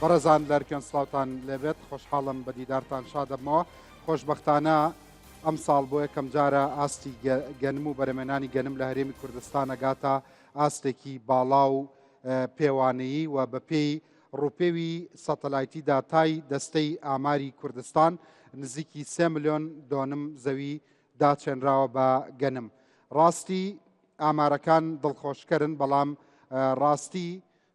بەڕێزان لەرکێن سڵاوتان لێبێت خۆشحاڵم بە دیدارتان شادەبمەوە خۆشبەختانە ئەمساڵ بۆ یەکەم جارە ئاستی گەنم و بەرەمێنانی گەنم لە هەرێمی کوردستان ئەگاتە ئاستێکی باڵا و پێوانەیی و بەپێی ڕووپێوی سەتەلایتی داتای دەستەی ئاماری کوردستان نزیکی سێ ملیۆن دۆنم زەوی داچێنراوە بە گەنم. ڕاستی ئامارەکان دڵخۆشکەرن بەڵام ڕاستی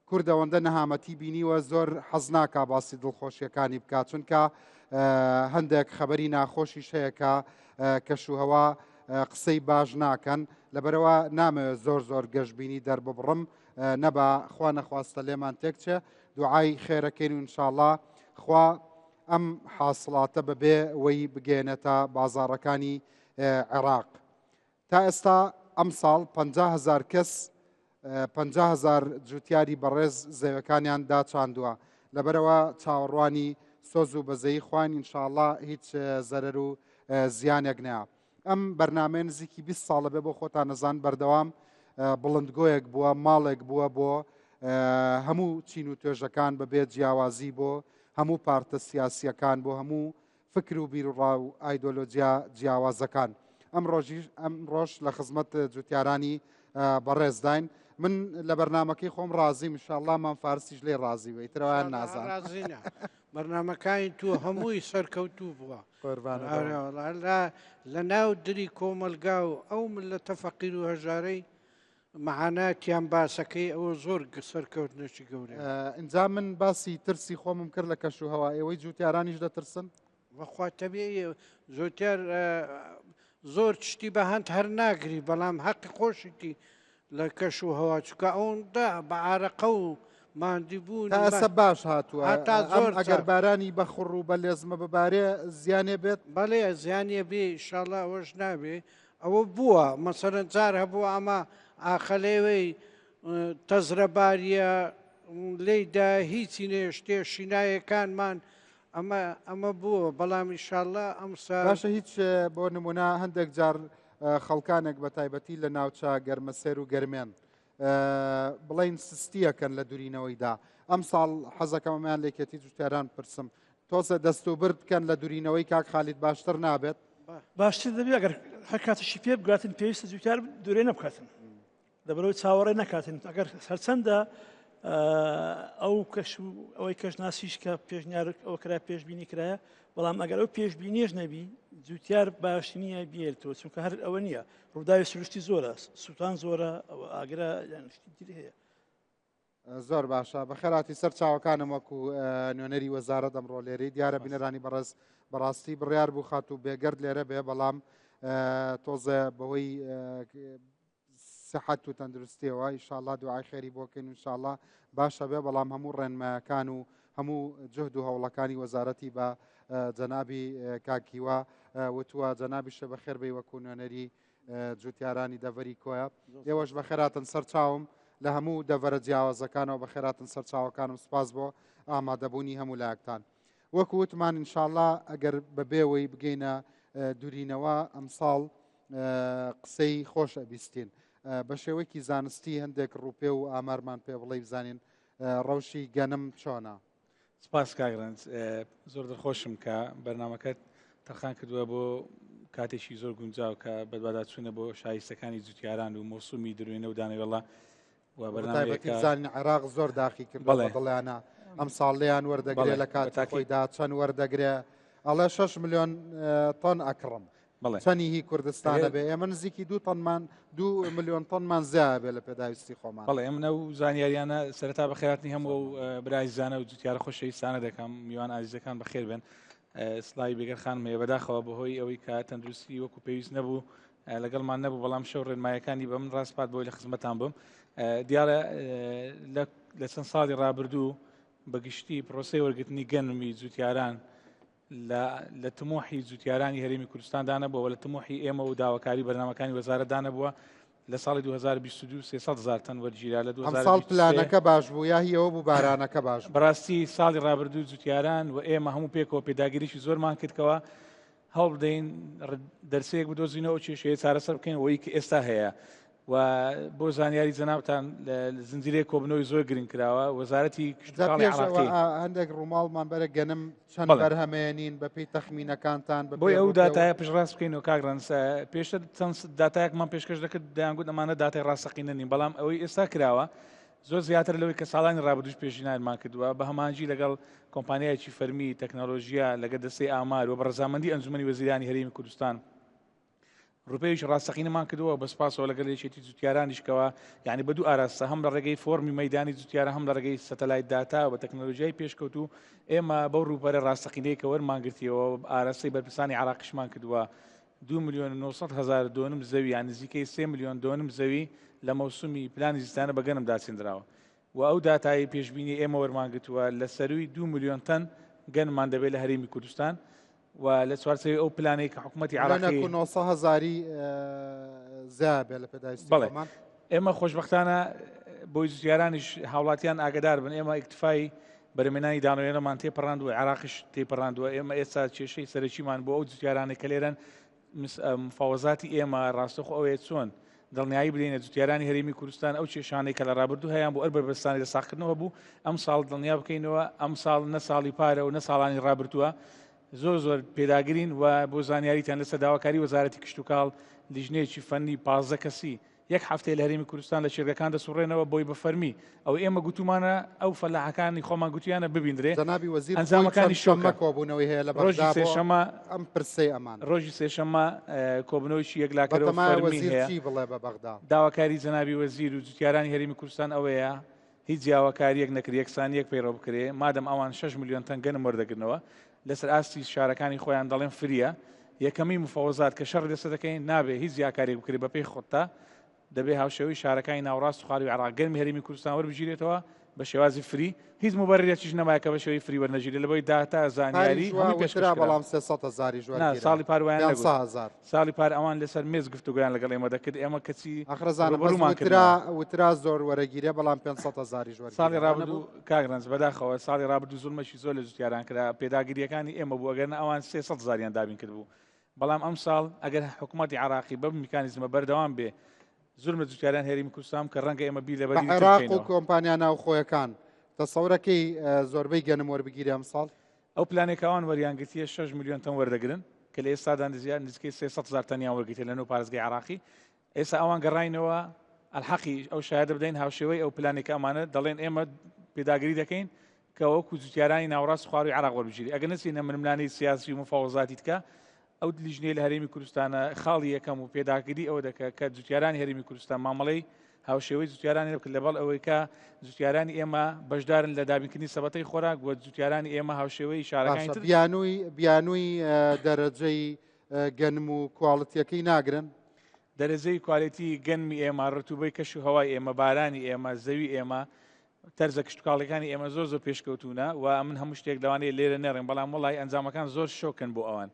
کورد ئەوەندە نەهامەتی بینیوە زۆر حەز ناکا باسی دڵخۆشیەکانی بکات چونکە هەندێک خەبەری ناخۆشیش هەیە کە کەشوهەوا قسەی باش ناکەن لەبەرەوە نامەوێت زۆر زۆر گەشببینی دەرببڕم نەبا خوا نەخواستە لێمان تێکچێ دوعای خێرەکەین و انشاءله خوا ئەم حاصلاتە بەبێ وەی بگەێنێتە بازاڕەکانی عێراق. تا ئێستا ئەمساڵ 50 هەزار کەس 50 هەزار جوتیاری بەڕێز زەوەکانیان داچاندووە لەبەرەوە چاوەڕوانی سۆز و بەزەیی خوان ئینشاءاللە هیچ زەرەر و زیانێک نایە ئەم بەرنامەیە نزیکی 20 ساڵە بێ بۆ خۆتان نەزان بەردەوام بڵندگۆیەک بووە ماڵێک بووە بۆ هەموو چین و توێژەکان بەبێ جیاوازی بۆ هەموو پارتە سیاسیەکان بۆ هەموو فکر و بیروڕا و ئایدۆلۆجیا جیاوازەکان. ئەمڕۆژیش ئەمڕۆش لە خزمەت جوتیارانی بەڕێزداین. من لە بەرنامەکەی خۆم ڕازیم انشاءاللە مام فارسیش لێی ڕازی بێ ئیتر ئەویان نازان. ڕازینە بەرنامەکانی تو هەمووی سەرکەوتوو بووە. قوربانت بم. ئارە وەڵا لە لە ناو دری کۆمەلگا و ئەو ملەتە فەقیر و هەژارەی مەعاناتیان باسەکەی ئەوە زۆر سەرکەوتنێکی گەورەیە. ئینجا من باسی ترسی خۆمم کرد لە کەش و هەوا ئێوەی جوتیارانیش دەترسن؟ بەخوا تەبیعیە جوتیار زۆر شتی بە هەند هەر ناگری بەڵام هەقی خۆشیتی لە کەش و هەوا چکە ئەوەندە بە عارەقە و ماندی بوون تا ئێستا باش هاتووە هەتا زۆر ئەگەر بارانی بە خوڕ و بە لێزمە ببارێ زیانێ بێت؟ بەڵێ زیانێ بێ ئیشاڵا ئەوەش نابێ ئەوە بووە مەسەلەن جار هەبوو ئەمە ئاخەلێوەی تەزرەباریە لێیدا هیچی نێشتێ شینایەکانمان ئەمە ئەمە بووە بەڵام ئیشاءاللە ئەمسا باشە هیچ بۆ نمونە هەندێک جار خەڵکانێک بە تایبەتی لە ناوچە گەرمەسێر و گەرمێن بڵین سستیەکەن لە دورینەوەیدا ئەم ساڵ حەزەکەمەیان لێکێتی جوتیاران پرسم تۆزە دەست و برد بکەن لە دورینەوەی کاک خالید باشتر نابێت؟ باشتر دەبێت ئەگەر هەر کاتیشی پێ بگاتن پێویستە جوتیار دورێ نەبکاتن لەبەرەوەی چاوەڕێ نەکاتن ئەگەر هەرچەندە ئەو کەش و ئەوەی کەشناسیش کە پێشنیار ئەوە کرا پێشبینی کرایە بەڵام ئەگەر ئەو پێشبینیش نەبی جوتیار باش نییە بێتەوە چونکە هەر ئەوە نییە ڕووداوی سروشتی زۆرە سووتان زۆرە ئەوە ئاگرە یان شتی تر هەیە زۆر باشە بەخێراتی سەر چاوەکانم وەکو نوێنەری وەزارەت ئەمڕۆ لێرەی دیارە بینەرانی بەڕێز بەڕاستی بڕیار بوو خاتوو بێگەرد لێرە بێ بەڵام تۆزێ بەهۆی سەحەت و تەندروستیەوە ئیشاءاللە دوعای خێری بۆکەین ئینشاءاللە باشە بێ بەڵام هەموو ڕێنمایەکان و هەموو جهد و هەوڵەکانی وەزارەتی بە جەنابی کاکیوە وتووە جەنابیشە بەخێر بێی وەکو نوێنەری جوتیارانی دەڤەری کۆیە ئێوەش بەخێراتن سەرچاوم لە هەموو دەڤەرە جیاوازەکانەوە بەخێراتن سەرچاوەکانم سپاس بۆ ئامادەبوونی هەموو لایەکتان وەکو وتمان ئینشاءاللە ئەگەر بەبێەوەی بگەینە دورینەوە ئەمساڵ قسەی خۆش ئەبیستین بە شێوەیەکی زانستی هەندێک ڕووپێ و ئامارمان پێ بڵێ بزانین ڕەوشی گەنم چۆنە سپاس کاک ڕەنج زۆر دڵخۆشم کە بەرنمەکەت تەرخان کردووە بۆ کاتێکی زۆر گونجاو کە بەدواداچوونە بۆ شایستەکانی جوتیاران و مۆسومی دروێنە و دانەوێڵە و بەتایبەتی بزانین عێراق زۆر داخی کرد بەڵێ دڵیانە ئەم ساڵ لێیان وەردەگرێ لە کاتی خۆیدا چەند وەردەگرێ ئەڵێ 6 میلیۆن تۆن ئەکڕم چەنی هی کوردستانە بێ ئێمە نزیکی دو تەنمان دو ملیۆن تەنمان زیایە بێ لە پێداویستی خۆمان. بەڵێ ئێمە ئەو زانیاریانە سەرەتا بەخێرهاتنی هەموو ئەو برا ئازیزانە و جوتیارە خۆشەویستانە دەکەم میوان ئازیزەکان بەخێر بێن سڵاوی بێگەر خانم هەیە بەداخەوە بەهۆی ئەوەی کە تەندروستی وەکو پێویست نەبوو لەگەڵمان نەبوو بەڵام شەو ڕێنمایەکانی بە من ڕاسپات بۆی لە خزمەتان بم دیارە لە چەند ساڵی ڕابردوو بەگشتی پرۆسەی وەرگرتنی گەنمی جوتیاران لە لە تموحی جوتیارانی هەرێمی کوردستان دانەبووە و لە تموحی ئێمە و داواکاری بەرنامەکانی وەزارەت دانەبووە لە ساڵی 2022 300 هزار تەن وەرگیرا لە ئەمساڵ 2023 پلانەکە باش بوو یا هی ئەوە بوو بارانەکە باش بوو؟ بەڕاستی ساڵی ڕابردوو جوتیاران و ئێمە هەموو پێکەوە پێداگیریی زۆرمان کردکەوە هەوڵ بدەین دەرسەیەک بدۆزینەوە ئەو کێشەیە چارەسەر بکەین ئەوەی کە ئێستا هەیە. و بۆ زانیاری جەنابتان زنجیرەیەک کۆبنەوەی زۆر گرنگ کراوە وەزارەتی کشتوکاڵی عراقی هەندێک ڕووماڵمان بەرە گەنم چەند بەرهەمێنین بەپێی تەخمینەکانتان بۆی ئەو داتایە پشتڕاست بکەینەوە کاک ڕەنس پێشتر چەند داتایەکمان پێشکەش دەکرد دەیانگوت ئەمانە داتای ڕاستەقینە نین بەڵام ئەوەی ئێستا کراوە زۆر زیاتر لەوەی کە ساڵانی ڕابردوش پێشینارمان کردووە بە هەمانجی لەگەڵ کۆمپانیایەکی فەرمی تەکنەلۆژیا لەگە دەستەی ئامار و بە ڕەزامەندی ئەنجومەنی وەزیرانی هەرێمی کوردستان ڕوپێویی ڕاستەقینەمان کردووە بە سپاسەوە لەگەڵ یەکێتی جوتیارانیش کەوا یعنی بە دوو ئاراستە هەم لە ڕێگەی فۆرمی مەدانی جوتیارە هەم لە ڕێگەی satellite data و تەکنەلۆژیای پێشکەوتوو ئێمە بەو ڕووبەرە ڕاستەقینەیە کە وەرمان گرتیەوە ئاراستەی بەرپرسانی عراقیشمان کردووە 2 میلیۆن و 900 هزار دۆنم زەوی یان نزیکەی 3 میلیۆن دۆنم زەوی لە مەوسومی پلانی زستانە بە گەنم داچێندراوە و ئەو داتایەی پێشبینی ئێمە وەرمانگرتووە لە سەرووی دوو ملیۆن تەن گەنممان دەبێت لە هەرێمی کوردستان و لە چوارچێوەی ئەو پلانەی کە حکوومەتی عراقی 900 هزاری زیاد بێ لە پێداویستی بەڵێ ئێمە خۆشببختانە بۆی جوتیارانیش هاوڵاتیان ئاگدار بن ئێمە ئیکتفای بەرهەمێنانی دانەوێڵەمان تێپەڕاندووە عراقیش تێپەڕاندووە ئێمە ئێستا کێشەی سەرەکیمان بۆ ئەو جوتیارانەی کە لێرەن مفاوەزاتی ئێمە ڕاستەخۆ ئەوەیە چۆن دڵنیایی بدەینە جوتیارانی هەرێمی کوردستان ئەو کێشانەی کە لە ڕابردوو هەیان بۆ ئەر بەربەستانی لە ساغکردنەوە بوو ئەم ساڵ دڵنیا بکەینەوە ئەم ساڵ نە ساڵی پارە و نە ساڵانی ڕابردووە زۆر زۆر پێداگرین و بۆ زانیاریتان لەسەر داواکاری وەزارەتی کشتتوکاڵ لیژنەیەکی فەنی 15 کەسی یەک هەفتەیە لە هەرێمی کوردستان لە کێڵگەکان دەسوڕێنەوە بۆی بە فەرمی ئەو ئێمە گوتومانە ئەو فەلاحەکانی خۆمان گوتیانە ببیندرێ جەنابی وەزیر ئەنجامەکانی شەممە کۆبوونەوەی هەیە لە ڕۆژی سێشەممە ئەم پرسەی ئەمان ڕۆژی سێشەممە کۆبوونەوەیکی یەکلاکەرەوە بەتەمایە فەرمی وەزیر هەیە چی بڵێ بە بەغدا؟ داواکاری جەنابی وەزیر و جوتیارانی هەرێمی کوردستان ئەوەیە هیچ جیاوەکاریەک نەکرێ یەکسانیەک پەیڕەو بکرێ مادەم ئەوان 6 ملیۆن تەن گەنم وەردەگرنەوە لەسەر ئاستی شارەکانی خۆیان دەڵێن فریە یەکەمی مفەوەزات کە شەڕی لەسەر دەکەین نابێ هیچ جیاکاریەک بکرێ بەپێی خۆتا دەبێ هاوشێوەی شارەکانی ناوەڕاست و خواروی عێراق گەرمی هەرێمی کوردستان وەربگیرێتەوە بە شێوازی free هیچ موبەررێکیش نەمایە کە بە شێوەی free وەرنەگیرێت لەبەوەی داتا زانیاری پاریش وا هەمووی پێشکەش وترا کرا بەڵام 300 هەزاریش نا وەرگیرا ساڵی پار وایان پێنج نەگوت هەزار. ساڵی پار ئەوان لەسەر مێز گفتوگۆیان لەگەڵ ئێمە دەکرد ئێمە کەچی ئاخر ئەزانم بەس ڕووبەڕوومان وترا کردنەوە. وترا زۆر وەرەگیرێ بەڵام 500 هەزاریش ساڵی وەرگیرا وا نەبوو؟ ڕابردوو کاک ڕەنج بەداخەوە ساڵی ڕابردوو زوڵمێکی زۆر لە جوتیاران کرا پێداگرییەکانی ئێمە بوو ئەگەرنا ئەوان 300 هەزاریان دابین کردبوو بەڵام ئەمساڵ ئەگەر حکوومەتی عراقی بەم میکانیزمە بەردەوام بێ زولم لە جوتیاران هەرێمی کوردستان کە ڕەنگە ئێمە بیر لە بە بەدیلی تر عێراق و بکەینەوە. کۆمپانیا ناوخۆیەکان تەسەورەکەی زۆربەی گەنم وەربگیرێ ئەمساڵ؟ ئەو پلانەی کە ئەوان وەریانگرتیە 6 ملیۆن تەن وەردەگرن کە لە ئێستادا نزیکەی 300 هەزار تەنیان وەرگرتیە لە نۆ پارێزگای عراقی ئێستا ئەوان گەڕاینەوە ئەلحەقی ئەو شایەدە بدەین هاوشێوەی ئەو پلانێک کە ئەمانە دەڵێن ئێمە پێداگری دەکەین کە وەکو جوتیارانی ناوەڕاست خواروی عراق وەربگیری ئەگەر نەچینە ململانێی سیاسی و مفاوەزاتی تکە ئەو لیژنەی لە هەرێمی کوردستانە خاڵی یەکەم و پێداگری ئەوە دەکە کە جوتیارانی هەرێمی کوردستان مامەڵەی هاوشێوەی جوتیارانی بکرد لەبەڵ ئەوەی کە جوتیارانی ئێمە بەشدارن لە دابینکردنی سەبەتەی خۆراک و جوتیارانی ئێمە هاوشێوەی شارەکانی باشە تر بیانووی بیانووی دەرەجەی گەنم و کواڵتیەکەی ناگرن؟ دەرەجەی کوالێتی گەنمی ئێمە، ڕتوبەی کەش و هەوای ئێمە، بارانی ئێمە، زەوی ئێمە، تەرزە کشتوکاڵیەکانی ئێمە زۆر زۆر پێشکەوتوونە و من هەموو شتێک لەوانەیە لێرە نەڕێم بەڵام وەڵی ئەنجامەکان زۆر شۆکن بۆ ئەوان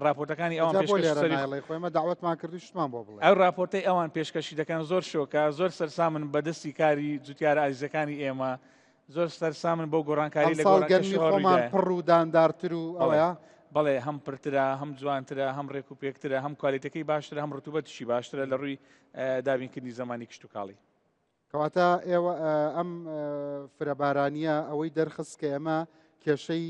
راپۆرتەکانی ئەوان جا بۆ پێشکەش لێرە سەری نایڵێی خۆ ئێمە داوەتمان کردو شتمان بۆ بڵێ ئەو راپۆرتەی ئەوان پێشکەشی دەکەن زۆر شۆکە زۆر سەرسامن بەدەستی کاری جوتیارە ئازیزەکانی ئێمە زۆر سەرسامن بۆ گۆڕانکاری لە ئەمساڵ گۆڕان گەنمی کەشوهەوا خۆمان ڕوویدایە. پڕ و داندارتر و بەڵێ ئەوەیە بەڵێ هەم پرترە هەم جوانترە هەم ڕێک و پێکترە هەم کوالێتەکەی باشترە هەم ڕتوبەتیشی باشترە لە ڕووی دابینکردنی زەمانی کشتوکاڵی. کەواتە ئێوە ئەم فرەبارانیە ئەوەی دەرخست کە ئێمە کێشەی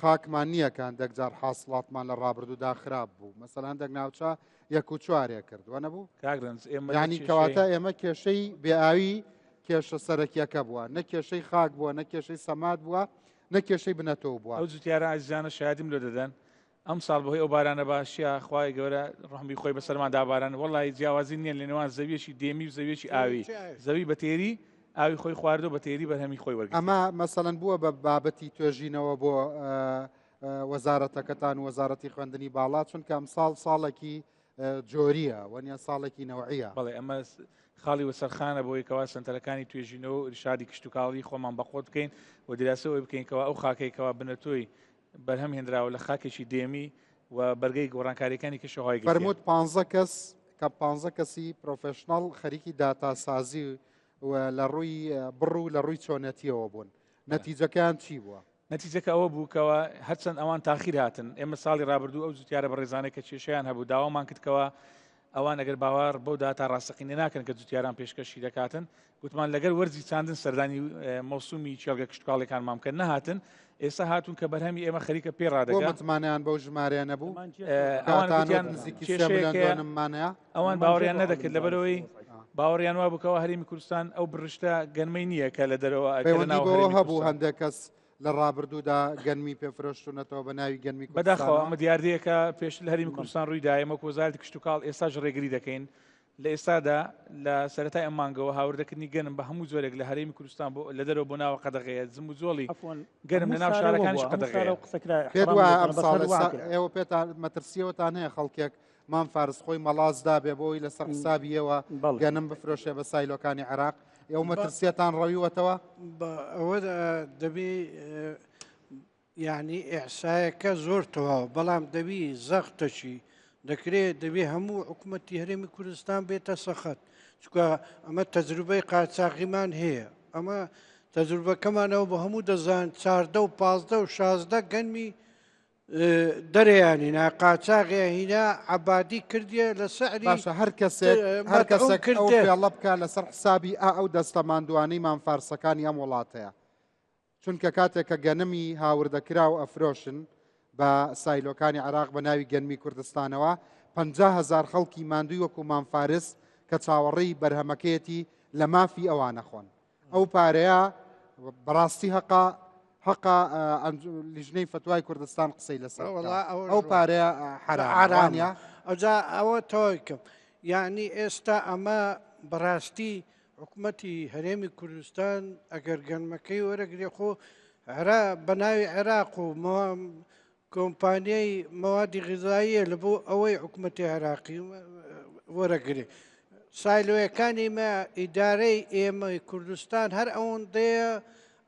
خاکمان نییە کە هەندێک جار حاصلاتمان لە ڕابردوودا خراپ بوو مەسەلەن هەندێک ناوچە یەک و چوارێ کرد وە نەبوو کاک ڕەنج ئێمە لە یعنی کێشەی کەواتە ئێمە کێشەی بێئاوی کێشە سەرەکیەکە بووە نە کێشەی خاک بووە نە کێشەی سەماد بووە نە کێشەی بنەتۆ بووە. ئەو جوتیارە ئازیزانە شایەدیم لۆ دەدەن ئەمساڵ بەهۆی ئەو بارانە باشیە خوای گەورە ڕەحمی خۆی بەسەرمان داباران وەڵی جیاوازی نییە لە نێوان زەویەکی دێمی و زەویەکی ئاوی زەوی بە تێری ئاوی خۆی خواردو بە تێری بەرهەمی خۆی وەرگرتیە. ئەمە مەسەلەن بووە بە بابەتی توێژینەوە بۆ وەزارەتەکەتان و وەزارەتی خوێندنی باڵا چونکە ئەمساڵ ساڵێکی جۆریە وەنیە ساڵێکی نەوعیە. بەڵێ ئەمە خاڵی وەسەرخانە بۆی کەوا سەنتەرەکانی توێژینەوە و ئیرشادی کشتوکاڵی خۆمان بەقوەت بکەین و دیراسە ئەوەی بکەین کەوا ئەو خاکەی کەوا بنەتۆی بەرهەم هێنراوە لە خاکێکی دێمی و بەرگەی گۆڕانکاریەکانی کەشوهەوای گرتیە. فەرمووت پانزە کەس کە پانزە کەسی professional خەریکی داتاسازی و لە ڕووی بڕ و لە ڕووی چۆنێتیەوە بوون نەتیجەکەیان چی بووە؟ نەتیجەکە ئەوە بوو کەوا هەرچەند ئەوان تاخیر هاتن ئێمە ساڵی ڕابردوو ئەو جوتیارە بەڕێزانەی کە کێشەیان هەبوو داوامان کرد کەوا ئەوان ئەگەر باوەڕ بەو داتا ڕاستەقینە ناکەن کە جوتیاران پێشکەشی دەکاتن، گوتمان لەگەر وەرزی چاندن سەردانی مەوسومی کێڵگە کشتوکاڵیەکانمان بکەن، نەهاتن، ئێستا هاتوون کە بەرهەمی ئێمە خەریکە پێ بۆ ڕادەگا. متمانەیان بەو ژمارەیە نەبوو؟ ئەوان کاتان گوتیان نزیکی سێ ملیۆن کێشەیەک هەیە، دۆنممان هەیە؟ ئەوان باوەڕیان نەدەکرد لەبەرئەوەی باوەڕیان وابوو کەوا هەرێمی کوردستان ئەو بڕشتە گەنمەی نییە کە لە دەرەوە کە لە پەیوەندی ناو بەوە هەرێمی هەبوو کوردستان. هەندێک کەس لە ڕابردوودا گەنمی پێ فرۆشتوونەتەوە بە ناوی گەنمی بەداخەوە کوردستانەوە؟ ئەمە دیاردەیەکە پێشتر لە هەرێمی کوردستان ڕووی دا، ئێمە وەک وەزارەتی کشتوکاڵ ئێستاش ڕێگری دەکەین. لە ئێستادا لە سەرەتای ئەم مانگەوە هاوردەکردنی گەنم بە هەموو جۆرێک لە هەرێمی کوردستان بۆ لە دەرەوە بۆ ناوە قەدەغەیە، جموجۆڵی گەنم لە ناو شارەکانیش قەدەغەیە. پێت وایە ئەمساڵ ئێوە پێتان مەترسیەوەتان هەیە خەڵکێک مام فارس خۆی مەڵاس دابێ بۆی لەسەر حسابی ئێوە گەنم بفرۆشێ بە سایلۆکانی عێراق؟ ئێوە مەترسیەتان ڕەویوەتەوە؟ ئەوە دەبی یعنی ئیحسایەکە زۆر تەواو بەڵام دەبی زەختەکی دەکرێت دەبێ هەموو حکوومەتی هەرێمی کوردستان بێتە سەخت چکە ئەمە تەجروبەی قاچاغیمان هەیە ئەمە تەجروبەکەمانەوە بە هەموو دەزان چاردە و پازدە و شازدە گەنمی دەرێیانی نا قاچاغێ هینا عبادی کردیە لە سعری باشە هەر کەسێک هەر کەسێک ئەو فێڵە بکە لەسەر حسابی ئا ئەو دەستە ماندوانەی مام فارسەکانی ئەم وڵاتەیە چونکە کاتێک کە گەنمی هاوردەکراو ئەفرۆشن بە سایلۆکانی عێراق بە ناوی گەنمی کوردستانەوە 50 هەزار خەڵکی ماندووی وەکو مام فارس کە چاوەڕێی بەرهەمەکەیەتی لە مافی ئەوانە خۆن ئەو پارەیە بەڕاستی هەقا هەقا لیژنەی فەتوای کوردستان قسەی لەسەر ئەو پارەیە حەرامە. ئەوجا ئەوە تەواوی کەم یعنی ئێستا ئەمە بەڕاستی حکومەتی هەرێمی کوردستان ئەگەر گەنمەکەی وەرەگرێ خۆ عێرا بە ناوی عێراق و کۆمپانیای مەوادی غیزاییە لە بۆ ئەوەی حکومەتی عێراقی وەرەگرێ سایلۆیەکانی مە ئیدارەی ئێمەی کوردستان هەر ئەوەندەیە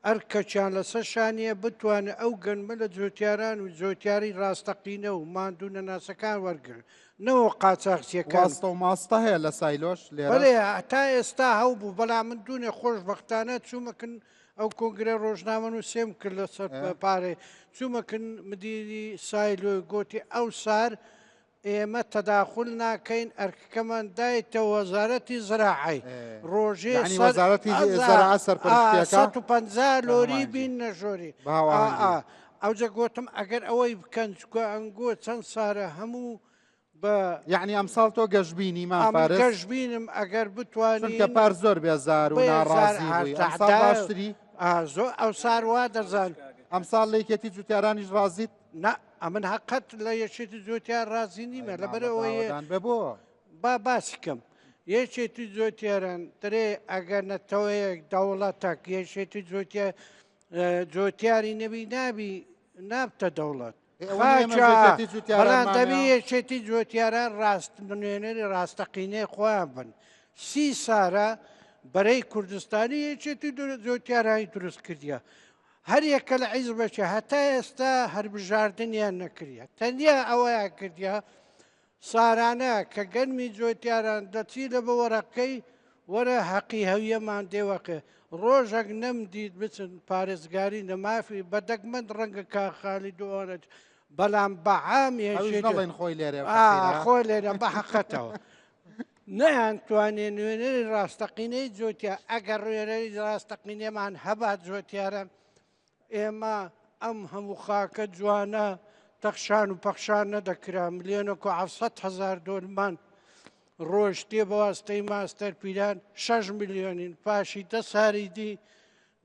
ئەرکەکیان لەسەر شانیە بتوانێت ئەو گەنمە لە جۆتیاران و جۆتیاری ڕاستەقینە و ماندوو نەناسەکان وەرگرن نەوە قاچاخچیەکان. واستە و ماستە هەیە لە سایلۆش لێرەش؟ بەڵێ تا ئێستا هەوبوو بەڵام من دوونێ خۆشبەختانە چوومە کن ئەو کۆنگرە ڕۆژنامەنووسێم کرد لەسەر پارەی چوومە کن مدیری سایلۆی گۆتی ئەو سار ئێمە تەداخول ناکەین ئەرکەکەمان دایتە وەزارەتی زراعەی ڕۆژێ یعنی وەزارەتی زراعە سەرپەرشتیەکە؟ 150 لۆری بیننە ژۆری بە هاوئاهەنگی. ئەوجا گۆتم ئەگەر ئەوەی بکەن چکە ئەنگۆ چەند سارە هەموو بە یعنی ئەمساڵ تۆ گەشببینی مام ئەمن فارس؟ گەشببینم ئەگەر بتوانین چونکە پار زۆر بێزار و بێزار ناڕازی بووی ئەمساڵ ئا، باشتری؟ زۆر ئەوسار وا دەزان. ئەمساڵ لە یەکێتی جوتیارانیش ڕازیت؟ نا ئەمن هەقەت لە یەکێتی جوتیار ڕازی نیمە لەبەر ئەوەی دان بە بۆ با باسی کەم یەکێتی جوتیاران درێ ئەگەر نەتەوەیەک دەوڵەتەک یەکێتی جوتیار جوتیاری نەبی نابی نابتە دەوڵەت بەڵام دەبی یەکێتی جوتیاران ڕاست نوێنەری ڕاستەقینەی خۆیان بن سی سارە بەرەی کوردستانی یەکێتی جوتیارانی دروست کردیە هەر یەکە لە حیزبەکی هەتا ئێستا هەربژاردنیان نەکردە تەنیا ئەوەیان کردە سارانە کە گەنمی جۆتیاران دەچی لە بە وەرەقەی وەرە هەقی هەویەمان دێوەقێ ڕۆژەک نەمدیت بچن پارێزگاری لە مافی بە دەگمەند ڕەنگە کاک خالید و ئەوانە بەڵام بە عام ئەویش یەکێتی نەڵێن خۆی لێرە فەقیرە. خۆی لێرە بە حەقەتەوە نەیان توانێ نوێنەری ڕاستەقینەی جۆتیا ئەگەر نوێنەری ڕاستەقینەمان هەبات جۆتیاران ئێمە ئەم هەموو خاکە جوانە تەخشان و پەخشان نەدەکرا ملیۆنێک و 700 هەزار دۆنمان ڕۆشتێ بە واستەی ماستەر پیلان 6 ملیۆنین پاشی دە ساری دی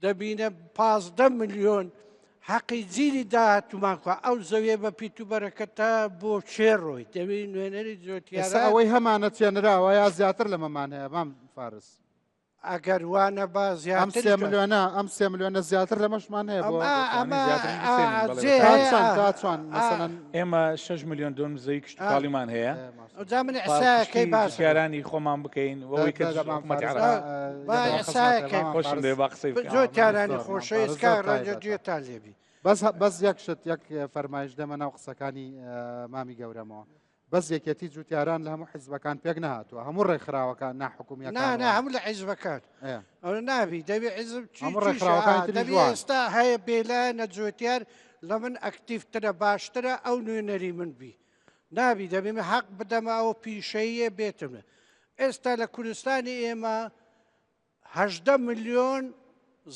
دەبینە 15 ملیۆن حەقی جیلی داهاتوومان خوا ئەو زەویە بە پیت و بەرەکەتە بۆ کێ ڕۆی دەبی نوێنەری ئێستا جۆتیاران ئەوەی هەمانە چێنراوە یا زیاتر لەمەمان هەیە مام فارس؟ ئەگەر وانە با ئەم زیاتر سێ ملیۆنە ئەم سێ ملیۆنە زیاتر لەمەشمان هەیە بۆ ئەمە زیاتریش بسێنین، بەڵێ، جێ تا هەیە، چەند تا چەند مەسەلەن ئێمە 6 ملیۆن دۆنم زەوی کشتوکاڵیمان هەیە ئەوجا من ئیحسایەکەی باس بکەم. پاڵپشتی خۆمان بکەین وەوەی کە دە- دە- مام حکومەتی فارس، عێراق ئە، با یەک دەقە ئیحسایەکەی مام خۆشم فارس. دەوێ با قسەی بکەم. جۆتیارانی زۆر، مام خۆشەویست فارس زۆر کاک ڕەنجە تایبەتە. گوێتان لێبی بەس بەس یەک شت یەک فەرمایش دەمە ناو قسەکانی مامی گەورەمەوە بەس یەکێتی جوتیاران لە هەموو حیزبەکان پێک نەهاتووە هەموو ڕێکخراوەکان ناحکومیەکان نا نا هەموو لە حیزبەکان ئەوە نابی دەبی حیزب چی هەموو چیشە؟ ڕێکخراوەکانی تریش دەبی وان. ئێستا هەیە بێلایەنە جوتیار لە من ئەکتیڤترە باشترە ئەو نوێنەری من بی. نابی دەبێ من حەق بدەمە ئەوە پیشەییە بێتم ئێستا لە کوردستانی ئێمە 18 ملیۆن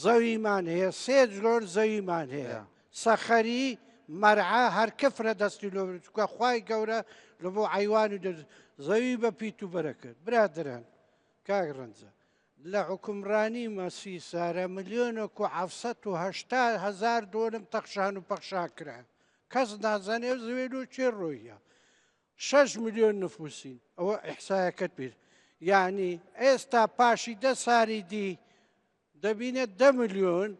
زەویمان هەیە سێ جۆر زەویمان هەیە سەخەری مەرعە هەر کفرە دەستی لۆ چکە خوای گەورە لە بۆ عیوان و زەوی بە پیت و بەرەکرد برادران کاک ڕەنجە لە حوکمڕانی مەسی سارە ملیۆنێک و 780 هەزار دۆنم تەخشان و پەخشان کرا کەس نازانێ ئەو زەوێ لۆ کێ ڕۆیە شەش ملیۆن نفوسین ئەوە ئیحسایەکەت بیر یعنی ئێستا پاشی دە ساری دی دەبینێت دە ملیۆن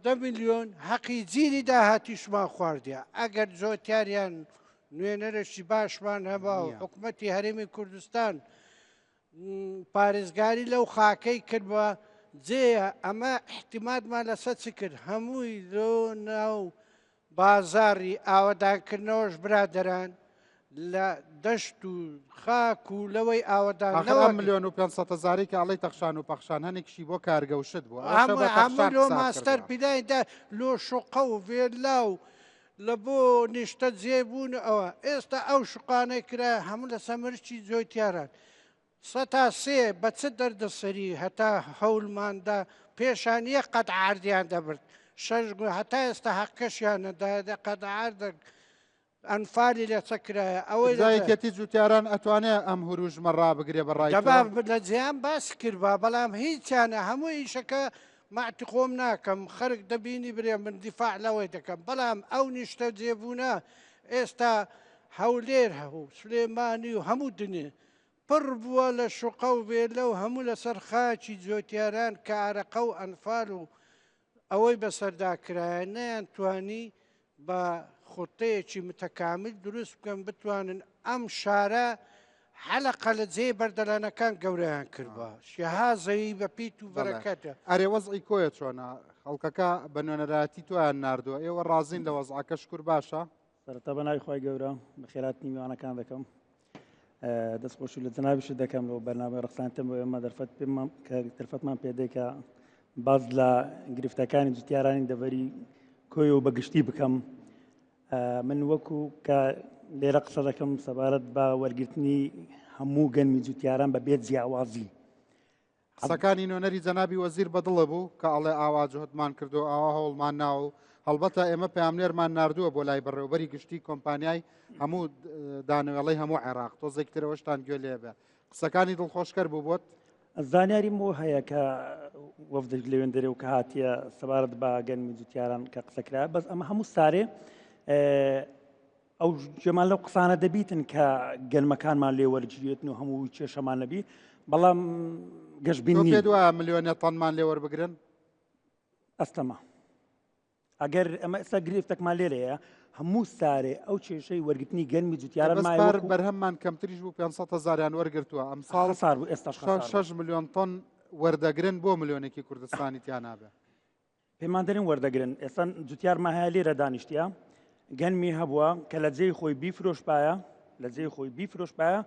دە ملیۆن حەقی جیلی داهاتیشمان خواردیە ئەگەر جۆتیاریان نوێنەرێکی باشمان هەبا و حکومەتی هەرێمی کوردستان پارێزگاری لەو خاکەی کرد بە جێیە ئەمە احتیمادمان لەسەر چ کرد هەمووی لۆ ناو بازاڕی ئاوەدانکردنەوەش برادەران لە دەشت و خاک و لەوەی ئاوەدان ئاخر ئەم ملیۆن و 500 هەزاری کە ئەڵێی تەخشان و پەخشان هەنێکیشی بۆ کارگە و شت بوو ئەوەشە بە تەخشان هەموو لۆ حساب ماستەر کردووە. پیلانی دا لۆ شوقە و ڤێلا و لە بۆ نیشتە جێ بوون ئەوە ئێستا ئەو شوقانەی کرا هەموو لەسەر مرچی جۆتیاران سەتا سێ بە چ دەردەسەری هەتا هەولماندا پێشان یەک قەت عاردیان دەبرد شەش هەتا ئێستا حەقەشیان نەدایە قەت عاردە ئەنفالی لە چە کرایە ئەوەی جا یەکێتی جوتیاران ئەتوانێ ئەم هوروژمە ڕابگرێ بە ڕای تۆ؟ دەبا لە جیان باس کردبا بەڵام هیچیانە هەموو ئیشەکە مەعتی خۆم ناکەم خەرک دەبینی برێ من دیفاع لەوەی دەکەم بەڵام ئەو نیشتە جێبوونە ئێستا هەولێر هەبوو سلێمانی و هەموو دنێ پڕ بووە لە شوقە و ڤێلە و هەموو لەسەر خاکی جۆتیاران کە ئارەقە و ئەنفال و ئەوەی بەسەردا کرایە نەیان توانی بە خوتەیەکی متەکامیل دروست بکەن بتوانن ئەم شارە حەلەقە لە جێی بەردەلانەکان گەورەیان کردبا شێها زەوی بە پیت و بەرەکەتە. ئەرێ وەزعی کۆیە چۆنە؟ خەڵکەکە بە نوێنەرایەتی تۆیان ناردووە ئێوە ڕازین لە وەزعەکە شکور باشە؟ سەرەتا بە ناوی خوای گەورە بەخێراتنی میوانەکان دەکەم دەست خۆشی لە جەنابیشت دەکەم لەو بەرنامەی ڕەخسانتم بۆ ئێمە دەرفەت پێمان کە دەرفەتمان پێدەی کە باز لە گرفتەکانی جوتیارانی دەڤەری کۆی و بەگشتی بکەم من وەکو کە لێرە قسە دەکەم سەبارەت بە وەرگرتنی هەموو گەنمی جوتیاران بە بێت جیاوازی قسەکانی نوێنەری جەنابی وەزیر بەدڵە بوو کە ئەڵێ ئاوا جوهدمان کردو ئاوا هەوڵمان ناوە و هەڵبەتە ئێمە پەیامنێرمان ناردووە بۆ لای بەڕێوەبەری گشتی کۆمپانیای هەموو دانەوێڵەی هەموو عێراق تۆزێک ترەوەشتان گوێ لێبێ قسەکانی دڵخۆشکەر بوو بۆت؟ زانیاریم بۆ هەیە کە وەفدێک لەوێن دەرێ و کە هاتیە سەبارەت بە گەنمی جوتیاران کە قسە کرا بەس ئەمە هەموو سارێ ئەو گوێمان لەو قسانە دەبیتن کە گەنمەکانمان لێ وەرگیرێتن و هەموو کێشەمان نەبی بەڵام گەشبین تۆ پێت وایە ملیۆنێ تەنمان لێ وەربگرن؟ ئەستەمە ئەگەر ئەمە ئێستا گرفتێکمان لێرەیە هەموو سارێ ئەو کێشەی وەرگرتنی گەنمی جوتیاران بەس مایە پار وەکو بەرهەممان کەمتریش بوو 500 هەزاریان وەرگرتووە ئەمساڵ خەسار بوو ئێستاش خەسار بوو. 6 ملیۆن تۆن وەردەگرن بۆ ملیۆنێکی کوردستانی تیا نابێ پێمان دەرێن وەردەگرن ئێستا جوتیارمان هەیە لێرە دانیشتە گەنمی هەبووە کە لە جێی خۆی بیفرۆشبایە لە جێی خۆی بیفرۆشبایە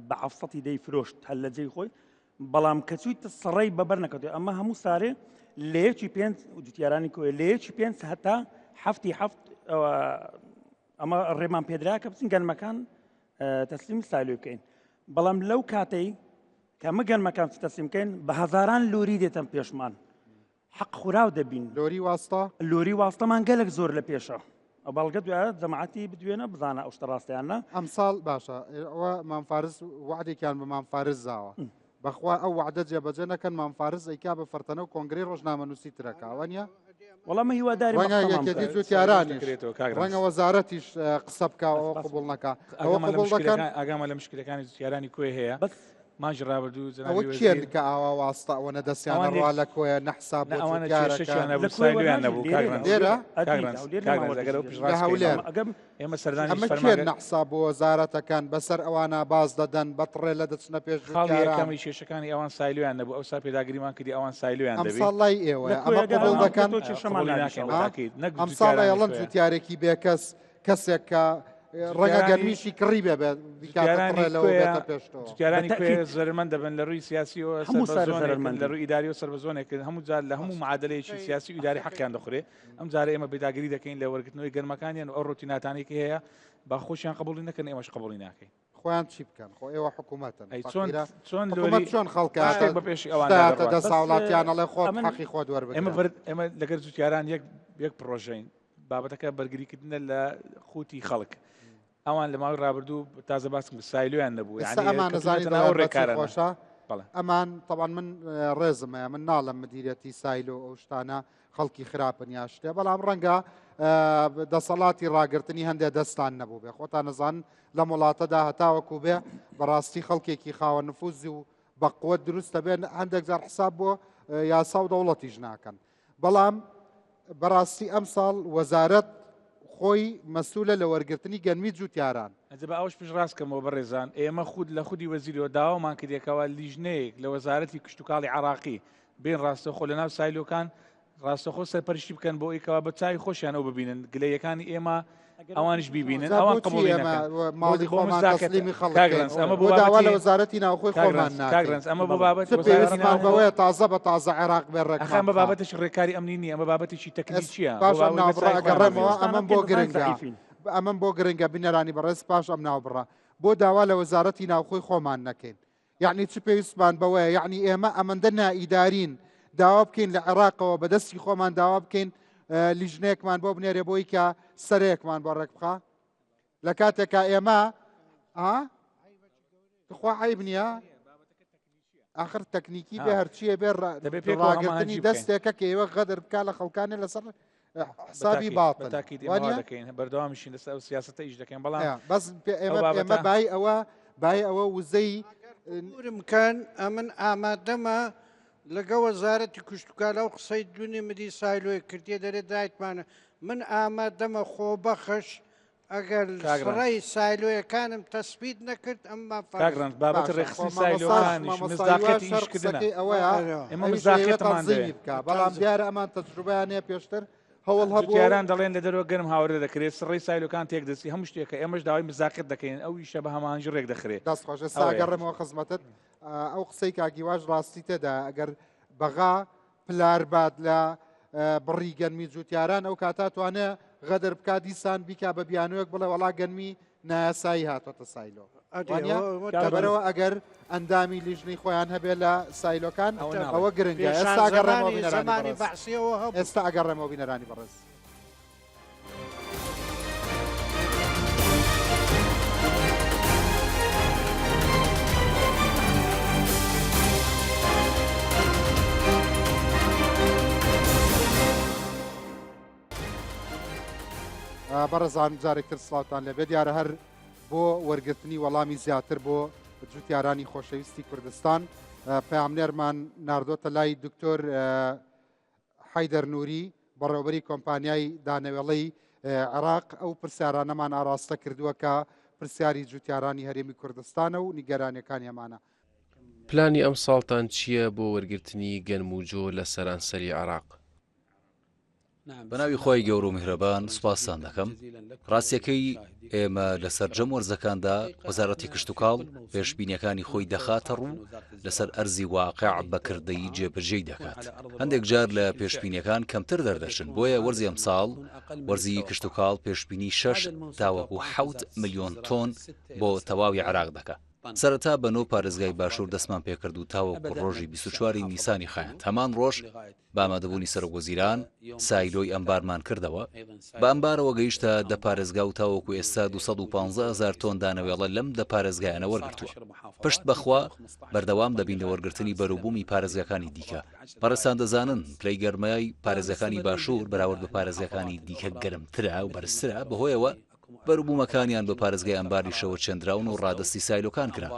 بە عفسەتی دەی فرۆشت هەر لە جێی خۆی بەڵام کە چوویتە سڕەی بەبەر نەکەوتێ ئەمە هەموو سارێ لە یەکی پێنج جوتیارانی کۆیە لە یەکی پێنج هەتا هەفتی هەفت ئەمە ڕێمان پێدرا کە بچین گەنمەکان تەسلیمی سایلۆی بکەین بەڵام لەو کاتەی کە مە گەنمەکان تەسلیم بکەین بە هەزاران لۆری دێتەم پێشمان حەق خوراو دەبین. لۆری واستە؟ لۆری واستەمان گەلەک زۆر لە پێشە. بەڵگە دوایە جەماعەتی بدوێنە بزانە ئەو شتە ڕاستە یان نا. ئەمساڵ باشە ئەوە مام فارس وەعدێکیان بە مام فارس زاوە بەخوا ئەو وەعدە جێبەجێ نەکەن مام فارس ئەیکا بە فەرتەنە و کۆنگرەی ڕۆژنامەنووسی ترەکا وانە؟ وەڵا من هیوادارم ڕەنگە بە قسەمان یەکێتی بکات. جوتیارانیش دەکرێتەوە کاک ڕەنج. ڕەنگە وەزارەتیش قسە بکا ئەوە قبوڵ نەکا ئەوە ئاگامان لە قبوڵ دەکەن مشکلەکان ئاگامان لە مشکلەکانی جوتیارانی کۆیە هەیە بەس مانگی ڕابردوو ئەوە جەنابی کێن وەزیر کە ئاوا واستە ئەوەنە دەستیان ئەوان ئەڕوا لێ- لە کۆیە نە حساب نە بۆ ئەوانە جوتیارەکە کێشەشیان لە نەبوو کۆیە سایلۆیان وەرناگرن، نەبوو کاک لێرە ڕەنج لێرە؟ کاک ئەدی ڕەنج هەولێر کاک لەمان ڕەنج ئەگەر ئەو وەردەگیرێت. پشتڕاست لە هەولێر. بکەینەوە ئێمە سەردانی ئەمە کێن فەرمانگە نە حساب بۆ وەزارەتەکان بەسەر ئەوانە باز دەدەن بە تڕێ لە دەچنە پێش خاڵی جوتیاران یەکەمی کێشەکانی ئەوان سایلۆیان نەبوو ئەوسا پێداگریمان کردی ئەوان سایلۆیان دەبی ئەمساڵ لای لە ئێوەیە کۆیە ئەمە ئەگەر قبوڵ ئەمان دەکەن تۆ کێشەمان قبوڵی نابی ناکەین ئینشاڵڵا. بەتاکید نەک ئەمساڵ جوتیارانی ئەیەڵن کۆیە جوتیارێکی بێکەس کەسێک کە. ڕەنگە گەرمیشی کڕی بێ بێت لەوە بێتە پێشتەوە. جوتیارانی کوێ زەرمەند دەبن لە ڕووی سیاسیەوە هەموو سەر زەرەرمەندن. لە ڕووی ئیداریەوە سەر بە زۆنێکن هەموو جار لە هەموو معادلەیەکی سیاسی و ئیداری حەقیان دەخورێ ئەم جارە ئێمە بێداگری دەکەین لە وەرگرتنەوەی گەرمەکانیان و ئەو ڕۆتیناتانەی کە هەیە با خۆشیان قبوڵی نەکەن ئێمەش قبوڵی ناکەین. خۆیان چی بکەن خۆ ئێوە حکوومەتن ئەی چۆن فەقیرە چۆن حکوومەت لۆری چۆن خەڵکە شتێک بە پێشی ئەوان شتاتە دەڕوات دەست بەس هاوڵاتیان ئەڵێ خۆت ئەمن حەقی خۆت ئێمە وەربگرە بەر ئێمە لەگەر جوتیاران یەک یەک پڕۆژەین بابەتەکە بەرگریکردنە لە خوتی خەڵک ئەوان لە ماوەی ڕابردوو تازە باسم کرد سایلۆیان نەبوو ئێستا یعنی ئەمان نەزانی کەوتوونەتە ناو ئەو دەڵێن بە چی ڕێکارانە خۆشە بەڵێ ئەمان تەبان من ڕێزم هەیە من ناڵم مدیرەتی سایلۆ ئەو شتانە خەڵکی خراپن یا شتێ بەڵام ڕەنگە دەسەڵاتی ڕاگرتنی هەندێک دەستان نەبوو بێ خۆتان نەزان لەم وڵاتەدا هەتاوەکو بێ بەڕاستی خەڵکێکی خاوە نفوزی و بەقوت دروستە بێن هەندێک جار حساب بۆ یاسا و دەوڵەتیش ناکەن بەڵام بەڕاستی ئەم ساڵ وەزارەت خۆی مەسولە لە وەرگرتنی گەنمی جوتیاران. ئەجە با ئەوەش پشتڕاست کەمەوە بەڕێزان ئێمە خود لە خودی وەزیرەوە داوامان کردیە کەوا لیژنەیەک لە وەزارەتی کشتوکاڵی عراقی بێن ڕاستەوخۆ لە ناو سایلۆکان ڕاستەخۆ سەرپەرشتی بکەن بۆ ئەوی کەوا بە چاوی خۆشیان ئەو ببینن گلەیەکانی ئێمە ئەوانیش بیبینن ئەوان قبوڵی نەکەن ماڵی خۆمان تەسلیمی خەڵک ئەمە بۆ داوا لە وەزارەتی ناوخۆی خۆمان ناکەین ئەمە بۆ بابەت پێویستمان بەوەیە تازە بە تازە عێراق بێ ڕێک ئەمە بابەتێکی ڕێکاری ئەمنی نییە ئەمە بابەتێکی تەکنیکیە پاش ئەم ناوبڕە ئەگەڕێمەوە ئەمەم بۆ گرنگە ئەمەم بۆ گرنگە بینەرانی بەڕێز پاش ئەم ناوبڕە بۆ داوا لە وەزارەتی ناوخۆی خۆمان نەکەین یەعنی چ پێویستمان بەوەیە یەعنی ئێمە ئەمەندە نائیدارین داوا بکەین لە عێراقەوە بەدەستی خۆمان داوا بکەین لیژنەیەکمان بۆ بنێرێ بۆی کە سەرەیەکمان بۆ ڕێک بخا لە کاتێکا ئێمە خوا عیب نییە آخر تەکنیکی بێ هەرچیە بێ ڕاگرتنی دەستێکە کە ئێوە غەدر بک لە خەڵکانێ لەسەر حسابی باطل تاکید ئێمە دەکەین بەردەوامیشین لەسەر ئەو سیاسەتە ئیش دەکەین بەڵام بەس ئێمە بای ئەوە بای ئەوە وزەی ورم کەن ئەمن ئامادەمە لەگە وەزارەتی کوشتتوکال ئەو قسەی دونێ مدی سایلۆی کردیە دەرێ دایتمانە من ئامادەمە خۆبەخش ئەگەر سڕەی سایلۆیەکانم تەسبیت نەکرد ئەم مافە کاک ڕەنج بابەتی ڕێکخستنی سایلۆکانیش مزداقیەتی ئیشکردنە ئەوەیە ئێمە مزداقیەتمان دەوێت بکە بەڵام دیارە ئەمان تەجروبەیان هەیە پێشتر هەوڵ هەبوو جوتیاران دەڵێن لە دەرەوە گەرم هاوردە دەکرێت سڕەی سایلۆکان تێک دەچی هەموو شتێکە ئێمەش داوای مزداقیەت دەکەین ئەو ئیشە بە هەماهەنگی ڕێک دەخرێت دەست خۆش ئێستا ئەگەڕێمەوە خزمەتت ئەو قسەی کاک هیواش ڕاستی تێدا ئەگەر بەغا پلار بات لە بڕی گەنمی جوتیاران ئەو کاتە توانێ غەدر بکات دیسان بیکا بە بیانوێک بڵێ وەڵا گەنمی نایاسایی هاتۆتە سایلۆ لەبەرەوە ئەگەر ئەندامی لیژنەی خۆیان هەبێ لە سایلۆکان ئەوە گرنگە ئێستا گەڕێمەوە بینەرانی بەڕێز ئێستا ئەگەڕێمەوە بینەرانی بەڕێز. بەڕێزان جارێکتر سڵاوتان لێبێ دیارە هەر بۆ وەرگرتنی وەڵامی زیاتر بۆ جوتیارانی خۆشەویستی کوردستان پەیامنێرمان ناردۆتە لای دکتۆر حەیدەر نوری، بەڕێوەبەری کۆمپانیای دانەوێڵەی عێراق ئەو پرسیارانەمان ئاراستە کردووە کە پرسیاری جوتیارانی هەرێمی کوردستانە و نیگەرانیەکانی ئەمانە. پلانی ئەمساڵتان چییە بۆ وەرگرتنی گەنم و جۆ لە سەرانسەری عێراق؟ بەناوی خوای گەورە و میهرەبان سوپاستان دەکەم. ڕاستیەکەی ئێمە لە سەرجەم وەرزەکاندا وەزارەتی کشتوکاڵ پێشبینیەکانی خۆی دەخاتە ڕوو لەسەر ئەرزی واقع بە کردەیی جێبەجێی دەکات. هەندێک جار لە پێشبینیەکان کەمتر دەردەچن بۆیە وەرزی ئەمساڵ وەرزی کشتوکاڵ پێشبینی شەش تاوەکو حەوت ملیۆن تۆن بۆ تەواوی عێراق دەکا. سەرەتا بە نۆ پارێزگای باشوور دەستمان پێکرد و تاوەکو ڕۆژی 24 ی نیسانی خایاند هەمان ڕۆژ بە ئامادەبوونی سەرۆکوەزیران، سایلۆی ئەنبارمان کردەوە، بە ئەنبارەوە گەیشتە دە پارێزگا و تاوەکو ئێستا 215 هەزار تۆن دانەوێڵە لەم دە پارێزگایانە وەرگرتووە. پشت بەخوا بەردەوام دەبین لە وەرگرتنی بەروبوومی پارێزگاکانی دیکە. بەڕێزتان دەزانن پلەی گەرمای پارێزگاکانی باشوور بەراورد بە پارێزگاکانی دیکە گەرمترە و بەرزترە، بەهۆیەوە بەروبوومەکانیان بە پارێزگای ئەنباریشەوە چێندراون و ڕادەستی سایلۆکان کران.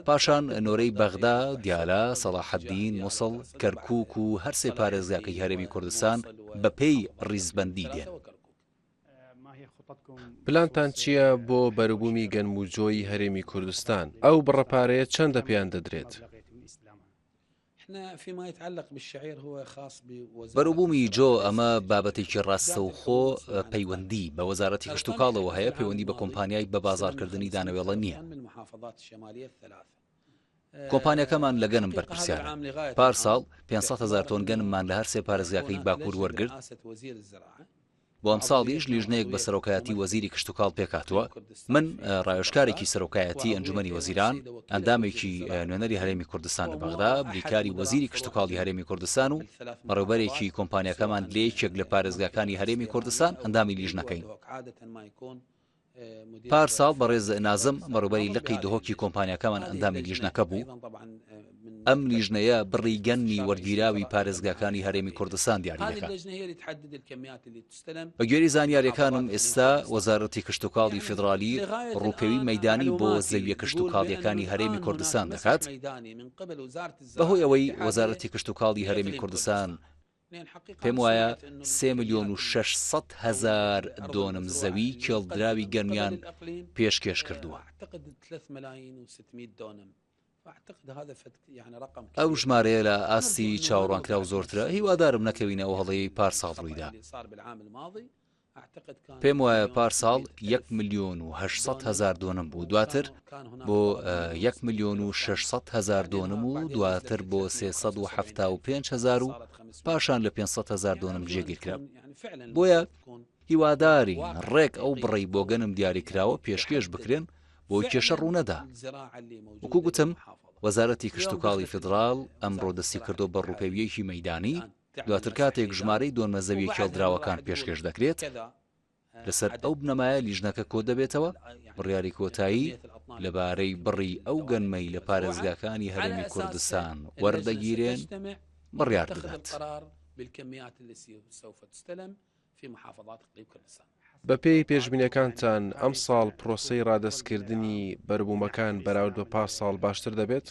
پاشان نۆرەی بەغدا، دیالە، سەڵاحەدین، موسڵ، کەرکووک و هەرسێ پارێزگاکەی هەرێمی کوردستان بەپێی ڕیزبەندی دێن. پلانتان چییە بۆ بەروبوومی گەنم و جۆی هەرێمی کوردستان؟ ئەو بڕە پارەیە چەندە پێیان دەدرێت؟ بەروبوومی جۆ ئەمە بابەتێکی ڕاستەوخۆ پەیوەندی بە وەزارەتی کشتوکاڵەوە هەیە، پەیوەندی بە کۆمپانیای بە بازاڕکردنی دانەوێڵە نییە. کۆمپانیاکەمان لە گەنم بەرپرسیارە. پار ساڵ 500 هەزار تۆن گەنممان لە هەر سێ پارێزگاکەی باکوور وەرگرت، بۆ ئەمساڵیش لیژنەیەک بە سەرۆکایەتی وەزیری کشتوکاڵ پێکهاتووە، من ڕاوێژکارێکی سەرۆکایەتی ئەنجومەنی وەزیران، ئەندامێکی نوێنەری هەرێمی کوردستان لە بەغدا، بریکاری وەزیری کشتوکاڵی هەرێمی کوردستان و بەڕێوبەرێکی کۆمپانیاکەمان لە یەکێک لە پارێزگاکانی هەرێمی کوردستان ئەندامی لیژنەکەین. پار ساڵ بەڕێز نازم بەڕێوبەری لقی دهۆکی کۆمپانیاکەمان ئەندامی لیژنەکە بوو. ئەم لیژنەیە بڕی گەنمی وەرگیراوی پارێزگاکانی هەرێمی کوردستان دیاری دەکات. بەگوێرەی زانیارییەکانم ئێستا وەزارەتی کشتوکاڵی فیدڕالی ڕووپێوی مەیدانی بۆ زەوییە کشتوکاڵییەکانی هەرێمی کوردستان دەکات، بەهۆی ئەوەی وەزارەتی کشتوکاڵی هەرێمی کوردستان پێم وایە 3,600,000 دۆنم زەوی کێڵدراوی گەنمیان پێشکێش کردووە. ئەو ژمارەیە لە ئاستی چاوەڕوانکراو زۆرترە، هیوادارم نەکەوینە ئەو هەڵەیەی پار ساڵ ڕوویدا. پێم وایە پار ساڵ 1,800,000 دۆنم بوو، دواتر بۆ 1,600,000 دۆنم و دواتر بۆ 375,000 و پاشان لە 500,000 دۆنم جێگیر کرا. بۆیە هیوادارین ڕێک ئەو بڕەی بۆ گەنم دیاریکراوە پێشکێش بکرێن بۆ کێشە ڕوونەدا. وەکو گوتم وەزارەتی کشتوکاڵی فیدڕاڵ ئەمڕۆ دەستیکردووە بە ڕووپێوییەکی مەیدانی، دواتر کاتێک ژمارەی دۆنمە زەویە کێڵدراوەکان پێشکێش دەکرێت، لەسەر ئەو بنەمایە لیژنەکە کۆدەبێتەوە، بڕیاری کۆتایی لەبارەی بڕی ئەو گەنمەی لە پارێزگاکانی هەرێمی کوردستان وەردەگیرێن بڕیار دەدات. بەپێی پێشبینیەکانتان ئەمساڵ پرۆسەی ڕادەستکردنی بەروبوومەکان بەراورد بە پارساڵ باشتر دەبێت؟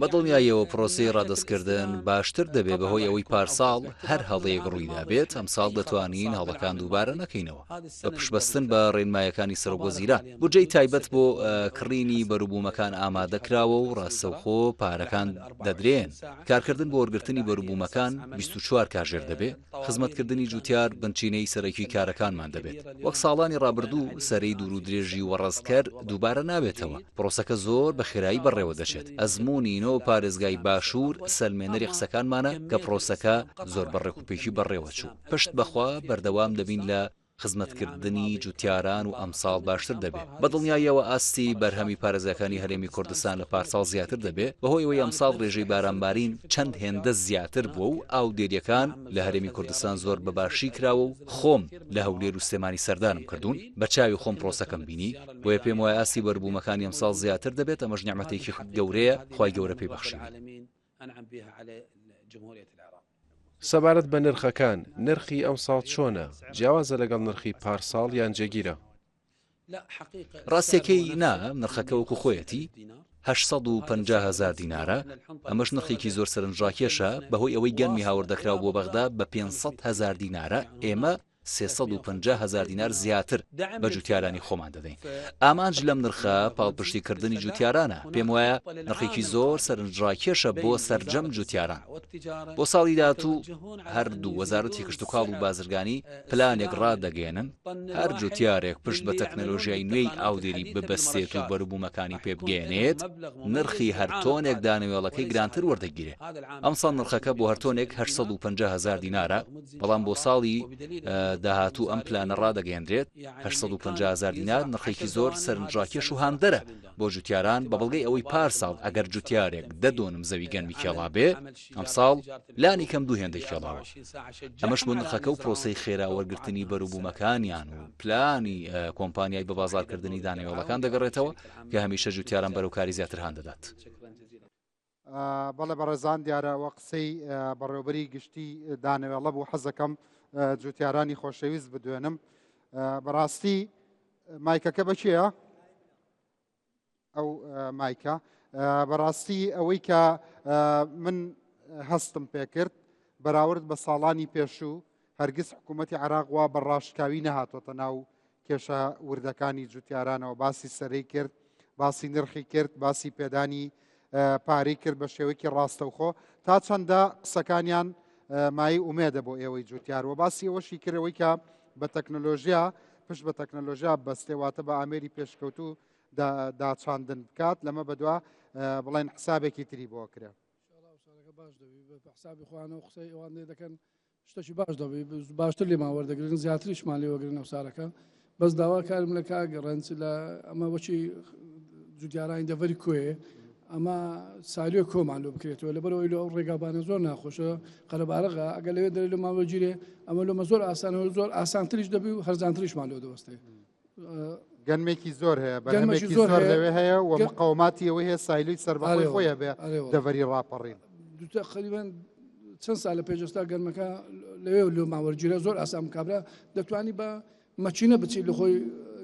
بە دڵنیاییەوە پرۆسەی ڕادەستکردن باشتر دەبێت بەهۆی ئەوەی پارساڵ هەر هەڵەیەک ڕوویدابێت ئەمساڵ دەتوانین هەڵەکان دووبارە نەکەینەوە بە پشتبەستن بە ڕێنمایەکانی سەرۆکوەزیران بودجەی تایبەت بۆ کڕینی بەروبوومەکان ئامادەکراوە و ڕاستەوخۆ پارەکان دەدرێن کارکردن بۆ وەرگرتنی بەروبوومەکان 24 کاژێر دەبێت خزمەتکردنی جوتیار بنچینەی سەرەکی کارەکانمان دەبێت. وەک ساڵانی ڕابردوو سەرەی دوورودرێژی وەڕەزکەر دووبارە نابێتەوە. پرۆسەکە زۆر بە خێرایی بەڕێوەدەچێت. ئەزموونی نۆ پارێزگای باشوور سەلمێنەری قسەکانمانە کە پرۆسەکە زۆر بە ڕێکوپێکی بەڕێوەچوو. پشت بەخوا بەردەوام دەبین لە خزمەتکردنی جوتیاران و ئەمساڵ باشتر دەبێ. بە دڵنیاییەوە ئاستی بەرهەمی پارێزگاکانی هەرێمی کوردستان لە پارساڵ زیاتر دەبێ، بەهۆی ئەوەی ئەمساڵ رێژەی بارانبارین چەند هێندە زیاتر بووە و ئاودێرییەکان لە هەرێمی کوردستان زۆر بە باشی کراوە و خۆم لە هەولێر و سلێمانی سەردانم کردوون بە چاوی خۆم پرۆسەکەم بینی، بۆیە پێم وایە ئاستی بەروبوومەکانی ئەمساڵ زیاتر دەبێت، ئەمەش نیعمەتێکی گەورەیە خوای گەورە پێی بەخشیوین. سەبارەت بە نرخەکان، نرخی ئەمساڵ چۆنە؟ جیاوازە لەگەڵ نرخی پارساڵ یان جێگیرە؟ ڕاستیەکەی نا، نرخەکە وەکو خۆیەتی، 850 هەزار دینارە، ئەمەش نرخێکی زۆر سەرنجڕاکێشە، بەهۆی ئەوەی گەنمی هاوردەکراو بۆ بەغدا بە 500 هەزار دینارە، ئێمە 350 هەزار دینار زیاتر بە جوتیارانی خۆمان دەدەین. ئامانج لەم نرخە پاڵپشتیکردنی جوتیارانە، پێموایە نرخێکی زۆر سەرنجڕاکێشە بۆ سەرجەم جوتیاران. بۆ ساڵی داهاتوو هەردوو وەزارەتی کشتوکاڵ و بازرگانی پلانێک ڕادەگەیەنن، هەر جوتیارێک پشت بە تەکنەلۆژیای نوێی ئاودێری ببەستێت و بەروبوومەکانی پێ بگەیەنێت، نرخی هەر تۆنێک دانەوێڵەکەی گرانتر وەردەگیرێ. ئەمساڵ نرخەکە بۆ هەر تۆنێک 850 هەزار دینارە، بەڵام بۆ ساڵی داهاتوو ئەم پلانە ڕادەگەیەندرێت، 850 هەزار دینار نرخێکی زۆر سەرنجڕاکێش و هاندەرە بۆ جوتیاران، بە بەڵگەی ئەوەی پار ساڵ ئەگەر جوتیارێک دە دۆنم زەوی گەنمی کێڵابێ، ئەمساڵ لانی کەم دوو هێندەی کێڵاوە. ئەمەش بۆ نرخەکە و پرۆسەی خێرا وەرگرتنی بەروبوومەکانیان و پلانی کۆمپانیای بەبازاڕکردنی دانەوێڵەکان دەگەڕێتەوە کە هەمیشە جوتیاران بەرەو کاری زیاتر هان دەدات. بەڵێ بەڕێزان دیارە ئەوە قسەی بەڕێوبەری گشتی دانەوێڵە بوو حەزەکەم جوتیارانی خۆشەویست بدوێنم بەڕاستی مایکەکە بەکێیە؟ ئەو مایکە بەڕاستی ئەوەی کە من هەستم پێکرد بەراورد بە ساڵانی پێشوو هەرگیز حکوومەتی عراق وا بە ڕاشکاوی نەهاتۆتە ناو کێشە وردەکانی جوتیارانەوە باسی سەرەی کرد باسی نرخی کرد باسی پێدانی پارەی کرد بە شێوەیەکی ڕاستەوخۆ تا چەندە قسەکانیان مایەی ئومێدە بۆ ئێوەی جوتیار و باسی ئەوەشی کردەوەی کە بە تەکنەلۆژیا پشت بە تەکنەلۆژیا بەستێ واتە بە ئامێری پێشکەوتوو داچاندن بکات لەمە بەدوا بڵێن حسابێکی تری بۆ کرێ. باش دەبی بە حسابی خۆیانەوە قسەی ئەوان لێ دەکەن شتەکی باش دەبی باشتر لێمان وەردەگرن زیاتریشمان لێ وەگرن ئەوسارەکە بەس داواکارم لە کاک ڕەنج لە ئەمە وەکی جوتیارانی دەڤەری کۆیە ئەمە سالیۆ کۆمان لۆ بکرێتەوە لەبەرەوەی لە ئەو ڕێگابانە زۆر ناخۆشە قەرەبارەغە ئەگەر لەوێ دەرێ لەمان وەگیرێ ئەمە لۆمە زۆر ئاسانەوە زۆر ئاسانتریش دەبی و هەرزانتریشمان لۆ دەوەستێ گەنمێکی زۆر هەیە بەرهەمێکی زۆر لەوێ هەیە و مقاوماتی ئەوەی هەیە سایلوی سەربەخۆی خۆی هەبێ دەڤەری ڕاپەڕین. تقریبا چەند سال لە پێش ئێستا گەرمەکە لەوێ لۆمان وەرگیرە زۆر ئاسان کابرا دەتوانی بە مەچینە بچی لە خۆی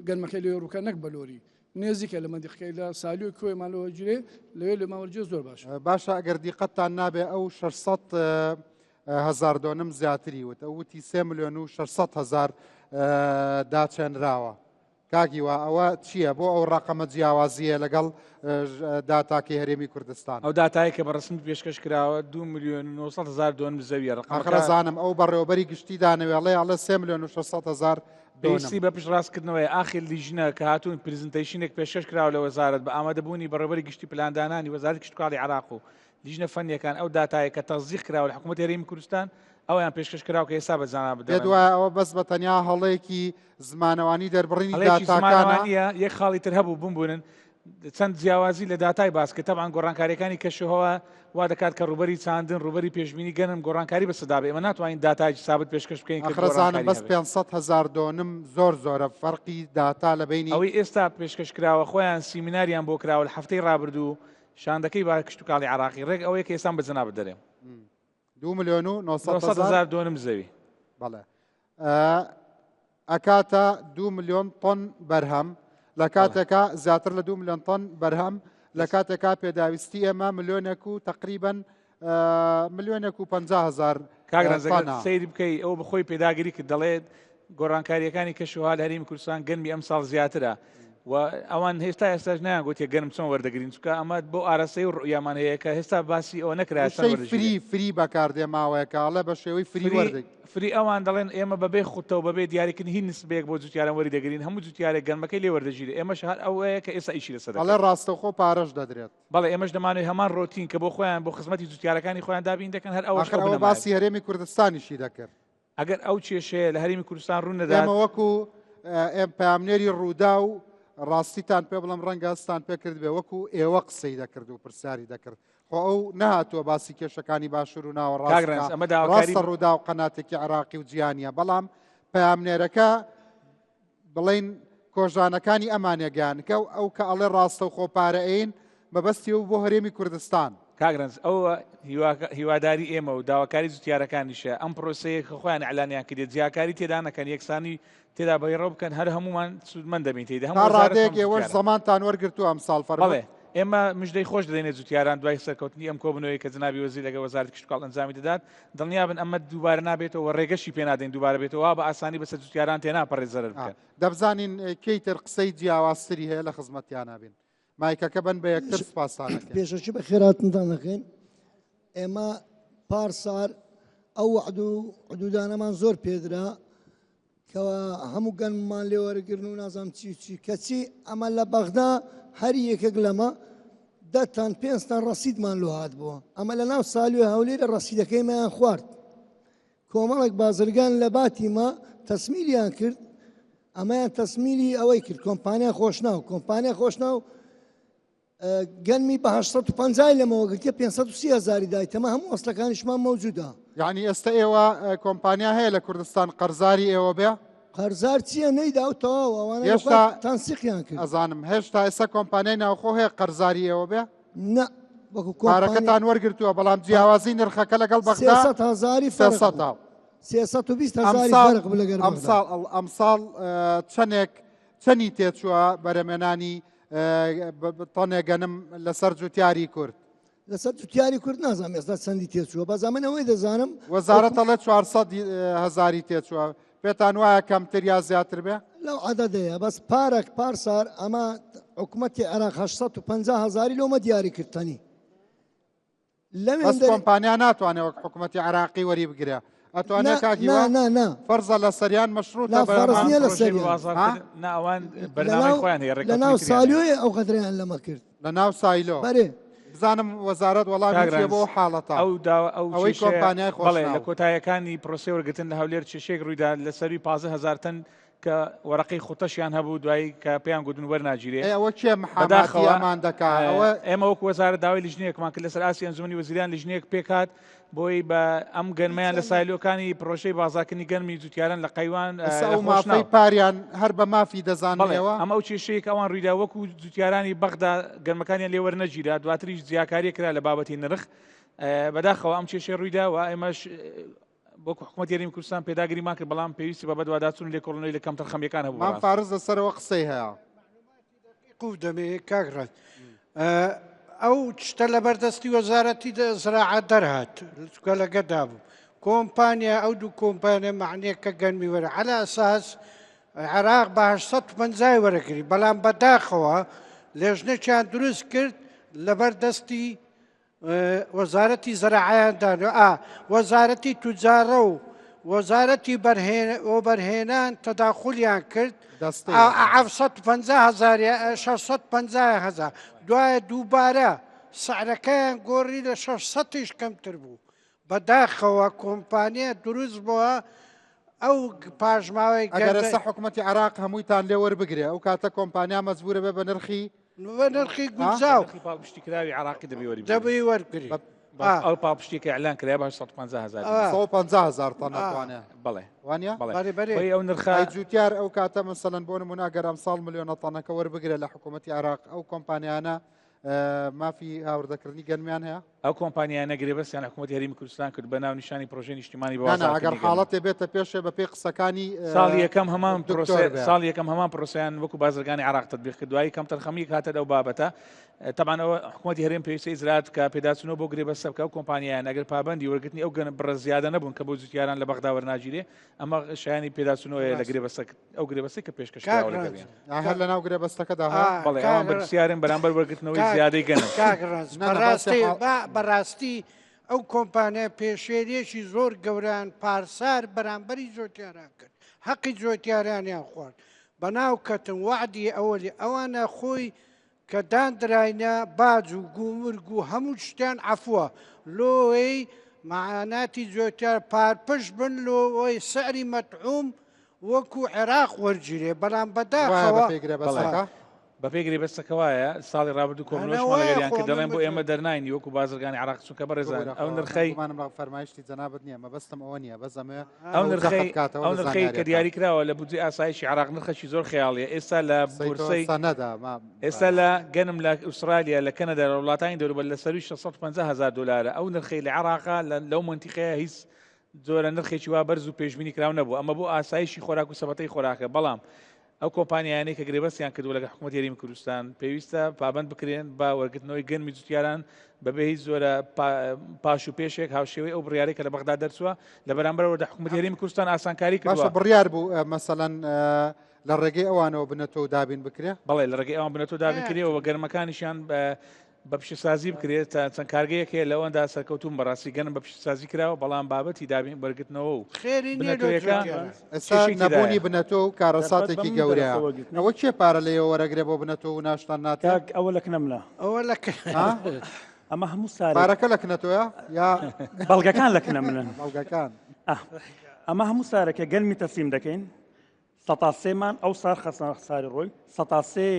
گەرمەکەی لێ ڕووکە نەک بە لۆری نێزیکە لە مەندیقەکەی لە سالیۆ کۆیمان لەوە گیرێ لەوێ لێمان وەرگێ زۆر باش باشە ئەگەر دیقەتتان نابێ ئەو 600 هەزار دۆنم زیاتری وت ئەو وتی 3 ملیۆن و 600 هەزار داچێنراوە کاک هیوا ئەوە چییە بۆ ئەو ڕقەمە جیاوازیە لەگەڵ داتاکەی هەرێمی کوردستان ئەو داتای کە بە ڕسمی پێشکەش کراوە 2 میلیۆن و 900 هزار دۆنم زەویە ڕقەمەکە زانم ئەو بەڕێوەبەری گشتی دانەوێڵێ ئەڵێ 3 میلیۆن و 600 هزار پێویستی بە پشتڕاستکردنەوەیە ئاخر لیژنە کە هاتوون presentation ێک پێشکەش کراوە لە وەزارەت بە ئامادەبوونی بەڕێوەبەری گشتی پلاندانانی وەزارەتی کشتوکاڵی عێراق و لیژنە فەنیەکان ئەو داتایە کە تەسدیق کراوە لە حکوومەتی هەرێمی کوردستان ئەویان پێشکەش کراوە کە ئێستا بە جەناب پێت دەڵێن. وایە ئەوە بەس بە تەنیا هەڵەیەکی زمانەوانی دەربڕینی هەڵەیەکی داتاکانە؟ زمانەوانییە یەک خاڵی تر هەبوو بمبورن چەند جیاوازی لە داتای باس کرد تەبعەن گۆڕانکاریەکانی کەشوهەوا وا دەکات کە ڕووبەری چاندن ڕووبەری پێشبینی گەنم گۆڕانکاری بەسەردا بێ ئێمە ناتوانین داتایەکی سابت پێشکەش بکەین کە ئاخر ئەزانم گۆڕانکاری بەس هەبێت. 500 هەزار دۆنم زۆر زۆرە فەرقی داتا لە بەینی. ئەوەی ئێستا پێشکەش کراوە خۆیان سیمیناریان بۆ کراوە لە هەفتەی ڕابردوو شاندەکەی با کشتوکاڵی عێراقی ڕێک ئەوەیە کە ئێستا بە جەنابت دەرێم. دوو ملیۆن و 900 900 هەزار دۆنم زەوی. بەڵێ ئەکاتە دو ملیۆن تۆن بەرهەم لە کاتێکا زیاتر لە دو ملیۆن تۆن بەرهەم لە کاتێکا پێداویستی ئێمە ملیۆنێک و تقریبن ملیۆنێک و 50 هزار کاک ڕەنج سەیری بکەی ئەو بەخۆی پێداگری کرد دەڵێت گۆڕانکاریەکانی کەشوها لە هەرێمی کوردستان گەنمی ئەم ساڵ زیاترە و ئەوان هێستا ئێستاش نیان گوتێ گەنم چۆن وەردەگرین چکە ئەمە بۆ ئارەسەی و ڕویامان هەیە کە هێستا باسی ئەوە نەکرا فری فری بەکاردێ ماوەیەکە ئەڵێ بە شێوەی فری وەردەگرین فری ئەوان دەڵێن ئێمە بەبێ خوتە و بەبێ دیاریکردنی هیچ نسبەیەک بۆ جوتیاران وەری دەگرین هەموو جوتیارێک گەنمەکەی لێ وەردەگیرێ ئێمەش هەر ئەوەیە کە ئێستا ئیشی لەسەر ئەڵێ ڕاستەوخۆ پارەش دەدرێت. بەڵێ ئێمەش دەمانەوێت هەمان ڕۆتین کە بۆ خۆیان بۆ خزمەتی جوتیارەکانی خۆیان دابین دەکەن هەر ئەوەش ئاخر ئەوە باسی هەرێمی کوردستانیشی دەکرد. ئەگەر ئەو کێشەیە لە هەرێمی کوردستان ڕوو نەدات. ئێمە وەکو ئێم پەیامنێری ڕووداو ڕاستیتان پێ بڵێم ڕەنگە هەستتان پێ کردبێ وەکو ئێوە قسەی دەکرد و پرسیاری دەکرد خۆ ئەو نەهاتووە باسی کێشەکانی باشوور و ناوەڕاست کاک ڕەنج ئەمە داواکاری ڕاستە ڕووداو قەناتێکی عێراقی و جیهانیە بەڵام پەیامنێرەکە بڵێین کۆژانەکانی ئەمانە گەیان کە ئەو کە ئەڵێ ڕاستەوخۆ پارە ئەین مەبەستی ئەو بۆ هەرێمی کوردستان. کاک رەنج ئەوە هیواداری ئێمە و داواکاری جوتیارەکانیشە ئەم پرۆسەیە کە خۆیان ئیعلانیان کردیە جیاکاری تێدا نەکەن یەکسانی تێدا بەیڕەو بکەن هەر هەموومان سوودمەند دەبین تێیدا هەم تا ڕادەیەک ئێوەش زەمانتان وەرگرتووە ئەمساڵ فەرموو. بەڵێ ئێمە مژدەی خۆش دەدەینە جوتیاران دوای سەرکەوتنی ئەم کۆبوونەوەی کە جەنابی وەزیر لەگەڵ وەزارەتی کشتوکاڵ ئەنجامی دەدات دڵنیابن ئەمە دووبارە نابێتەوە و ڕێگەشی پێ نادەین دووبارە بێتەوە وا بە ئاسانی بەسەر جوتیاران تێناپەڕێت زەرەر بکەن. دەبزانین کێی تر قسەی جیاوازتری هەیە لە خزمەتیانا بین. مایکەکە بەن بە یەکتر سپاستان ئەکەین. پێشەکی بەخێرهاتنتان دەکەین. ئێمە پار سار ئەو وەعد و عدودانەمان زۆر پێدرا کەوا هەموو گەنممان لێ وەرگرن و نازانم چی و چی کەچی ئەمە لە بەغدا هەر یەکێک لەمە دە تەن پێنج تەن ڕەسیدمان لۆ هات بووە ئەمە لە ناو سالیۆ هەولێرە ڕەسیدەکەی مەیان خوارد کۆمەڵێک بازرگان لە باتی مە تەسمیلیان کرد ئەمەیان تەسمیلی ئەوەی کرد کۆمپانیا خۆشناو کۆمپانیا خۆشناو گەنمی بە 850 لەمەوە گرتیە 530 هەزاری دایتەمە هەموو ئەسلەکانیشمان مەوجودە. یعنی ئێستا ئێوە کۆمپانیا هەیە لە کوردستان قەرزاری ئێوە بێ؟ قەرزار چییە نەیدا و تەواو ئەوانە هێشتا تەنسیقیان کرد. ئەزانم هێشتا ئێستا کۆمپانیای ناوخۆ هەیە قەرزاری ئێوە بێ؟ نا وەکو کۆمپانیا پارەکەتان وەرگرتووە بەڵام جیاوازی نرخەکە لەگەڵ بەغدا 300 هەزاری فەرق 300 320 هەزاری فەرق بوو لەگەر بەغدا. ئەمساڵ ئەمساڵ چەندێک چەنی تێچووە بەرەمێنانی تۆنێ گەنم لەسەر جوتیاری کورد؟ لەسەر جوتیاری کورد نازانم ئێستا چەندی تێچووە بەس ئەمن ئەوەی دەزانم وەزارەت ئەڵێ 400 هەزاری تێچووە پێتان وایە کەمتر یا زیاتر بێ؟ لەو عەدەدەیە بەس پارەک پارسار ئەمە حکومەتی عێراق 850 هەزاری لۆمە دیاری کرد تەنی. بەس کۆمپانیا ناتوانێت وەک حکوومەتی عراقی وەری بگرێ ئەتوانێت کاکی نا نا نا فەرزە لە سەریان مەشروط لا فەرز نییە لە سەریان ناوان بەرنامەی خۆیان هەیە لە ناو سالیۆی ئەو قەدرەیان لەمە کرد لە ناو سایلۆ بەرێ بزانم وەزارەت وەڵامی چیە بۆ حاڵەتە ئەو داوا ئەو ئەوەی کۆمپانیای بەڵێ لە کۆتایەکانی پرۆسەی وەرگرتن لە هەولێر کێشەیەک ڕوویدا لە سەروی 15 هەزار تەن کە وەرەقەی خوتەشیان هەبوو دوایی کە پێیان گوتن وەرناگیرێ. ئەی ئەوە کێ محاماتی ئەمان دەکا؟ ئەوە ئێمە وەکو وەزارەت داوای لیژنەیەکمان کرد لەسەر ئاستی ئەنجومەنی وەزیران لیژنەیەک پێکهات بۆی بە ئەم گەنمەیان لە سایلۆکانی پرۆژەی بازاکردنی گەنمی جوتیاران لە قەیوان ئێستا ئەو مافەی پاریان هەر بە مافی دەزاننەوە؟ ئەمە ئەو کێشەیە کە ئەوان ڕوویدا وەکو جوتیارانی بەغدا گەنمەکانیان لێ وەرنەگیرا دواتریش جیاکاریە کرا لە بابەتی نرخ بەداخەوە ئەم کێشەی ڕوویدا و ئێمەش وەکو حکومەتی هەرێمی کوردستان پێداگریمان کرد بەڵام پێویستی بە بەدواداچوون و لێکۆڵینەوەی لە کەمتەرخەمییەکان هەبوو مام بەڕاستی. فارس لەسەرەوە قسەی هەیە. قوو دەمێ کاک ڕەنج ئەو شتە لەبەر دەستی وەزارەتی زراعەت دەرهات چونکە لەگەدا بوو کۆمپانیا ئەو دوو کۆمپانیا معنیە کە گەنمی وەرە عەلە ئەساس عێراق بە 850 وەرەگری بەڵام بەداخەوە لێژنێکیان دروست کرد لەبەر دەستی وەزارەتی زەراعەیان دانوە ئا وەزارەتی توجارە و وەزارەتی وەبەرهێنان تەداخولیان کرد هزار 650 هزار دوایە دووبارە سعرەکەیان گۆڕی لە 600یش کەمتر بوو بەداخەوە کۆمپانیا دروست بووە ئەو پاشماوەی ئەگەر ئێستا حکوومەتی عراق هەموویتان لێ وەربگرێ ئەو کاتە کۆمپانیا مەجبورە بێ بە نرخی بە نرخی گونجاو نرخی پاڵپشتی کراوی عراقی دەبێ وەری دەبێ وەرگری ئەو پاڵپشتی کە ئەلان کرا بە 150 هزار 150 هزار تەن ئەتوانێ بەڵێ وانە بەڵێ بەڵێ ئەو نرخە جوتیار ئەو کاتە مەسەلەن بۆ نمونە گەر ئەمساڵ ملیۆنە تەنەکە وەربگرێ لە حکوومەتی عراق ئەو کۆمپانیانە مافی هاوردەکردنی گەنمیان هەیە؟ ئەو کۆمپانیانە گرێبەستیان لە حکوومەتی هەرێمی کوردستان کرد بە ناونیشانی پرۆژەی نیشتیمانی بە نا نا ئەگەر بازاڕکردنی گەنم. حاڵەتێ بێتە پێشێ بە پێی قسەکانی ساڵی یەکەم هەمان دکتۆر پرۆسە بێ. ساڵی یەکەم هەمان پرۆسەیان وەکو بازرگانی عێراق تەتبیق کرد دوایی کەمتەرخەمییەک هاتە ئەو بابەتە تەبعەن ئەوە حکوومەتی هەرێم پێویستە ئیجرائات بکا پێداچوونەوە بۆ گرێبەستە بکا ئەو کۆمپانیایانە ئەگەر پابەندی وەرگرتنی ئەو گەنم بڕە زیادە نەبوون کە بۆ جوتیاران لە بەغدا وەرناگیرێ ئەمە شایانی پێداچوونەوەیە لە ڕاست. گرێبەستە ئەو گرێبەستەی کە پێشکەش کاک کراوە ڕەنج لەگەڵیان. هەر لەناو گرێبەستەکەدا هەیە؟ بەڵێ ئەوان بەرپرسیارن بەرامبەر وەرگرتنەوەی زیادەی گەنم. کاک ڕەنج بەڕاستی بەڕاستی ئەو کۆمپانیا پێشێلیەکی زۆر گەورەیان پارسار بەرامبەری جۆتیاران کرد حەقی جۆتیارانیان خوارد بەناو کەتن وەعدی ئەوەلی ئەوانە خۆی کە داندراینە باج و گومرگ و هەموو شتیان عەفوە لۆی مەعاناتی جۆتیار پارپشت بن لۆی سعری مەتعوم وەکو عێراق وەرگیرێ بەڵام بەداخەوە بەپێی گرێبەستەکە بەپێی گرێبەستەکە وایە ساڵی ڕابردوو کۆبوونەوەشمان لەگەڵیان کرد دەڵێن بۆ ئێمە دەرناینی وەکو بازرگانی عێراق چونکە بەڕێزان ئەو نرخەی گومانم لە فەرمایشتی جەنابت نییە مەبەستم ئەوە نییە بەس ئەمەوێ ئەو نرخەی جەخت بکاتەوە ئەو لە نرخەی کە زانیارییەکان. دیاری کراوە لە بودجەی ئاسایشی عێراق نرخێکی زۆر خەیاڵیە ئێستا لە قسەی تۆ بورسەی سەنەدە ما ئێستا لە گەنم لە ئوسترالیا لە کەنەدا لە وڵاتانی دەوروبەر لە سەروی 650 هزار دلارە ئەو نرخەی لە عێراقا لەو مەنتیقەیە هیچ جۆرە نرخێکی وا بەرز و پێشبینی کراو نەبوو ئەمە بۆ ئاسایشی خۆراک و سەبەتەی خۆراکە بەڵام ئەو کۆمپانیایانەی کە گرێبەستیان کردووە لەگەڵ حکوومەتی هەرێمی کوردستان پێویستە پابەند بکرێن بە وەرگرتنەوەی گەنمی جوتیاران بەبێ هیچ جۆرە پاش و پێشێک هاوشێوەی ئەو بڕیارەی کە لە بەغدا دەرچووە لە بەرامبەرەوە دە حکوومەتی هەرێمی کوردستان ئاسانکاری باشە کردووە بڕیار بوو مەسەلەن لە ڕێگەی ئەوانەوە بنەتۆ و دابین بکرێ؟ بەڵێ لە ڕێگەی ئەوان بنەتۆ دابین کرێ و گەرمەکانیشیان بە پیشەسازی بکرێت تا چەند کارگەیەک هەیە لەوەندا سەرکەوتوون بەڕاستی گەنم بە پیشەسازی کراوە بەڵام بابەتی دابین بەرگرتنەوە و خێری نییە لۆ بنەتۆیەکە جوتیاران. ئێستا کێشەی نەبوونی تێدایە. بنەتۆ و دەرفەت کارەساتێکی بەم گەورەیە دەرفە وەرگرتنەی. ئەوە کێ پارە لێیەوە وەرەگرێ بۆ بنەتۆ و ناشتان ناتێ؟ کاک ئەوە لە کنە منە. ئەوە لە کنە. ها؟ ئەمە هەموو سارێک. پارەکە لە کنە تۆیە یا بەڵگەکان لە کنە منن. بەڵگەکان. ئاه. ئەمە هەموو سارێکە گەنمی تەسلیم دەکەین سەتا سێمان ئەو سار خەساری ڕۆی سەتا سێ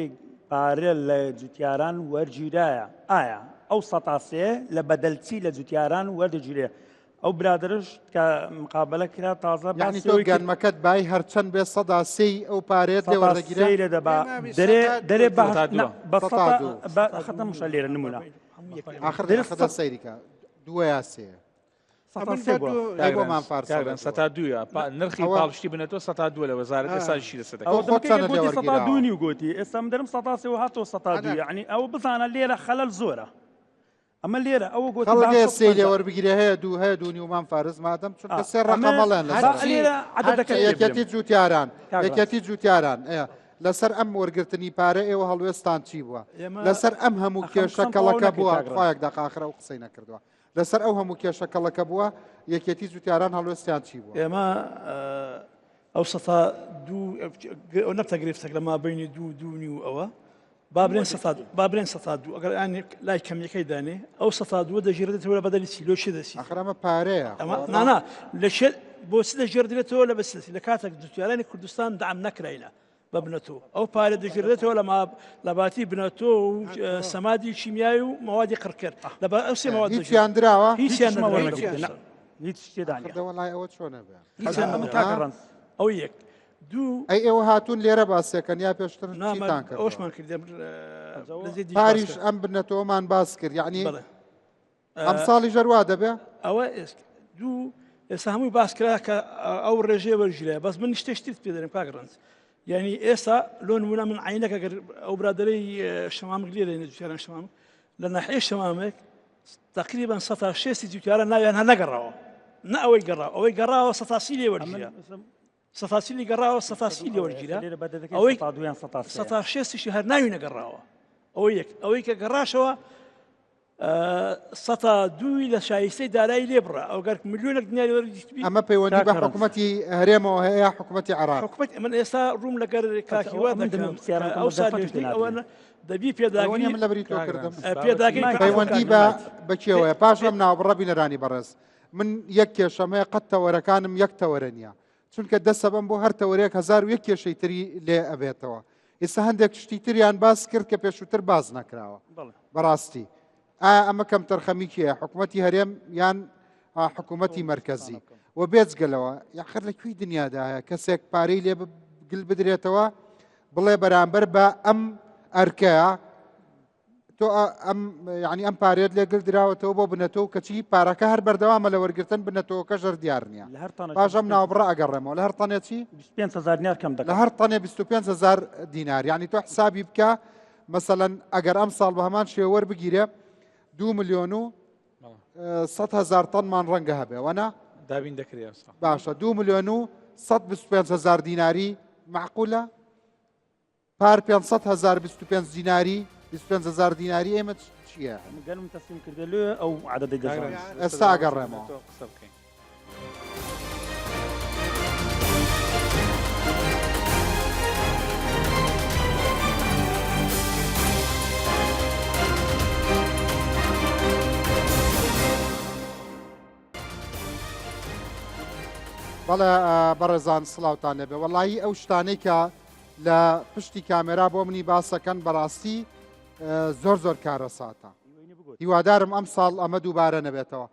پارە لە جوتیاران وەرگیرایە ئایا ئەو سەتا سێ لە بەدەل چی لە جوتیاران وەردەگیرێ ئەو برادرش کە مقابلە کرا تازە یعنی تۆ گەنمەکەت بای هەرچەند بێ سەدا سێی ئەو پارێت لێ وەردەگیرێ لێ دەبا دەرێ دەرێ بە بە سەتا بە خەتە مشە لێرە نمونە ئاخر دەرێ سەیریکە دووە یا سێ سەتا دووە نرخی پاڵپشتی بنەتۆ سەتا دووە لە وەزارەت ئێستا شی لەسەر دەکەن. سەتا دوو نیو گوتی ئێستا من دەرم سەتا سێ و هاتەوە سەتا دوو یعنی ئەوە بزانە لێرە خەلەل زۆرە ئەمە لێرە ئەوە گوتی خەڵک هەیە سێی لێ وەربگیرێ هەیە دوو هەیە دوو نیو مام فارس مادەم چونکە سێ ڕەقەمەڵێن لەسەر لێرە عەدەدەکە یەکێتی جوتیاران یەکێتی جوتیاران لەسەر ئەم وەرگرتنی پارە ئێوە هەڵوێستان چی بووە لەسەر ئەم هەموو کێشە کەڵەکە بووە خوایەک دەقاخرە و قسەی نەکردووە. لەسەر ئەو هەموو کێشە کەڵەکە بووە یەکێتی جوتیاران هەڵوێستیان چی بووە؟ ئێمە ئەو سەتا دوو ئەو نەبتە گرفتێک لە مابینی دوو دوو نیو ئەوە با بلێن سەتا با بلێن سەتا دوو ئەگەر ئەنێ لای کەمیەکەی دانێ ئەو سەتا دووە دەژێردێتەوە لە بەدەلی چی لۆ چی دەسی ئەخر ئەمە پارەیە ئەمە نانا لە چێ بۆ چ دەژێردرێتەوە لە بەس لە کاتێک جوتیارانی کوردستان دام نەکراینە بە بنەتۆ ئەو پارە دەگیردرێتەوە لە لە باتی بنەتۆ و سەمادی کیمیایی و مەوادی قڕکەر لە بە ئەو سێ مەواد هیچیان دراوە هیچیان هیچ تێدا نییە وەڵای ئەوە چۆنە بێ ئەو یەک دوو ئەی ئێوە هاتوون لێرە باسەکەن یا پێشتر چیتان کرد ئەوشمان کرد پاریش ئەم بنەتەوەمان باس کرد یعنی ئەم ساڵی ژەروا دەبێ ئەوە دوو ئێستا هەمووی باس کرا کە ئەو ڕێژەیە وەرگیرا بەس من شتێک پێ دەرم کاک ڕەنج یعنی ئێستا لۆ نمونە من عینەکە گەر ئەو برادەرەی شەمامک لێ دێنێ جوتیاران شەمامک لە ناحیە شەمامێک تقریبا سەتا شێستی جوتیاران ناویان هەر نەگەڕاوە نە ئەوەی گەڕاوە ئەوەی گەڕاوە سەتا سی لێ وەرگیرا سەتا چلی گەڕاوە سەتا سی لێ وەرگیرا ئەوەی سەتا شێستیشی هەر ناوی نەگەڕاوە ئەوە یەک ئەوەی کە گەڕاشەوە سەتا دووی لە شایستەی دارایی لێ بڕا ئەو گەر ملیۆنێک دیناری وەرگرتبی ئەمە پەیوەندی بە حکوومەتی هەرێمەوە هەیە حکوومەتی عێراق حکوومەت من ئێستا ڕووم لەگەر کاکیوا دەکەم ئەو ساڵێژنەی ئەوە دەبی پێداگری من لە بری تۆ کردم پێداگری پەیوەندی بە بەکێوەیە پاش ئەم ناوبڕە بینەرانی بەڕێز من یەک کێشەمەیە قەت تەوەرەکانم یەک تەوەرە نییە چونکە دەسەبم بۆ هەر تەوەرێک 1001 کێشەی تری لێ ئەبێتەوە ئێستا هەندێک شتی تریان باس کرد کە پێشووتر باس نەکراوە بەڕاستی ئایا ئەمە کەم تەرخەمی کێ حکوومەتی هەرێم یان حکوومەتی مرکزی و بێجگەلەوە یاخر لە کوی دنیادا هەیە کەسێک پارەی لێ گل بدرێتەوە بڵێ بەرامبەر بە ئەم ئەرکەیە تۆ ئەم یعنی ئەم پارێت لێ گل دراوەتەوە بۆ بنەتۆ و کەچی پارەکە هەر بەردەوامە لە وەرگتن بنەتەوەکە ژەر دیار نییە پاشەم ناوبڕە ئەگەڕێمەوە لە هەر تەنێکی 25هزار دینار کەم دەکە لە هەر تەنێ 25هزار دینار یعنی تۆ حسابی بکە مەسەەن ئەگەر ئەم ساڵ بە هەمان شێوەر بگیرێ دو ملیۆن و 100 هزار تەنمان ڕەنگە هەبێ وەنا دابین دەکرێت باشە دو ملیۆن و 125 هزار دیناری معقولە پار 500 هەزار 25 دیناری 25 هەزار دیناری ئێمە چییە؟ گەنم تەسلیم کردە لێ ئەو عەدەدەی دەزانم. ئێستا ئەگەڕێمەوە. قسە بکەین. بەڵێ بەڕێزان سڵاوتان لێبێ وەڵایی ئەو شتانەی کە لە پشتی کامێرا بۆ منی باسەکەن بەڕاستی زۆر زۆر کارەساتە هیوادارم ئەم ساڵ ئەمە دووبارە نەبێتەوە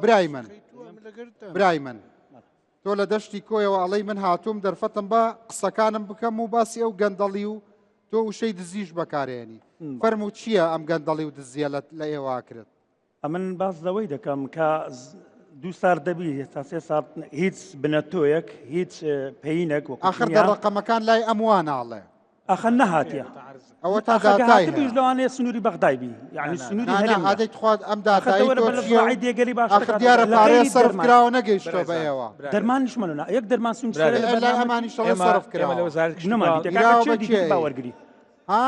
برای من برای من تۆ لە دەشتی کۆیەوە ئەڵەی من هاتووم دەرفەتم بە قسەکانم بکەم و باسی ئەو گەندەڵی و تۆ وشەی دزیش بەکارێنی فەرموو چییە ئەم گەندەڵی و دزیە لە ئێوە کرد ئەمن باس لەوەی دەکەم کە دوو سار دەبی تا سێ سار هیچ بنەتۆیەک هیچ پێینێک وەکو ئاخر دە ڕقەمەکان لای ئەم واناڵێ ئەخە نەهاتیە ئەوە تا داتای هەیە لەوانەیە سنووری بەغدای بی یعنی سنووری هەرێم ئادەی تخوات ئەم داتای تۆ چییە؟ دێگەری باش ئاخر دیارە پارەیە سەرف کراوە نەگەیشتووە بە ئێوە دەرمانیش مەلونا یەک دەرمان سنوور لای ئەمانیش ئەڵێ سەرف کراوە لە وەزارەتی نەمانی کراوە بە کێ؟ باوەرگری ها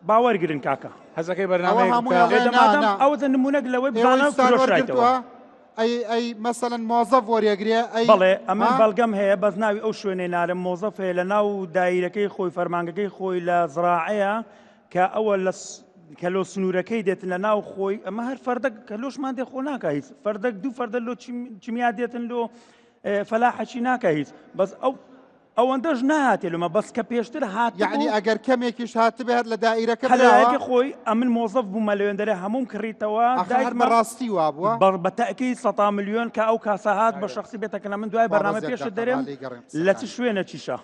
باوەرگرن کاکە حەزەکەی ئەوە بەرنامەیەک هەمووی بکە ئەڵێ نا نا ئەوە نمونەک لەوەی ئێوە بزانە هیچتان فرۆشرایتەوە وەرگرتووە ئەی ئەی مەسەلەن مۆزەف وەریەگرێ ئەی بەڵێ ئەمن ها؟ بەڵگەم هەیە بەس ناوی ئەو شوێنەی نارم مۆزەف هەیە لە ناو دایرەکەی خۆی فەرمانگەکەی خۆی لە زراعەیە کە ئەوە لە کە لۆ سنوورەکەی دێتن لە ناو خۆی ئەمە هەر فەردەک کە لۆشمان دێ خۆ ناکە هیچ فەردەک دوو فەردە لۆ چیمیا دێتن لۆ فەلاحەکی ناکە هیچ بەس ئەو ئەوەندەش نەهاتێ لۆمە بەس کە پێشتر هاتبوو. یەعنی ئەگەر کەمێکیش هاتبێ هەر لە دائیرەکە هەر لە براوە؟ دائیرەکە خۆی ئەمن مۆزەف بوومە لەوێندەرێ هەمووم کڕیتەوە ئاخر هەر دایکمە بەڕاستی وابووە؟ بە بە تەئکید سەتا ملیۆن کە ئەو کاسە هات بە شەخسی بێتە کەنە من دوای خوا بەرنامە بەس یەک پێشت دەقە با دەرێم لێی گەڕێم لە چ قسەکانی. شوێنەکیشە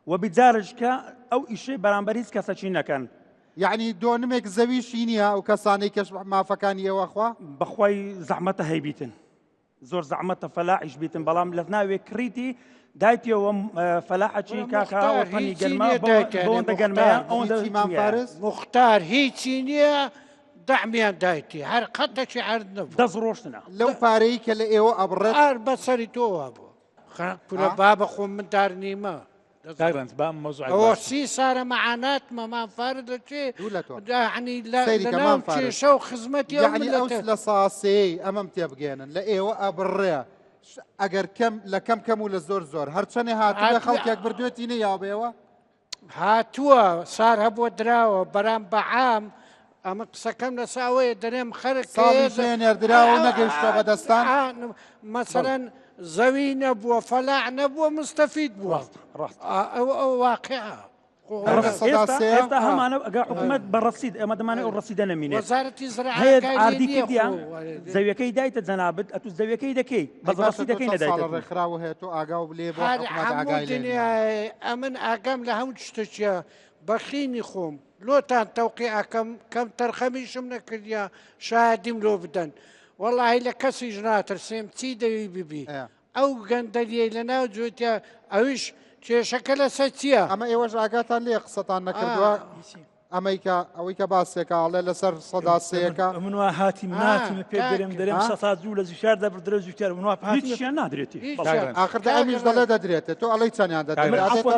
وە بیجارش کە ئەو ئیشەی بەرامبەر هیچ کەسەکی نەکەن. یەعنی دۆنمێک زەویشی نییە ئەو کەسانەی کەش مافەکانی ئێوە خوا؟ بەخوای زەحمەتە هەیبیتن. زۆر زەحمەتە فەلاحیش بیتن بەڵام لە ناوێ کڕیتی دایتیەوە فەلاحەکی کاکە وەتەنی گەرمە بەوەندە گەرمەیە ئەوەندە مختار هیچی نییە دەعمیان دایتی هەر قەتەکی عرد نەبوو دەست ڕۆشتنە لەو پارەی کە لە ئێوە ئەبڕێت هەر بەسەری تۆوە بوو کورە بابە خۆم من دار نیمە. کاک ڕەنج با مەوزوعێک ئەوە باس سی سارە مەعانات مەمان فارد لە چێ دوو لە تۆ یعنی لە سەیری لە کە ناو مام فارس کێشە و خزمەتی ئەو یعنی ئەو ملەتە لە ساسەیەی ئەمەم تێبگەێنن لە ئێوە ئەبڕێ ئەگەر کەم لە کەم کەم و لە زۆر زۆر هەرچەنێ هاتووە هاتووە خەڵکێک بردوێتی نەیاوە بێەوە هاتووە سار هەبووە دراوە بەرام بەعام ئەمە قسەکەم لەسە ئەوەیە دەرێم خەرک ساڵی ژێ نێردراوە و نەگەیشتووە بە دەستان مەسەرەن زەوی نەبووە فەلاع نەبووە مستەفید بووە ڕاست ئەو واقعە ئێستا هەمانە ئەگە حکوومەت بە ڕسید ئەمە دەمانێت ئەو ڕسیدە نەمینێت وەزارەتی هەیە ئاردی کردیان زەویەکەی دایتە جەنابت ئەتو زەویەکەی دەکەی بەس ڕسیدەکەی نەدایتە ڕێکخراوە هەیە تۆ ئاگا و بلێ بۆ ئەمن ئاگام لە هەموو شتێکە بەخینی خۆم لۆتان تەوقی ئەکەم کەم تەرخەمیشم نەکردە شایدیم لۆ بدەن وەڵی لە کەسیش ناترسێم چی دەوی ببی ئەو گەندەلیەی لە ناو جوتیا ئەویش کێشەکە لەسەر چییە؟ ئەمە ئێوەش ئاگاتان لێ قسەتان نەکردووە ئەمەی کە ئەوەی کە باسێکە ئەڵێ لەسەر سەدا سێیەکە من وا هاتیم ناتیمە پێ دەرێم دەرێم سەتا دوو لە جوتیار دەبردرێ جوتیار من وا هیچیان نادرێتی ئاخر ئەمیش دەڵێ دەدرێتێ تۆ ئەڵێی چەندیان دەدرێت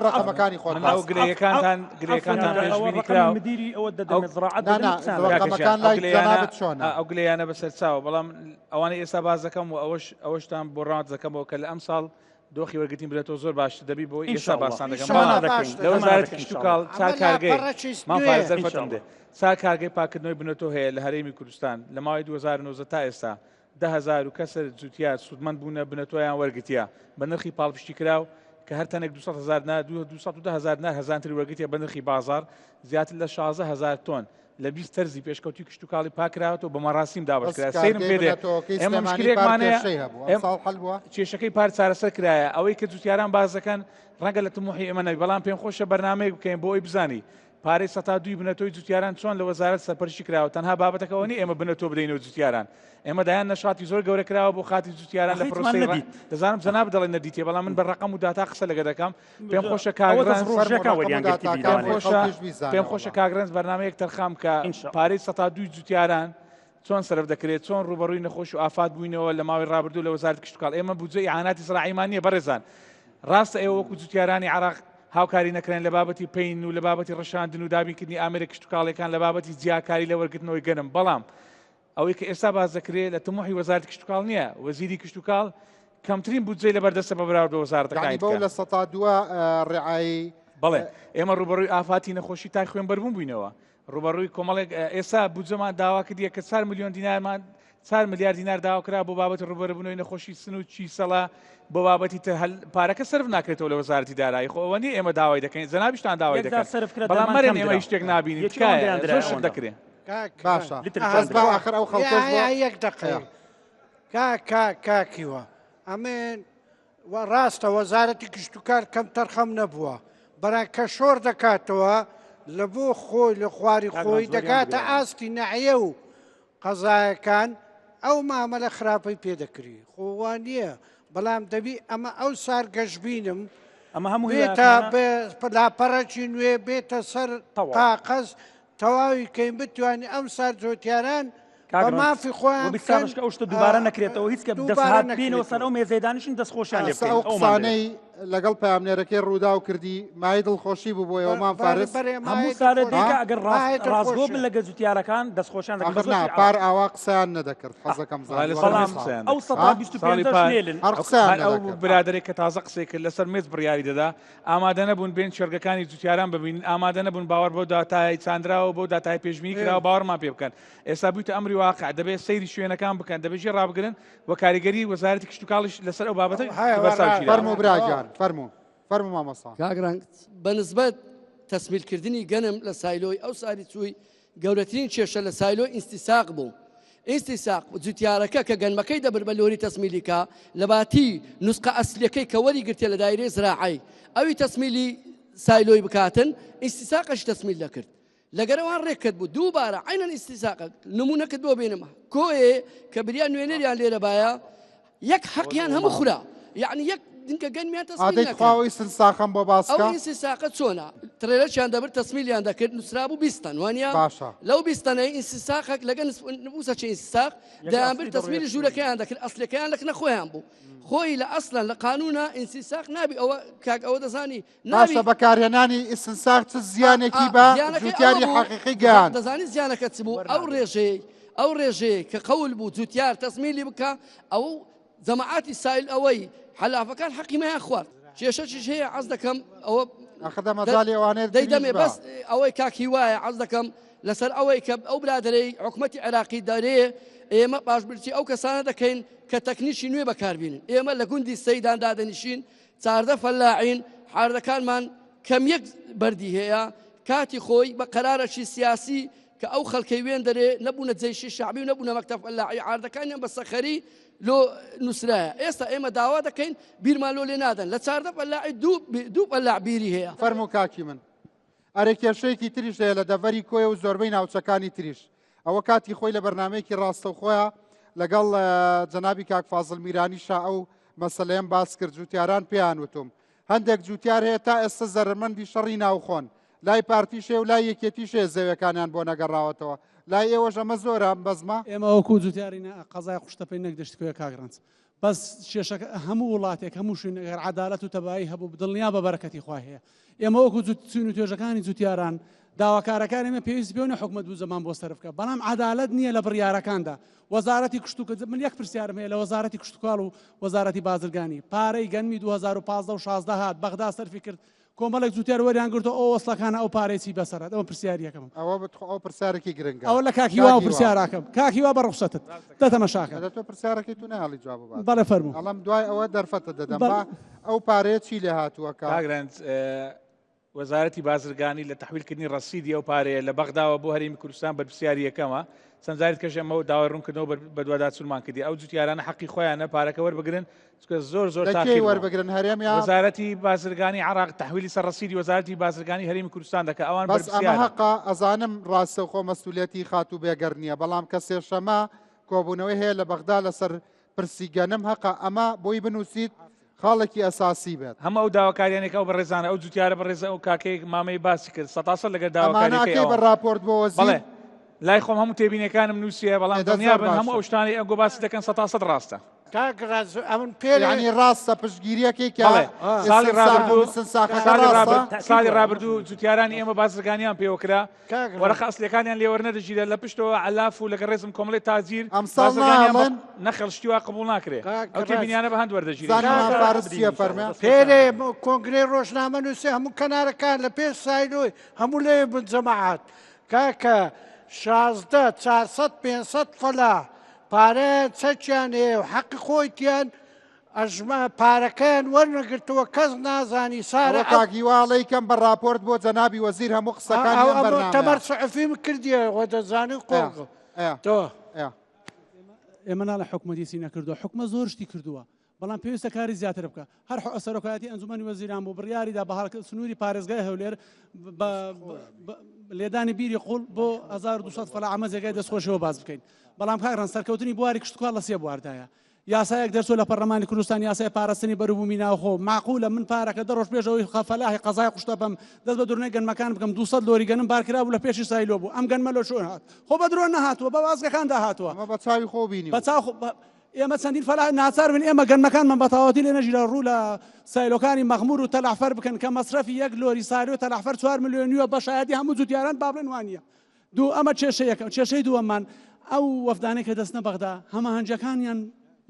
ڕقەمەکانی خۆت ئەو گلەیەکانتان گلەیەکانتان پێشبینی کرا مدیری ئەوە دەدەمە زراعەت ڕقەمەکان لای جەنابت چۆنە ئەو گلەیانە بەسەر چاوە بەڵام ئەوانەی ئێستا باس دەکەم و ئەوەش ئەوەشتان بۆ ڕاست دەکەمەوە کە لە ئەمساڵ دۆخی وەرگرتنی برێتەوە زۆر باشتر دەبی بۆ ئێستا باسان دەکەم بەڵام لە وەزارەتی کشتوکاڵ چار کارگەی مام فارس دەرفەتم دێ چار کارگەی پاکردنەوەی بنەتۆ هەیە لە هەرێمی کوردستان لە ماوەی 2019 تا ئێستا 10,000 و کەسر جوتیار سوودمەند بوونە بنەتۆیان وەرگتیە بە نرخی پاڵپشتی کراو کە هەر تەنێک 200 هزار دینار 210 هزار دینار هەزانتر وەرگتیە بە نرخی بازاڕ زیاتر لە 16 هزار تۆن لە 20 تەرزی پێشکەوتوی کشتوکاڵی پاکراوەتەوە بە مەراسیم دابەش کرا سەیرم پێ دێ ئێمە مشکلێکمان هەیە کێشەکەی پار چارەسەر کرایە ئەوەی کە جوتیاران باس دەکەن ڕەنگە لە تموحی ئێمە نەبی بەڵام پێم خۆشە بەرنامەیەک بکەین بۆ ئەوی بزانی پارەی سەتا دووی بنەتۆی جوتیاران چۆن لە وەزارەت سەرپەرشتی کراوە تەنها بابەتەکە ئەوە نییە ئێمە بنەتۆ بدەینەوە جوتیاران ئێمە دایان نەشاتی زۆر گەورە کراوە بۆ خاتی جوتیاران لە پرۆسەی دەزانم جەناب دەڵێن نەدیتێ بەڵام من بە ڕقم و داتا قسە لەگە دەکەم پێم خۆشە کاک ڕەنج پێم خۆشە کاک ڕەنج بەرنامەیەک تەرخان بکە پارەی سەتا دووی جوتیاران چۆن سەرف دەکرێت چۆن ڕوبەڕووی نەخۆش و ئافات بووینەوە لە ماوەی ڕابردوو لە وەزارەتی کشتوکاڵ ئێمە بودجە ئیعاناتی زراعیمان نییە بەڕێزان ڕاستە ئێوە وەکو جوتیارانی عراق هاوکاری نەکرێن لە بابەتی پین و لە بابەتی ڕشاندن و دابینکردنی ئامێرە کشتوکاڵیەکان لە بابەتی جیاکاری لە وەرگرتنەوەی گەنم بەڵام ئەوەی کە ئێستا باس دەکرێت لە تموحی وەزارەتی کشتوکاڵ نییە، وەزیری کشتوکاڵ کەمترین بودجەی لەبەردەستە بە بەراورد بە وەزارەتەکانی یانی بەو دیکە. لە سەتا دووە ڕعایی. بەڵێ ئێمە ڕووبەڕووی ئافاتی نەخۆشی تای خوێنبەربوون بووینەوە، ڕووبەڕووی کۆمەڵێک ئێستا بودجەمان داوا کردیە کە 4 ملیۆن دینارمان 4 ملیار دینار داوا کرا بۆ بابەتی ڕووبەربوونەوەی نەخۆشی سن و چیسەڵە بۆ بابەتی تر هەل پارەکە سەرف ناکرێتەوە لە وەزارەتی دارایی خۆ ئەوە نییە ئێمە داوای دەکەین جەنابیشتان داوای یەک جار دەکەن سەرف کرا بەڵام دەرمان مەرێن کەم ئێمە درا. هیچ شتێک نابینین یەکی ئەوەندەیان تکایە درا زۆر شت ئەوەندە. دەکرێ. باشە بەس با ئاخر ئەو خەڵکەش بۆ یەک دقەیە کا کاکیوە ئەمن ڕاستە وەزارەتی کشتتوکار کەم تەرخەم نەبووە بەرا کە شۆر دەکاتەوە لە بۆ خۆی لە خواری خۆی دەکاتە ئاستی نەعیە و قەزایەکان ئەو مامەلە خراپەی پێدەکری خۆوا نییە بەڵام دەبی ئەمە ئەو سار گەشببینم ئەمە هەموو بێتە لاپەڕەکی نوێ بێتە سەر قاقەز تەواوی کەین بتوانین ئەم سار جۆتیاران بە مافی خۆیان بکەن ئەو شتە دووبارە نەکرێتەوە هیچ کە دەستهات بینەوە سەر ئەو مێزەی دانیشن دەستخۆشیان لێ بکەین ئەو قسانەی لەگەڵ پەیامنێرەکەی ڕووداو کردی مایەی دڵخۆشی بوو بۆ ئێوە مام فارس هەموو سارە دیکە ئەگەر ڕاستگۆ بن لەگە جوتیارەکان دەستخۆشیان دەکەن ئاخر نا پار ئاوا قسەیان نەدەکرد حەزەکەم زانی بەڵام ئەو 125 نێلن هەر قسەیان ئەو نەدەکرد برادەرێک کە تازە قسەی کرد لەسەر مێز بڕیاری دەدا ئامادە نەبوون بێن کێڵگەکانی جوتیاران ببینن، ئامادە نەبوون باوەڕ بەو داتایەی چاندراوە و بەو داتای پێشبینی کراوە باوەڕمان پێ بکەن. ئێستا بوویتە ئەمری واقع، دەبێت سەیری شوێنەکان بکەن، دەبێت ژێ ڕابگرن و کاریگەری وەزارەتی کشتوکاڵیش لەسەر ئەو بابەتە لەبەرچاو گیراوە. فەرموو برا گیان، فەرموو. فەرموو مامۆستا. کاک ڕەنگ، بە نسبەت تەسمیلکردنی گەنم لە سایلۆی ئەو ساری چووی گەورەترین کێشە لە سایلۆ ئینستیساق بوو. ئینستیساق، جوتیارەکە کە گەنمەکەی دەبرد بە لۆری تەسمیلی کا، لەباتی نوسقە ئەسلیەکەی کە وەری گرتیە لە دایرەی زراعەی ئەوی تەسمیلی سایلۆی بکاتن، ئینستیساقەشی تەسمیل دەکرد. لەگەر ئەوان ڕێککەت بوو. دووبارە عەینەن ئینستیساقە. نموونەکت بۆ بێنم کۆیێ کە بریا نوێنەریان لێرە بایە یەک حەقیان هەموو خورا. یەعنی یەک دنکە گەنمیان تەسمیل ئادەی نەکەن. تخوا ئەو ئیستنساخەم بۆ باس ئەو کە. ئینسیساقە چۆنە؟ ترێلەشیان دەبرد تەسمیلیان دەکرد نووسرابوو 20 تەن وانە؟ باشە. لەو 20 تەنەی ئینسیساقێک لەگە نبووسە چه ئینسیساق یەک دەیان برد ئەسلی بڕێ تەسمیلی ژوورەکەیان دەکرد ئەسلەکەیان لەکنە خۆیان بوو خۆی لە ئەسلەن لە قانوونە ئینسیساق نابی ئەوە کاک ئەوە دەزانی نابی باشە بەکارهێنانی ئیستنساخ چ زیانێکی بە زیانەکەی ئەوە جوتیاری بوو حەقیقی گەیاند؟ دەزانی زیانەکە چ بوو ئەو ڕێژەیەی ئەو ڕێژەیەی کە قەول بوو جوتیار تەسمیلی بکا ئەو جەماعاتی سایل ئەوەی حەلافەکان حەقی مەیان خوارد کێشەکیش هەیە عەز دەکەم ئەوە ئەخە دە مەجالی ئەوانەیە دەیدەمێ تریش بە. بەس ئەوەی کاک هیوایە عەز دەکەم لەسەر ئەوەی کە ئەو برادەرەی حکومەتی عێراقی دەرێ ئێمە پاشبرچی ئەو کەسانە دەکەین کە تەکنیکی نوێ بەکاربینن ئێمە لە گوندی سەیدان دادەنیشین 14 فەلاعین حاردەکانمان کەم یەک بەردی هەیە کاتی خۆی بە قەرارەکی سیاسی کە ئەو خەڵکەی وێن دەرێ نەبوونە جەیشی شەعبی و نەبوونە مەکتەب فەلاحی عاردەکانیان بە سەخەری لۆ نووسرایە ئێستا ئێمە داوا دەکەین بیرمان لۆ لێ نادەن لە 14 فەلاحی دوو فەلاح بیری هەیە. فەرموو کاکی من. ئەرێ کێشەیەکی تریش هەیە لە دەڤەری کۆیە و زۆربەی ناوچەکانی تریش ئەوە کاتی خۆی لە بەرنمەیەکی ڕاستەوخۆیە لەگەڵ جەنابی کاک فازڵ میرانی شا ئەو مەسەلەیەم باس کرد جوتیاران پێیان وتوم هەندێک جوتیار هەیە تا ئێستا زەرمەندی شەڕی ناوخۆن لای پارتیش هەیە و لای یەکێتیش هەیە زەویەکانیان بۆ نەگەڕاوەتەوە لای ئێوەش ئەمە زۆرە ئەم بەزمە؟ ئێمە وەکو جوتیاری قەزای قوشتەپەی نەک دەشتکوێ کاک ڕەنج بەس کێشەکە هەموو وڵاتێک هەموو شوێنێک گەر عەدالەت و تەبایی هەبوو دڵنیا بە بەرەکەتی خوا هەیە ئێمە وەکو چین و توێژەکانی جوتیاران داواکارەکان ئێمە پێویست پێ نیە حکومەت بودجەمان بۆ سەرف بکە بەڵام عەدالەت نییە لە بڕیارەکاندا وەزارەتی کشتوکە من یەک پرسیارم هەیە لە وەزارەتی کشتوکاڵ و وەزارەتی بازرگانی پارەی گەنمی 2015 و 16 هات بەغدا سەرفی کرد کۆمەڵێک جوتیار وەریان گرتووە ئەو وەسڵەکانە ئەو پارەی چی بەسەر هات ئەوە پرسیاری یەکەمم. ئەوە بتخوا ئەو پرسیارێکی گرنگە. ئەوە لە کاک هیوا پرسیاراکەم کاک هیوا بە ڕوخسەتت دە تەمەشاکە. دە تۆ پرسیارەکەی تو نایەڵی جواب بات. بەڵێ فەرموو. ئەڵێم دوای ئەوە دەرفەتت دەدەم با ئەو پارەیە چی لێ هاتووە کە. کاک رەنج وەزارەتی بازرگانی لە تەحویلکردنی ڕەسیدی ئەو پارەیە لە بەغداوە بۆ هەرێمی کوردستان بەرپرسیاری یەکەمە چەند جارێک کەش ئەمە داوای ڕوونکردنەوە بەدواداچوونمان کردی ئەو جوتیارانە حەقی خۆیانە پارەکە وەربگرن چونکە زۆر زۆر لە کێی تاخیر بووە. وەربگرن هەرێم یا وەزارەتی بازرگانی عراق تەحویلی سەر ڕەسیدی وەزارەتی بازرگانی هەرێمی کوردستان دەکا ئەوان بەس ئەمە بەرپرسیارن. هەقە ئەزانم ڕاستەوخۆ مەسئولیەتی خاتوو بێگەر نییە بەڵام کە سێشەمە کۆبوونەوەی هەیە لە بەغدا لەسەر پرسی گەنم هەقە ئەمە بۆی بنووسیت خاڵێکی ئەساسی بێت. هەموو ئەو داواکاریانەی کە ئەو بەڕێزانە ئەو جوتیارە بەڕێزە ئەو کاکەی مامەی باسی کرد سەتاسەد لەگەر ئەمانە داواکاریەکەی ئەکەی بە ئەوان. ڕاپۆرت بۆ وەزیر؟ بەڵێ لای خۆم هەموو تێبینیەکانم نووسیە بەڵام ئێ دە دڵنیا زۆر بن هەموو باشە. ئەو شتانەی ئەنگۆ باسی دەکەن سەتاسەد ڕاستە. کاک ڕاز ئەمن پێرێ یعنی ڕاستە پشتگیریەکەی کە بەڵێ ساڵی ئیستنساخ ڕابردوو ئیستنساخەکە ساڵی ڕاستە؟ ڕابرد ساڵی ڕابردوو جوتیارانی ئێمە بازرگانیان پێوە کرا کاک ڕەنج وەرەقە ئەسلیەکانیان لێ وەرنەدەگیرا لە پشتەوە عەلاف و لەگەڵ ڕێزم کۆمەڵی تاجیر ئەمساڵ بازرگانیان بە ناڵێن؟ نەخێڵ شتی وا قبوڵ ناکرێ کاک ئەو ڕەنج تێبینیانە بە هەند وەردەگیرێ زانیمان ئینشاءاللە. فارس چییە فەرمێ؟ پێرێ کۆنگرەی ڕۆژنامە نووسی هەموو کەنارەکان لە پێش سایلۆی هەموو لێ بن جەماعات کاکە 16 400 500 فەلا پارەیان چەکیان هەیە و حەقی خۆیتیان ئەژمە پارەکەیان وەرنەگرتووە کەس نازانی سارە ئەوە کاک هیوا ئەڵێی کەم بە ڕاپۆرت بۆ جەنابی وەزیر هەموو قسەکانی ئەم بەرنامەیە. تەمەر سعفیم کردیە وە دەزانی قۆڵ تۆ. ئێمە ناڵێن حکومەت هیچی نەکردووە حکومەت زۆر شتی کردووە بەڵام پێویستە کاری زیاتر بکە هەر سەرۆکایەتی ئەنجومەنی وەزیران بوو بڕیاریدا بە سنووری پارێزگای هەولێر بە لێدانی بیری قوڵ بۆ 1200 فەلا ئەمە جێگای دەستخۆشیەوە باس بکەین بەڵام کاک ڕەنج سەرکەوتنی بواری کشتوکاڵ لە سێ بواردایە یاسایەک دەرچوو لە پەرلەمانی کوردستان یاسای پاراستنی بەروبوومی ناوخۆ معقولە من پارەکە دە ڕۆژ پێش ئەوەی فەلاحی قەزای قوشتەپەم دەست بە درۆنەی گەنمەکان بکەم 200 لۆری گەنم بارکرابوو لە پێشی سایلۆ بوو ئەم گەنمە لە چۆن هات خۆ بە درۆ نەهاتووە بە بازگەکاندا هاتووە ئەمە بە چاوی خۆ بینیوم. بە چاو خۆ ئێمە چەندین فەلاح ناچار بن ئێمە گەنمەکانمان بە تەواوەتی لێ نەژیرا ڕوو لە سایلۆکانی مەخمور و تەلەعفەر بکەن کە مەسرەفی یەک لۆری سایلۆ تەلەعفەر 4 ملیۆنیوە بە شایەتی هەموو جوتیاران با بڵێن وانییە دوو ئەمە کێشەی یەکەم کێشەی دووەممان ئەو وەفدانەی کە دەستنە بەغدا هەماهەنگیەکانیان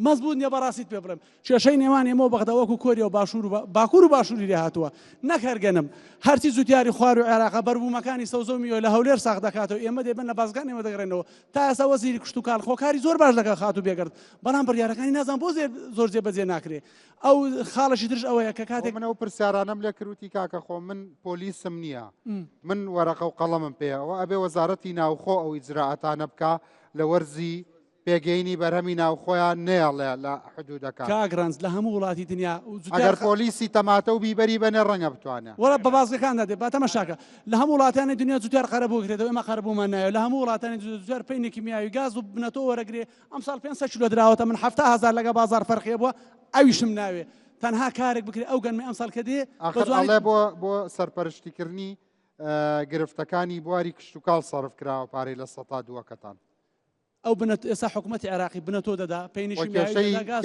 مەزبوط نییە بەڕاستیت پێ بڵێم کێشەی نێوان ئێمە و بەغدا وەکو کۆریا و باشوور و باکوور و باشووری لێ هاتووە نەک هەر گەنم هەرچی جوتیاری خوار و عێراقە بەربوومەکانی سەوزە و میوە لە هەولێر ساغ دەکاتەوە ئێمە دەبن لە بازگان ئێمە دەگەڕێنەوە تا ئێستا وەزیری کشتوکاڵ خۆکاری زۆر باش دەکات خاتوو بێگەرد بەڵام بڕیارەکانی نازانم بۆ زۆر جێبەجێ ناکرێ ئەو خاڵەشی ترش ئەوەیە کە کاتێک من ئەو پرسیارانەم لێ کرد وتی کاکە خۆ من پۆلیسم نییە من وەرەقە و قەڵەمم پێیە ئەوە ئەبێ وەزارەتی ناوخۆ ئەو ئیجرائاتانە بکا لە وەرزی پێگەینی بەرهەمی ناوخۆیان نەیەڵێ لە حدودەکان. کاک ڕەنج لە هەموو وڵاتی دنیا و جوتیار ئەگەر پۆلیسی تەماتە و بیبەری بەنێ ڕەنگە بتوانێ. وەڵا بە بازگەکاندا دێ با تەمەشاکە لە هەموو وڵاتانی دنیا جوتیار قەرەبوو کرێتەوە ئێمە قەرەبوومان نایەوە لە هەموو وڵاتانی جوتیار پەینی کیمیاوی گاز و بنەتۆ وەرەگرێ ئەمساڵ 500 کیلۆ دراوەتە من 70 هەزار لەگە بازار فەرقی بووە ئەویشم ناوێ. تەنها کارێک بکرێت ئەو گەنمی ئەمساڵ کە دێ ئاخر ئەڵێ بۆ بۆ سەرپەرشتیکردنی گرفتەکانی بواری کشتوکاڵ سەرف کراوە پارەی لە سەتا دووەکەتان. ئەو بنەت ئێستا حکوومەتی عێراقی بنەتۆ دەدا پەینی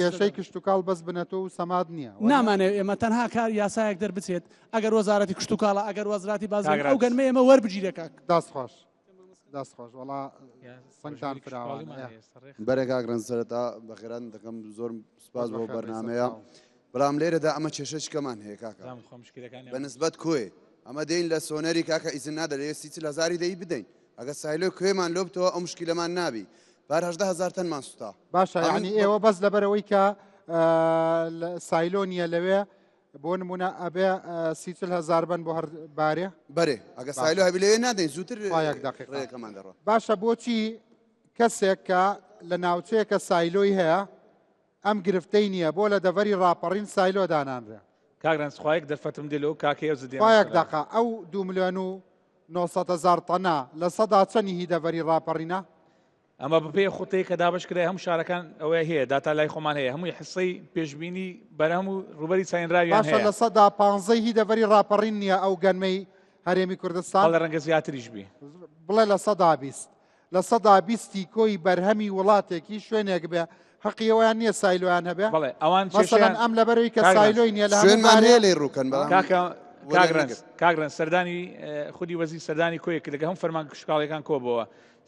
کێشەی کشتوکاڵ بەس بنەتۆ و سەماد نییە نامانەوێت ئێمە تەنها کار یاسایەک دەربچێت ئەگەر وەزارەتی کشتوکاڵە ئەگەر وەزراتی بازرگانی ئەو گەنمە ئێمە وەربگیرێ کاک. دەست خۆش دەست خۆش وەڵا سنگتان فراوانە. بەرێ کاک ڕەنج سەرەتا بەخێراتن دەکەم زۆر سوپاس بۆ بەرنامەیە بەڵام لێرەدا ئەمە کێشەشکەمان هەیە کاکە بە نسبەت کۆێ ئەمە دێین لە سۆنەری کاکە ئیزن نادە لێ سی چل هەزاری دەی بدەین ئەگە سایلۆی کوێمان لۆ بتەوە ئەو مشکیلەمان نابی پار 18 هەزار تەنمان سوتا باشە یعنی ئێوە بەس لەبەرەوەی کە سایلۆ نییە لەوێ بۆ نمونە ئەبێ سی چل هەزار بن بۆ هەر بارێ بەرێ ئەگە سایلۆ هەبی لەوێ نادەین زووتر یەک دقیقە ڕێکەمان دەڕۆ باشە بۆچی کەسێک کە لە ناوچەیەکە سایلۆی هەیە ئەم گرفتەی نییە بۆ لە دەڤەری ڕاپەڕین سایلۆ دانانرێ؟ کاک رەنج خوا یەک دەرفەتم دێ لۆ کاکەی ئەو زدێ خوا یەک دەقە ئەو دوو ملیۆن و 900 هەزار تەنە لە سەدا چەنی هی دەڤەری ڕاپەڕینە؟ ئەمە بەپێی خوتەی کە دابەش کرای هەموو شارەکان ئەوەیە هەیە داتا لای خۆمان هەیە هەمووی حسەی پێشبینی بەرهەم و ڕووبەری چاینراویان باشە هەیە لە سەدا پانزەی هی دەڤەری ڕاپەڕین نییە ئەو گەنمەی هەرێمی کوردستان؟ بەڵێ ڕەنگە زیاتریش بی. بڵێ 20% 20%ی کۆی بەرهەمی وڵاتێک هی شوێنێک بێ حەقی ئەوەیان نییە سایلۆیان هەبێ؟ بەڵێ ئەوان مەسەلەن کێشەیان ئەم لەبەرەوەی کە کاک ڕەنج سایلۆی نییە لە هەموو شوێنمان بارێ هەیە لێی ڕووکەن بەڵام کاکە کاک وەریان ڕەنج نەگرت. کاک ڕەنج سەردانی خودی وەزیر سەردانی کۆیە کرد لەگە هەموو فەرمانگە کشتوکاڵیەکان کۆبۆوە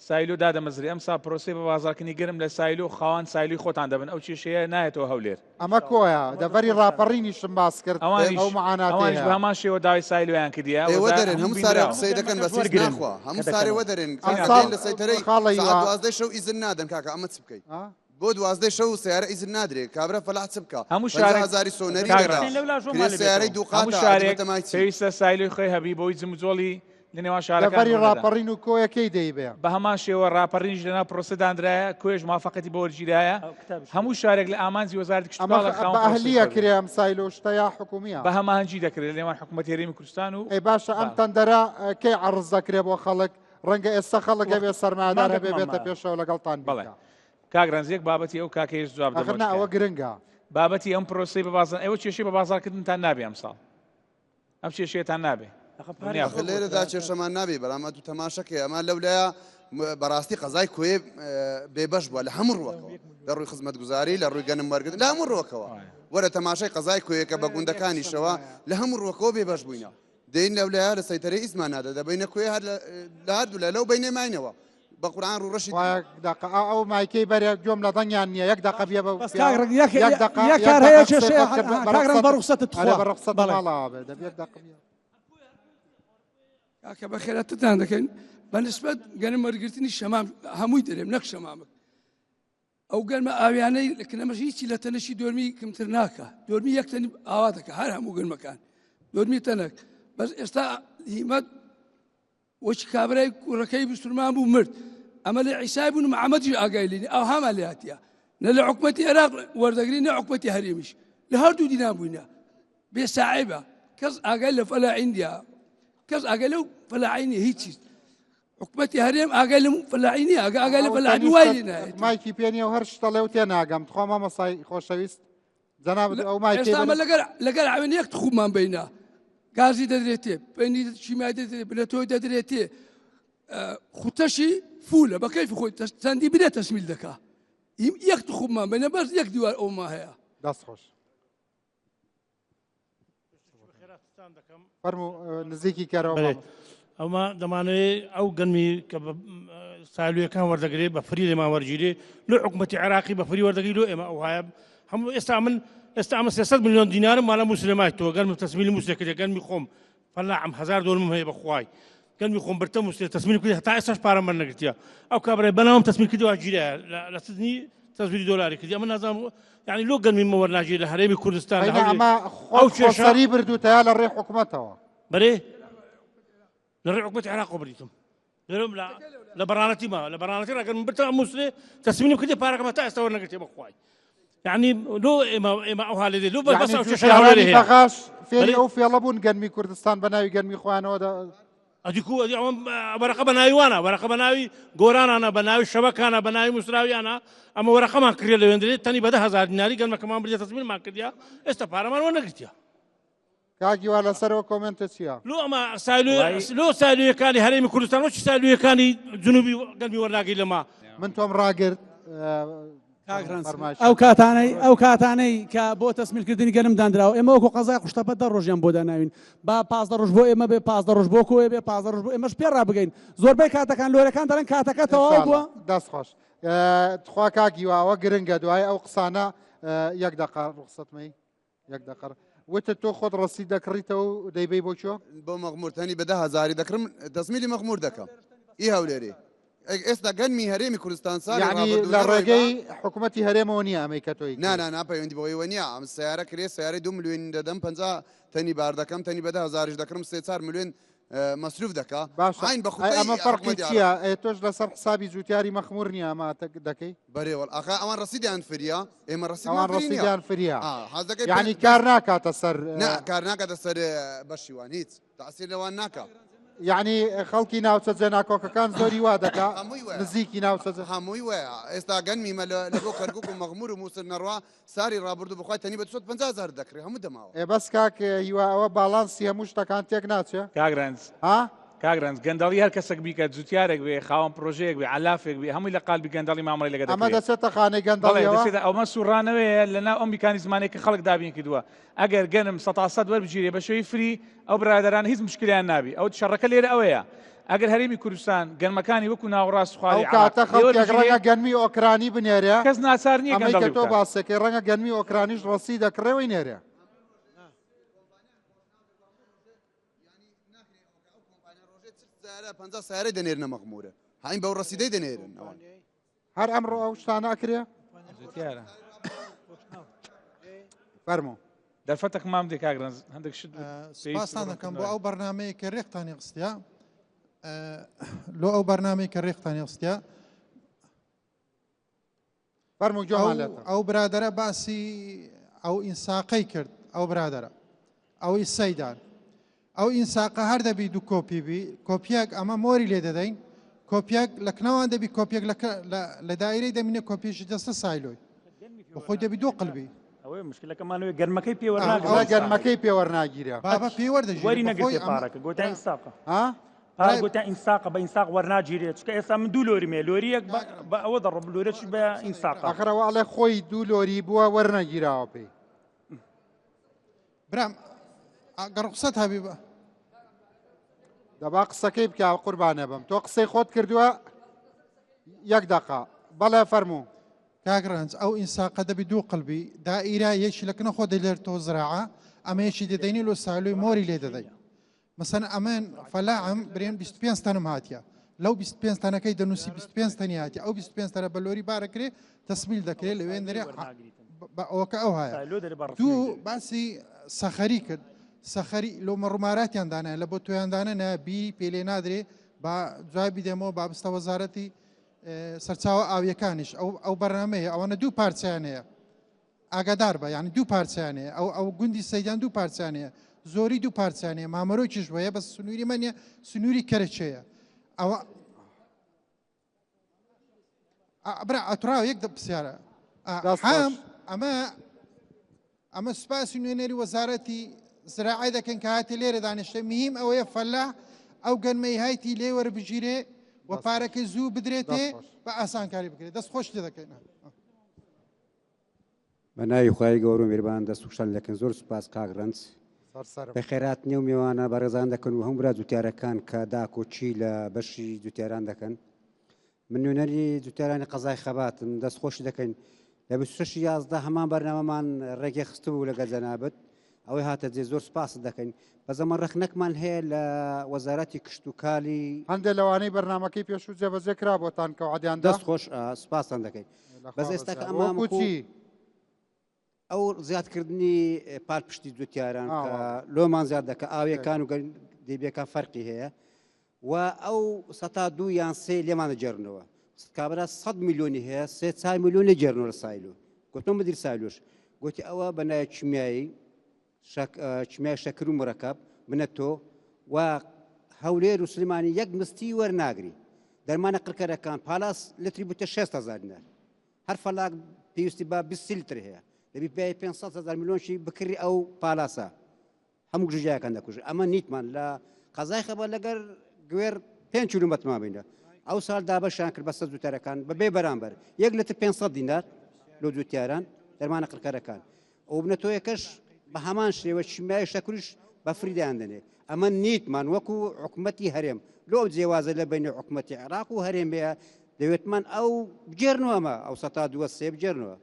سایلۆ دادەمەزرێ ئەمساڵ پرۆسەی بە بازاڕکردنی گەرم لە سایلۆ خاوەن سایلۆی خۆتان دەبن ئەو کێشەیە نایەتەوە هەولێر. ئەمە کۆیە دەڤەری ڕاپەڕینیشم باس کرد ئەوانیش ئەو معاناتەی ئەوانیش بە هەیە. هەمان شێوە داوای سایلۆیان کردیە ئێ وەزارەت وەدەرێن هەموو هەموو سارێ بینراوە. قسەی دەکەن گەنمەکەش بەس هیچ وەرگرن ناخوا کە هەموو سارێ دەکەنەوە. وەدەرێن ئەم کاکە ساڵ دێن لە سەیتەرەی خاڵە سەعات هیوا دوازدەی شەو ئیزن نادەن کاکە ئەمە چ بکەی ها؟ بۆ دوازدەی شەو سەیارە ئیزن نادرێ کابرا فەلاح چ بکا هەموو 50 شارێک هەزاری سۆنەری کاک دەدا ڕەنج لەولا ژۆمان کرێ لێ سەیارەی بێتەوە. دوو هەموو قاتە شارێک ئەدی بەتەمای چی پێویستە سایلۆی خۆی هەبی بۆی جموجۆڵی لە نێوان شارەکان دەڤەری ڕوونەدا. ڕاپەڕین و کۆیە کەی دەیبێ؟ بە هەمان شێوە ڕاپەڕینیش لەناو پرۆسە دانرایە، کۆیەش موافەقەتی بۆ وەرگیرایە. ئەو کتابیش هەموو شارێک لە ئامانجی وەزارەتی ئەمە کشتوکاڵە خاوەن بە پرۆسەی ئەهلییە خۆی بێت. کرێ ئەم سایلۆ شتە یا حکومییە؟ بە هەماهەنگی دەکرێت لە نێوان حکوومەتی هەرێمی کوردستان و ئەی باشە ئەم با. تەندەرە کەی عەڕز دەکرێ بۆ خەڵک؟ ڕەنگە ئێستا خەڵک وەخت هەبێ سەرمایەدار هەبێ مانگێکمان بێتە مایە. پێشەوە لەگەڵتان بەڵێ بیکا. کاک ڕەنج یەک بابەتی ئەو کاکەیەش جواب ئاخر دەمەوە نا ئەوە تکایە. گرنگە. بابەتی ئەم پرۆسەی بە بازاڕ ئێوە کێشەی بە بازاڕکردنتان نابێ ئەمساڵ. ئەم کێشەیەتان نابێ. ئەخر لێرەدا کێشەمان نابێ بەڵام ئەتوو تەماشەکەی ئەمە لەولایە بەڕاستی قەزای کۆیە بێبەش بووە لە هەموو ڕووەکەوە لە ڕووی خزمەتگوزاری لە ڕووی گەنم وەرگرتن لە هەموو ڕووەکەوە وەرە تەماشای قەزای کۆیەکە بە گوندەکانیشەوە لە هەموو ڕووەکەوە بێبەش بووینە دێین لەولایە لە سەیتەرەی ئیزمان نادە دەبینە کۆیە هەر لە هەردوو لە لەو بینێ ماینەوە بە قورعان ڕووڕەشی خوا یەک دەقە ئا ئەو مایکەی بەرێ گوێم لە دەنگیان نییە یەک دەقە بیە بە بەس پیاو کاک ڕەنگ یەک یەک دەقە یەک یەک کار دەقە هەیە قسەی کێشەیە خۆت کرد بە کاک ڕەنگ بە ڕوخسەتت ڕوخسەتت ئەرێ تخوا بە ڕوخسەتت بەڵێ ماڵەوە بێ دەبی یەک دەقە بیە کاکە بەخێراتتان دەکەین بە نسبەت گەنم وەرگرتنی شەمام هەمووی دەرێم نەک شەمامک ئەو گەرمە ئاویانەی لە کنەمەش هیچی لە تەنەشی دۆرمی کمتر ناکە دۆرمی یەک تەنی ئاوا دەکە هەر هەموو گەرمەکان دۆرمی تەنەک بەس ئێستا هیمەت وەکی کابرای کوڕەکەی بسلمان بوو مرد ئەمە لە عیسای بوون محەممەدیش ئاگای لێنی ئەو هامان لێ هاتیە نە لە حکومەتی عێراق وەردەگری نە حکومەتی هەرێمیش لە هەردوو دینان بووینە بێ ساعیبە کەس ئاگای لە فەلاعین نیە کەس ئاگای لەو فەلاعین نیە هیچ چیز حکومەتی هەرێم ئاگای لەم فەلاعین نیە ئاگا ئاگای لە ئەو فەلاعین وای تەنیشتە لێ نایەت مایکی پێ نییە و هەر شتەڵێ و تێناگەم تخوا مامۆستای خۆشەویست جەنابت ئەو مایکەی ئێستا ئەمە بەرێ لەگەر لەگەر عەوێن یەک تخوبمان بینە گازی دەدرێتێ پەینی شیمای دەدرێت بلەتۆی دەدرێتێ خوتەشی فولە بە کەیفی خۆی چەندی بدێ تەسمیل دەکا یەک تخوبمان بینە بەس یەک دیوار ئەوما هەیە دەست خۆش فەرموو نزیکی کەرەوە ئەوما دەمانەوێت ئەو گەنمی کە سالویەکان وەردەگرێت بە فری لێمان وەرگیرێ لۆ حکوومەتتی عێراقی بە فری وەردەگری لۆ ئێمە ئەو هاە هەموو ئێستا من ئێستا ئەمە 300 میلیۆن دینارم مالا موسلمای تۆ گەرم تەسمیلی موسێ کردێ گەرمی خۆم فەلاحم هزار دۆلمم هەیە بەخوای گەرمی خۆم برتە موسێ تەسمیل کرد هەتا ئێستاش پارەم وەرنەگرتیە ئەو کابرای بەناوم تەسمیل کردەوە گیرایە لە سزنی تەزویری دۆلاری کردی ئەمە نازانم یعنی لۆ گەرمی مە وەرناگیرێ لە هەرێمی کوردستان لە ئەمە هەولێر ئەو ئەو کێشە خۆسەری بردووتە یا لە ڕێی حکومەتەوە بەرێ لە ڕێی حکومەتی عێراقەوە بردیتم لەرم لە لە بەڕانەتی ما لە بەڕانەتی ڕاگەر من برتە موسلێ تەسمینم کردی پارەکەم تا ئێستا وەرنەگرتێ بەخوای یعنی لۆ ئێمە ئێمە ئەو حالێ دێ لۆ بەس یعنی ئەو کێشە لە هەولێر جوتیارانی هەیە بەغاش فێری بەرێ ئەو فێڵە بوون گەنمی کوردستان بە ناوی گەنمی خۆیانەوە دە... ئەدی کو ئەدی ئەوە وەرەقە بە ناوی وانە وەرەقە بە ناوی گۆرانانە بە ناوی شەبەکانە بە ناوی موسراویانە ئەمە وەرەقەمان کڕیە لە وێندرێ تەنی بە 10000 دیناری گەنمەکەمان بردە تەزمینمان کردیا ئێستا پارەمان وەرنەگرتیە. کاک هیوا لەسەرەوە کۆمێنتت چییە؟ لۆ ئەمە سایلۆ لۆ سایلۆیەکانی هەرێمی کوردستان وەکی سایلۆیەکانی جنوبی گەنمی وەرناگری لەما. من تۆم ڕاگرت کاک ڕەنج ئەو کاتانەی ئەو کاتانەی کە بۆ تەسمیلکردنی گەنم دانراوە ئێمە وەکو قەزای قوشتەپە دە ڕۆژیان بۆ داناوین با 15 ڕۆژ بۆ ئێمە بێ 15 ڕۆژ بۆ کۆیە بێ 15 ڕۆژ بۆ ئێمەش پێ ڕابگەین زۆربەی کاتەکان لۆرەکان دەڵێن کاتەکە تەواو بووە دەست خۆش تخوا کاک هیوا ئەوە گرنگە دوای ئەو قسانە یەک دەقە ڕوخسەتمەی یەک دەقە وتت تۆ خۆت ڕەسید دەکڕیتەوە و دەیبەی بۆ کوێ؟ بۆ مەخمور تەنی بە دە هەزاری دەکڕم تەسمیلی مەخمور دەکەم ئی هەولێری ئێستا گەنمی هەرێمی کوردستان ساڵی یعنی ڕابردوو لە نەڕۆیبا ڕێگەی حکوومەتی هەرێمەوە نییە ئەمەی کە تۆی نا نا نا پەیوەندی بەوەیەوە نییە ئەم سیارە کرێ سیارەی دو ملیۆن دەدەم 50 تەنی بار دەکەم تەنی بە دە هەزاریش دەکڕم سێ چار ملیۆن مەسروف دەکا باشە عین بە ئەی خوتەی ئەمە فەرقی حکومەتی چییە عێراق. ئێ تۆش لەسەر حسابی جوتیاری مەخمور نییە ئەمە دەکەی بەرێ وەڵ ئاخە ئەوان ڕەسیدیان فریە ئێمە ڕەسیدمان ئەوان فری نییە ڕەسیدیان فریە ئا حەز دەکەی یعنی پێ- کار ناکاتە سەر نا کار ناکاتە سەر بەشی وان هیچ تەعسیر لەوان ناکا یعنی خەڵکی ناوچە جێناکۆکەکان زۆری وا دەکا هەمووی وایە. نزیکی ناوچە جێ- هەمووی وایە ئێستا گەنمی مە لە لە بۆ کەرکوک و مەغمور و موسڵ نەڕوا ساری ڕابردوو بخوای تەنی بە 250 هەزار دەکڕی هەموو دەماوە. ئێ بەس کاک هیوا ئەوە باڵانسی هەموو شتەکان تێک ناچێ؟ کاک رەنج ها؟ کاک رەنج گەندەڵی هەر کەسەک بیکات جوتیارێک بێ خاوەن پرۆژەیەک بێ عەلافێک بێ هەمووی لە قالبی گەندەڵی مامەڵەی لەگە ئەمە دەکرێ دەچێتە خانەی بەڵێ گەندەڵیەوە؟ دەچێتە ئەومە سوڕانەوەیە لەناو ئەو میکانیزمانەی کە خەڵک دابین کردووە ئەگەر گەنم سەتا سەد وەربگیرێ بە شێوەی free ئەو برادەرانە هیچ مشکلیان نابی ئەو شەڕەکە لێرە ئەوەیە ئەگەر هەرێمی کوردستان گەنمەکانی وەکو ناوەڕاست ئەو خواری عێراق کاتە لێ خەڵکێک وەربگیرێ ڕەنگە گەنمی ئۆکرانی بنێرێ کەس ناچار نییە ئەمەی کە گەندەڵی تۆ بکات. باسەکەی ڕەنگە گەنمی ئۆکرانیش ڕەسی دەکڕێ وی نێرێ. سیارە 50 سیارەی دەنێرنە مەخمورە هاین بەو ڕەسیدەی دەنێرن ئەوان. هەر ئەمڕۆ ئەو شتانە ئەکرێ؟ جوتیارە. فەرموو. دەرفەتێک مام دێ کاک ڕەنج هەندێک شت سپاستان دەکەم بۆ ئەو بەرنمەیە کە ڕێکتانی خستیا لۆ ئەو بەرنمەی کە ڕێکتانی خستیا فەرموو گوێمان لێتە. ئەو برادەرە باسی ئەو ئینساقەی کرد ئەو برادەرە ئەوەی سەیدان ئەو ئینساقە هەر دەبی دوو کۆپی بی کۆپیەک ئەمە مۆری لێ دەدەین کۆپیەک لە کنەوان دەبی کۆپیەک لە دایرەی دەمینە کۆپیشی دەستە سایلۆی بەخۆی دەبی دوو قلبی ئەوەی مشکلەکەمانەوەی گەرمەکەی پێ ئەوە گەرمەکەی پێوەرناگیرە بابە پێوەردەگیرێ وەری بەخۆی نەگرتێ ئەمە- پارەکە گۆتە ئینساقە ها پارە گۆتە ئینساقە بە ئینساق وەرناگیرێت چونکە ئێستا من دوو لۆریم هەیە لۆریەک بە- بە ئەوە دەڕۆم لۆرەکی بە ئینساقە ئاخر ئەوە ئەڵێ خۆی دوو لۆری بووە وەرنەگیراوە پێی برام ئەگەر ڕوخسەت هەبی بە دەبا قسەکەی بکە قوربانە بم تۆ قسەی خۆت کردووە یەک دەقە بەڵێ فەرموو. کاک ڕەنج ئەو ئینساقە دەبی دوو قلبی دائیرە یەکی لە کنە خۆ دەلێرتەوە زراعە ئەمە یەکی دەدەینی لۆ سالۆی مۆری لێ دەدەی مەسەن ئەمن فەلاعم برێن 25 تەنم هاتیە لەو 25 تەنەکەی دەنووسی 25 تەنی هاتیە ئەو 25 تەنە بە لۆری بارەکرێ تەسمیل دەکرێت لەوێن دەرێ بە ئەوەکە ئەو هەیە دوو باسی سەخەری کرد سەخەری لۆ مەڕوماراتیان دانایە لە بۆ تۆیاندانە نە بیری پێ لێ نادرێ با جوابی دەمەوە بابستە وەزارەتی سەرچاوە ئاویەکانیش ئەو ئەو بەرنمەیە ئەوانە دوو پارچیان هەیە ئاگادار بە یعنی دوو پارچیان هەیە ئەو ئەو گوندی سەیدان دوو پارچیان هەیە زۆری دوو پارچیان هەیە مامەرۆکیش وەیە بەس سنووری مەنیە سنووری کەرەچەیە ئەوە برا ئەتراو یەک پرسیارە حام ئەمە ئەمە سوپاسی نوێنەری وەزارەتی زراعی دەکەن کە هاتی لێرە دانیشتە مهم ئەوەیە فەلاح ئەو گەنمەی هایتی لێ وەربگیرێ و پارەکەی زوو بدرێتێ بە ئاسانکاری بکرێت دەست خۆش لێ دەکەین. بە ناوی خوای گەورە و میربان دەست خوشتان لەکەن زۆر سوپاس کاک ڕەنج بەخێراتنی و میوانە بەڕێزان دەکەن و هەموو برا جوتیارەکان کە داکۆکی لە بەشی جوتیاران دەکەن من نوێنەری جوتیارانی قەزای خەباتم دەست خۆشی دەکەین لە 26 11 هەمان بەرنامەمان ڕێگەی خستبوو لەگەڵ جەنابت ئەوەی هاتە جێ زۆر سوپاست دەکەین بەس ئەمە ڕەخنەکمان هەیە لە وەزارەتی کشتوکالی هەندێک لەوانەی بەرنامەکەی پێشوو جێبەجێ کرا بۆتان کە وعدیان دا دەست خۆش سوپاستان دەکەین بەس ئێستا کە ئەمە وەکو چی؟ ئەو زیادکردنی پالپشتی جوتیاران کە لۆمان زیاد دەکە ئاویەکان و دەبیەکان فەرقی هەیە و ئەو سەتا دوو یان سێ لێمان دەگێڕنەوە کابرا 100 میلیۆنی هەیە سێ چار میلیۆن لێ گێڕنەوە لە سایلۆ گوتم مدیر سایلۆش گوتی ئەوە بە ناوی کیمیایی کیمیای شەکر و مرەکەب بنە تۆ و هەولێر و سلێمانی یەک مستی وەرناگری دەرمانە قڕکەرەکان پالاس لتری بوتە 6 هزار دینار هەر فەلاک پێویستی بە 20 لتر هەیە دەبی پێی 500 هزار میلیۆنشی بکری ئەو پالاسە هەموو گژوگیاکان دەکوژێت ئەمە نیتمان لە قەزای خەبات لەگەر گوێر پێنج کیلومەترمان بینە ئەو ساڵ دابەشیان کرد بەسەر جوتیارەکان بەبێ بەرامبەر یەک لتر 500 دینار لۆ جوتیاران دەرمانە قڕکەرەکان ئەو بنەتۆیەکەش بە هەمان شێوە شیمیای شەکریش بە فریدایان دەنێ ئەمە نیتمان وەکو حکومەتی هەرێم لۆ ئەو جیاوازە لە بینی حکومەتی عێراق و هەرێمەیە دەوێتمان ئەو بگێرنەوە ئەمە ئەو سەتا دووە سێ بگێرنەوە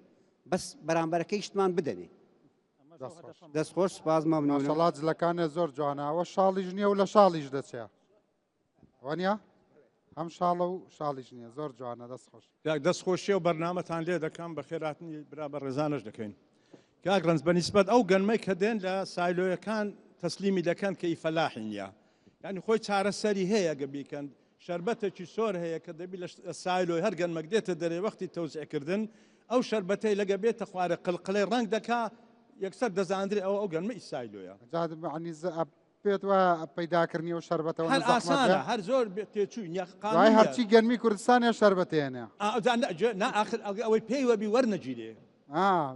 بەس بەرامبەرەکەی شتمان بدەنێ دەست خۆش سپاس مەمنونم. ماشەڵا جلەکانێ زۆر جوانە ئەوە شاڵیش نییە و لە شاڵیش دەچێ وانە هەم شاڵە و شاڵیش نییە زۆر جوانە دەست خۆش. کاک دەست خۆشی و بەرنامەتان لێ دەکەم بە خێراتنی برا بە ڕێزانەش دەکەین کاک ڕەنج بە نیسبەت ئەو گەنمەی کە دێن لە سایلۆیەکان تەسلیمی دەکەن کە ئی فەلاحی نییە یعنی خۆی چارەسەری هەیە گە بیکەن شەربەتێکی سۆر هەیە کە دەبی لە سایلۆی هەر گەنمەک دێتە دەرێ وەختی تەوزیعکردن ئەو شەربەتەی لەگە بێتە خوارێ قلقلەی ڕەنگ دەکا یەکسەر دەزاندرێ ئەوە ئەو گەنمە ئی سایلۆیە. جا یعنی پێت وایە پەیداکردنی ئەو شەربەتەوە هەر ئاسانە هەر زۆر تێچووی نیە دوای هەرچی گەنمی کوردستانە شەربەتێنە نا ئاخر ئەوەی پێی وەبی وەرنەگیرێ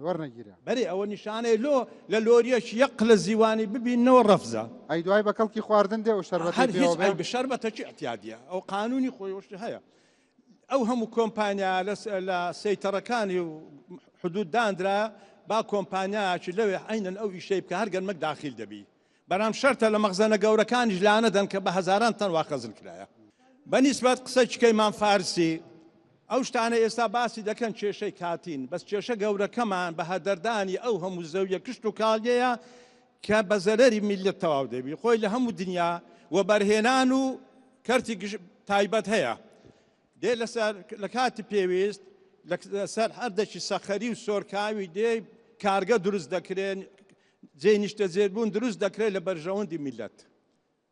وەرنەگیرە بەرێ ئەوە نیشانەیە لۆ لە لۆریەکی یەک قلە زیوانی ببینەوە ڕەفزە. ئەی دوای بە کەڵکی خواردن دێ و شەربەتەی هەر هیچ پێوە بێ؟ ئەی شەربەتەکی ئیعتیادیە ئەو قانونی خۆی وشتی هەیە ئەو هەموو کۆمپانیا لە سەیتەڕەکانی و حدود داندرا با کۆمپانیایەکی لەوێ عەینەن ئەو ئیشەی بکە هەر گەنمەک داخیل دەبی بەرام شەرتە لە مەخزەنە گەورەکانیش لانەدەن کە بە هەزاران تەن وا خەزن کرایە. بە نیسبەت قسەی چکەی مام فارسی، ئەو شتانەی ئێستا باسی دەکەن کێشەی کاتین، بەس کێشە گەورەکەمان بە هەدەردانی ئەو هەموو زەویە کشت و کاڵیەیە کە بە زەرەری میللەت تەواو دەبی. خۆی لە هەموو دنیا وەبەرهێنان و کەرتی تایبەت هەیە. دێ لەسەر لە کاتی پێویست لەسەر هەردەکی سەخەری و سۆرکاوی دێ کارگە دروست دەکرێن جێی نیشتەجێبوون دروست دەکرێت لە بەرژەوەندی میلەت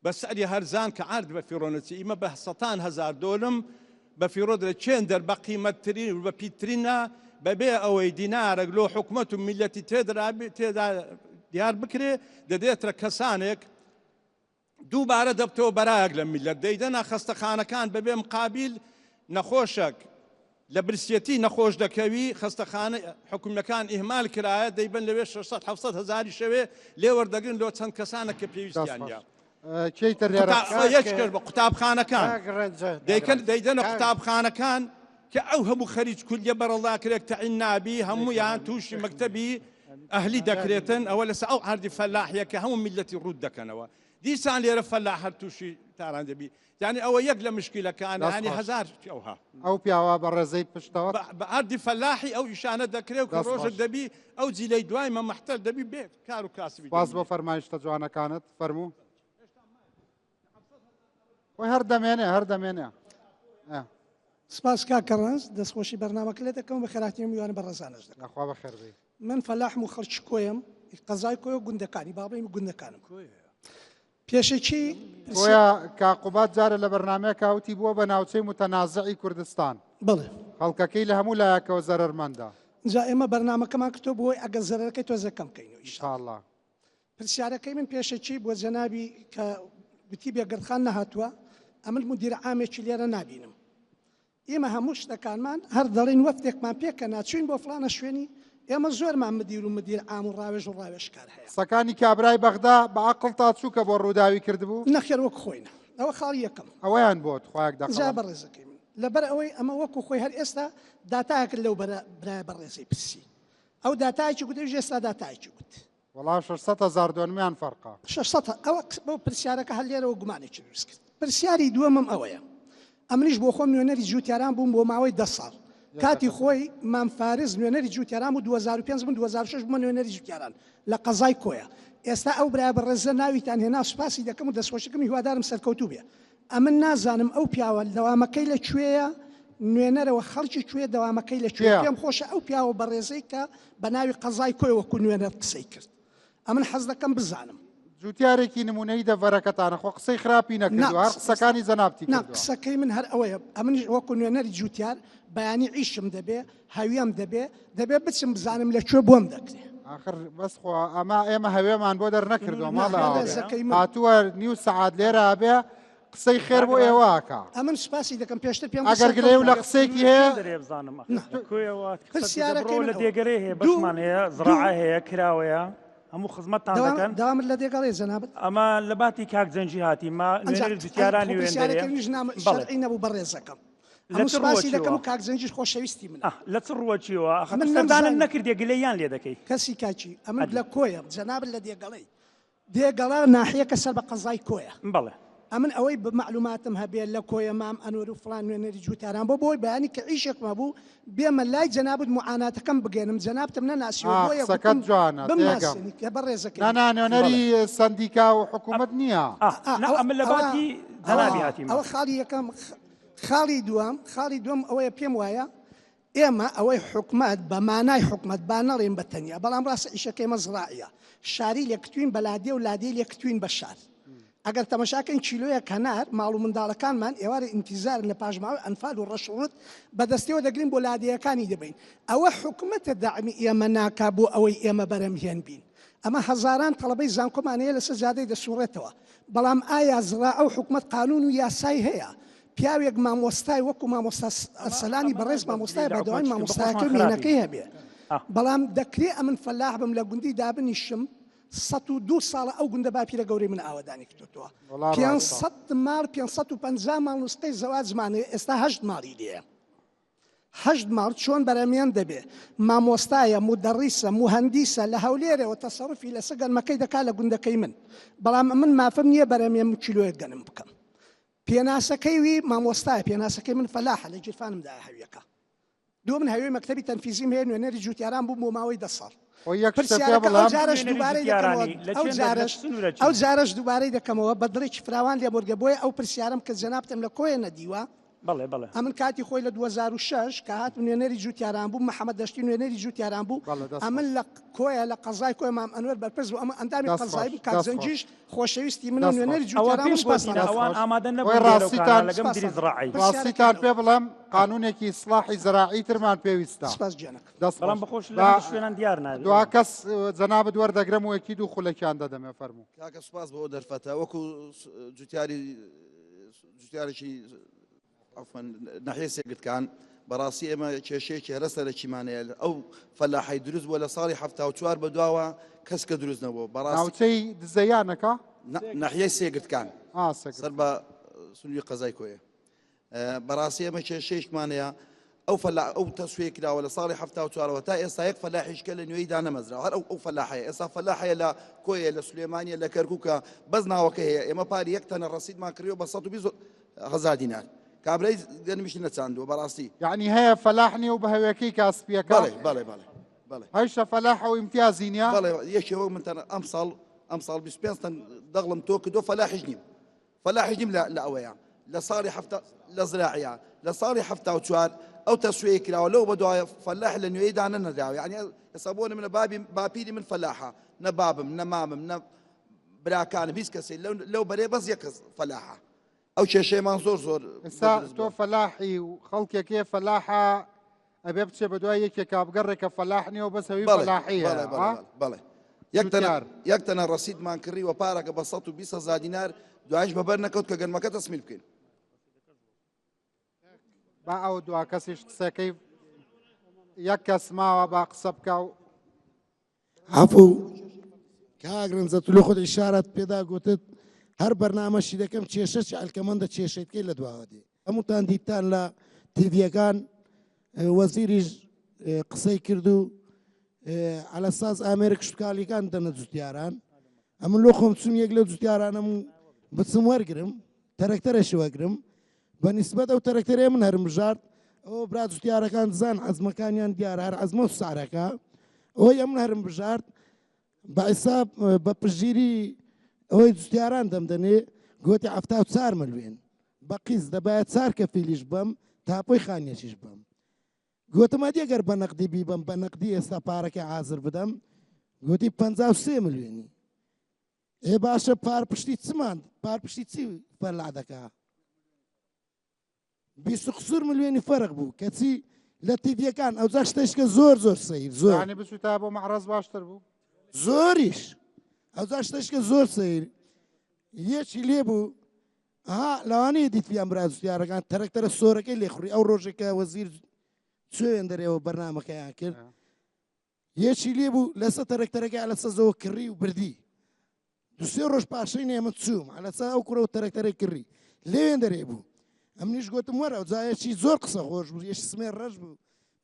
بە سعری هەرزان کە عرد بە فیڕۆ نەچی ئیمە بە سەتان هەزار دۆلم بە فیڕۆ درێ چێن دەر بە قیمەتترین و بە پیتترینە بەبێ ئەوەی دینارێک لۆ حکومەت و میلەتی تێدا دیار بکرێ دەدێترە کەسانێک دووبارە دەبتەوە بەرایەک لە میللەت دەیدەنە خەستەخانەکان بەبێ مقابیل نەخۆشەک لە برسیەتی نەخۆش دەکەوی خەستەخانە حکومیەکان ئیهمال کرایە دەیبەن لەوێ 600 700 هەزاری شەوێ لێ وەردەگرن لۆ چەند کەسانە کە پێویستیان نیە. کێی تر لێرە؟ یەک کرد بە قوتابخانەکان دەیکەن دەیدەنە قوتابخانەکان کە ئەو هەموو خەریج کولیە بەرەڵا کرێک تەعین نابی هەموویان تووشی مەکتەبی ئەهلی دەکرێتن ئەوە لەسەر ئەو عەردی فەلاحیە کە هەموو میللەتی ڕووت دەکەنەوە دیسان لێرە فەلاح هەر تووشی تاران دەبی یانی ئەوە یەک لە مشکیلەکان ینی هەزار ئەوها ئەو پیاوە بە ڕێزەی پشتەوە بە عەردی فەلاحی ئەو ئیشانە دەکرێ و کە ڕۆژێک دەبی ئەو جیلەی دوای مە مەحتەل دەبی بێ کار و کاسبی سپاس بۆ فەرمایشتە جوانەکانت فەرموو خۆی هەر دەمێنێ هەر دەمێنێ. سپاس کاک کەڕەنج دەستخۆشی بەرنامەکە لێ دەکەم و بەخێرهاتنی میوانە بەڕێزانەش دەکەم. یاخوا بەخێر بێی. من فەلاحم و خەڵکی کۆیەم قەزای کۆیە و گوندەکانی با بڵێین گوندەکانم. پێشەکی کۆیە کاک قوباد جارە لە بەرنامەیەکا وتی بووە بە ناوچەی موتەنازعی کوردستان. بەڵێ. خەڵکەکەی لە هەموو لایەکەوە زەرەرمەندە. جا ئێمە بەرنامەکەمان کردووە بۆ ئەوەی ئەگەر زەرەرەکەی تۆزێک کەم بکەینەوە ئیشاڵڵا. پرسیارەکەی من پێشەکی بۆ جەنابی کە گوتی بێگەردخان نەهاتووە ئەمن مدیر عامێکی لێرە نابینم ئێمە هەموو شتەکانمان هەر دەڵێن وەفدێکمان پێکەنا چوین بۆ فڵانە شوێنی ئێمە زۆرمان مدیر و مدیر عام و ڕاوێژ و ڕاوێژکار هەیە قسەکانی کابرای بەغدا بە عەقڵتا چوو کە بۆ ڕووداوی کردبوو؟ نەخێر وەک خۆی نا ئەوە خاڵی یەکەم. ئەوەیان بۆ تخوایەک دەقەڵەم. جا بەڕێزەکەی من لەبەر ئەوەی ئەمە وەکو خۆی هەر ئێستا داتایەکت لەو برایە بەڕێزەی پرسی ئەو داتایەکی گوت ئەویش ئێستا داتایەکی گوت. وەڵا 600 هەزار دۆنمیان فەرقە. 600 ئەوە بەو پرسیارەکە هەر لێرەوە گومانێکی دروست کرد. پرسیاری دووەمم ئەوەیە ئەمنیش بۆ خۆم نوێنەری جووتیاران بووم بۆ ماوەی دە ساڵ کاتی خۆی مام فارس نوێنەری جووتیاران بوو 2005 بووم 2006 بوومە نوێنەری جووتیاران لە قەزای کۆیە ئێستا ئەو برایە بەڕێزە ناویتان هێنا سوپاسی دەکەم و دەستخۆشی هیوادارم سەرکەوتوو بێ ئەمن نازانم ئەو پیاوە دەوامەکەی لە کوێیە نوێنەرەوە خەڵکی کوێ دەوامەکەی لە کوێ پێم خۆشە ئەو پیاوە بەڕێزەی کە بە ناوی قەزای کۆی وەکو نوێنەر قسەی کرد ئەمن حەز دەکەم بزانم. جوتیارێکی نمونەیی دەڤەرەکەتانە خۆ قسەی خراپی نەکردووە هەر قسەکانی جەنابتی کردووە. نا قسەکەی من هەر ئەوەیە ئەمنیش وەکو نوێنەری جوتیار بەیانی ئیشم دەبێ هەویەم دەبێ دەبێ بچم بزانم لە کوێ بۆم دەکرێ. ئاخر بەس خۆ ئەمە ئێمە هەوێمان بۆ دەرنەکردووە ماڵە هاتووە نیو سەعات لێرە ئەبێ. قسەی خێر بۆ ئێوە ئەکا. ئەمن سوپاسی دەکەم پێشتر پێم ئەگەر گلەیی و لە قسەیەکی هەیە دەرێ بزانم کوێوە پرسیارەکەی لە دێگەرێ هەیە بەشمان هەیە زراعە هەیە کراوەیە هەموو خزمەتتان دەکەن داوامت لە دێگەڵێ جەنابت ئەمە لە باتی کاک جەنگی هاتی ما نوێنەری جوتیارانی وێندەرێ شەرعی نەبوو بەڕێزەکەم لە چ سوپاسی دەکەم و ڕووەکیەوە کاک جەنگیش خۆشەویستی منە لە چ ڕووەکیەوە ئەخە من تۆ سەردانت نەمزانی نەکردیە گلەییان لێ دەکەی کەسی کاکی ئەمن ئەدی لە کۆیەم جەنابت لە دێگەڵەی دێگەڵە ناحیەکە سەر بە قەزای کۆیە. بەڵێ. ئەمن ئەوەی بە مەعلوماتم هەبێ لە کۆیە مام ئەنوەر و فڵان نوێنەری جووتیاران بۆ بۆی بەیانی کە ئیشێکم هەبوو بێمە لای جەنابت موعاناتەکەم بگەێنم جەنابتم نەناسیوە ئا بۆیە قسەکەت گوتم جوانە تێگەم. بمناسێنی کە بەڕێزەکەی نا نا نوێنەری بەڵێ. سەندیکا و حکوومەت نییە. ئا ئا نا ئەوە ئەمن لە ئەوە باتی ئەوە جەنابی هاتیمە. ئەوە خاڵی یەکەم خاڵی دووەم خاڵی دووەم ئەوەیە پێم وایە ئێمە ئەوەی حکومەت بە مانای حکومەت با نەڵێین بە تەنیا بەڵام ڕاستە ئیشەکەی ئێمە زڕاعیە شاری لێ کتوین بە لادێ و لادێی لێ کتوین بە شار ئەگەر تەمەشاکەین کیلۆیەک هەنار ماڵ و منداڵەکانمان ئێوارە ئینتیزارن لە پاشماوەی ئەنفال و ڕەش و ڕوت بە دەستیەوە دەگرین بۆ لادێیەکانی دەبەین ئەوە حکومەتە دەعمی ئێمە ناکا بۆ ئەوەی ئێمە بەرەمهێن بین ئەمە هەزاران تەڵەبەی زانکۆمان هەیە لەسەر جادەی دەسوڕێتەوە بەڵام ئایا زڕاعە و حکومەت قانون و یاسای هەیە پیاوێک مامۆستای وەکو مامۆستا ئەرسەلانی بەڕێز مامۆستای بە دەوای مامۆستایەکەی مێنەکەی هەبێ بەڵام دەکرێ ئەمن فەلاح بم لە گوندی دابنیشم 102 ساڵە ئەو گوندە باپیرە گەورەی من ئاوەدانی کردووە 500 ماڵ 550 ماڵ نوسقەی زەواجمان هەیە ئێستا هەشت ماڵی لێیە هەشت ماڵ چۆن بەرەمیان دەبێ مامۆستایە مودەڕیسە موهەندیسە لە هەولێرەوە تەسەروفی لەسەر گەنمەکەی دەکا لە گوندەکەی من بەڵام ئەمن مافم نییە بەرەمیان کیلۆیەک گەنم بکەم پێناسەکەی وی مامۆستایە پێناسەکەی من فەلاحە لە گیرفانمدایە هەویەکە دوو من هەوێی مەکتەبی تەنفیزیم هەیە نوێنەری جوتیاران بووم بۆ ماوەی دە ساڵ خۆ یەک شتە پێ پرسیارەکە ئەو بڵێم جارەش نوێنەری دووبارەی دەکەمەوە جوتیارانی لە ئەو چێن لە جارەش سنوورە ئەو چی؟ جارەش دووبارەی دەکەمەوە بە دڵێکی فراوان لێم وەرگە بۆیە ئەو پرسیارەم کە جەنابتم لە کۆیە نەدیوە بەڵێ بەڵێ. ئەمن کاتی خۆی لە 2006 کە هاتم نوێنەری جوتیاران بووم محەمەد دەشتی نوێنەری جوتیاران بوو بەڵێ دەست ئەمن خۆش لە کۆیە لە قەزای کۆیە مام ئەنوەر بەرپرس بوو ئەمە ئەندامی دەست قەزایی خۆش بوو کاک دەست خۆش زەنگیش خۆشەویستی منە دەست نوێنەری خۆش. ئەوە جوتیاران پێم بوو سوپاستان گۆتینە دەست ئەوان خۆش. ئامادە وەی نەبوون لێرە و ڕاستیتان کانە لەگەم دری سوپاستان زڕاعی. ڕاستیتان پرسیارەکەی پێ بڵێم قانونێکی ئیسلاحی زەراعی ترمان پێویستە. سپاس گیانەکەم. دەست بەڵام خۆش. بەخۆش لە با هەندێک شوێنان دیار نابێ. دوا کەس جەنابت وەردەگرم و یەکی دوو خولەکیان دەدەمێ فەرموو. کاکە سوپاس بۆ ئەو دەرفەتە وەکو جوتیاری جوتیارێکی عەفوەن ناحیەی سێگردکان بەڕاستی ئێمە کێشەیەکی هەرە سەرەکیمان هەیە ئەو فەلاحەی دروست بووە لە ساڵی 74 بە دواوە کەس کە دروست نەبووە بەڕاستی ناوچەی دزەیانەکە ناحیەی سێگردکان آ سێگردکان. سەر بە سنووری قەزای کۆیە بەڕاستی ئێمە کێشەیەکمان هەیە ئەو فەلا ئەو تەسویە کراوە لە ساڵی 74ەوە تا ئێستا یەک فەلاحیش کە لە نوێی دانەمەزراوە هەر ئەو ئەو فەلاحەیە ئێستا فەلاحەیە لە کۆیە لە سلێمانیە لە کەرکووکە بەس ناوەکە هەیە ئێمە پاری یەک تەنە ڕەسیدمان کڕیوە بە 120 هەزار دینار کابرای گەنمیشی نەچاندووە بەڕاستی. یەعنی هەیە فەلاح نیە و بە هەوێکەی کاسپیەکە؟ بەڵێ بەڵێ بەڵێ بەڵێ. هەیشە فەلاحە و ئیمتیازی نیە؟ بەڵێ یەکێ وەک من تەنە ئەمساڵ ئەمساڵ 25 تەن دەغڵم تۆ کردووە فەلاحیش نیم فەلاحیش نیم لە لە ئەوەیە لە ساڵی حەفتا لە زراعیە لە ساڵی 74 ئەو تەسویە کراوە لەو بەدوایە فەلاح لە نوێی دانە نەدراوە یعنی ئێستا بۆ منە بابی باپیری من فەلاحە نە بابم نە مامم نە براکانم هیچ کەسێ لەو بەرێ بەس یەک کەس فەلاحە ئەو کێشەیەمان زۆر زۆر ئێستا تۆ فەلاحی و خەڵکێک هەیە فەلاحە ئەبێ بچێ بە دوای یەکێکا بگەڕێ کە فەلاح نییە و بەس هەوی فەلاحیە بەڵێ یەک تەنە ڕەسیدمان کڕی و پارەکە بە 120 هەزار دینار دوایش بەبەر نەکەوت کە گەنمەکە تەسمیل بکەین با ئەو دوا کەسیش قسەکەی یەک کەس ماوە با قسە بکە و عەفو کاک رەنجە تو لە خۆت ئیشارەت پێدا گوتت هەر بەرنامەشی دەکەم کێشەشی ئەلکەمەندە کێشەکەی لە دواوە دێ هەمووتان دیتان لە تیڤیەکان وەزیریش قسەی کرد و عەلە ساز ئامێرە کشتکاڵیەکان دەنە جوتیاران ئەمن لۆ خۆم چوم یەک لە جوتیارانم و بچم وەرگرم تەرەکتەرەشی وەگرم بە نیسبەت ئەو تەرەکتەرەی من هەرم بژارد ئەوە برا جوتیارەکان دزان عەزمەکانیان دیارە هەر عەزمە و سعرەکە ئەوەی ئەمن هەرم بژارد بە حیساب بە پشتگیری ئەوەی جوتیاران دەمدەنێ گوتی 74 ملیۆن بە قیز دەبایە چار کەفیلیش بەم تاپۆی خانیەکیش بەم گوتم ئەدی گەر بە نەقدی بیبەم بە نەقدی ئێستا پارەکەی حازر بدەم گوتی 53 ملیۆنی ئێ باشە پارپشتی چمان پارپشتی چی فەرلا دەکا 20 قسوور ملیۆنی فەرق بوو کەچی لە تیڤیەکان ئەوجا شتێشکە زۆر زۆر سەیر زۆر یانی بچووتا بۆ مەعرەز باشتر بوو زۆریش ئەوجا شتێشکە زۆر سەیر یەکی لێ بوو. ئەها لەوانەیە دیتبی ئەم برا جوتیارەکان تەرەکتەرە سۆرەکەی لێخوڕی ئەو ڕۆژێک کە وەزیر چوێن دەرەوە بەرنامەکەیان کرد یەکی لێ بوو لەسە تەرەکتەرەکە لەسە زەوە کڕی و بردی دوسێ ڕۆژ پاشەی نێ من چووم لەسە ئەو کوڕە و تەرەکتەرەی کڕی لێوێن دەرێ بوو ئەمنیش گوتم وەرە ئەو جایەکی زۆر قسە خۆش بوو یەکی سمێ ڕەش بوو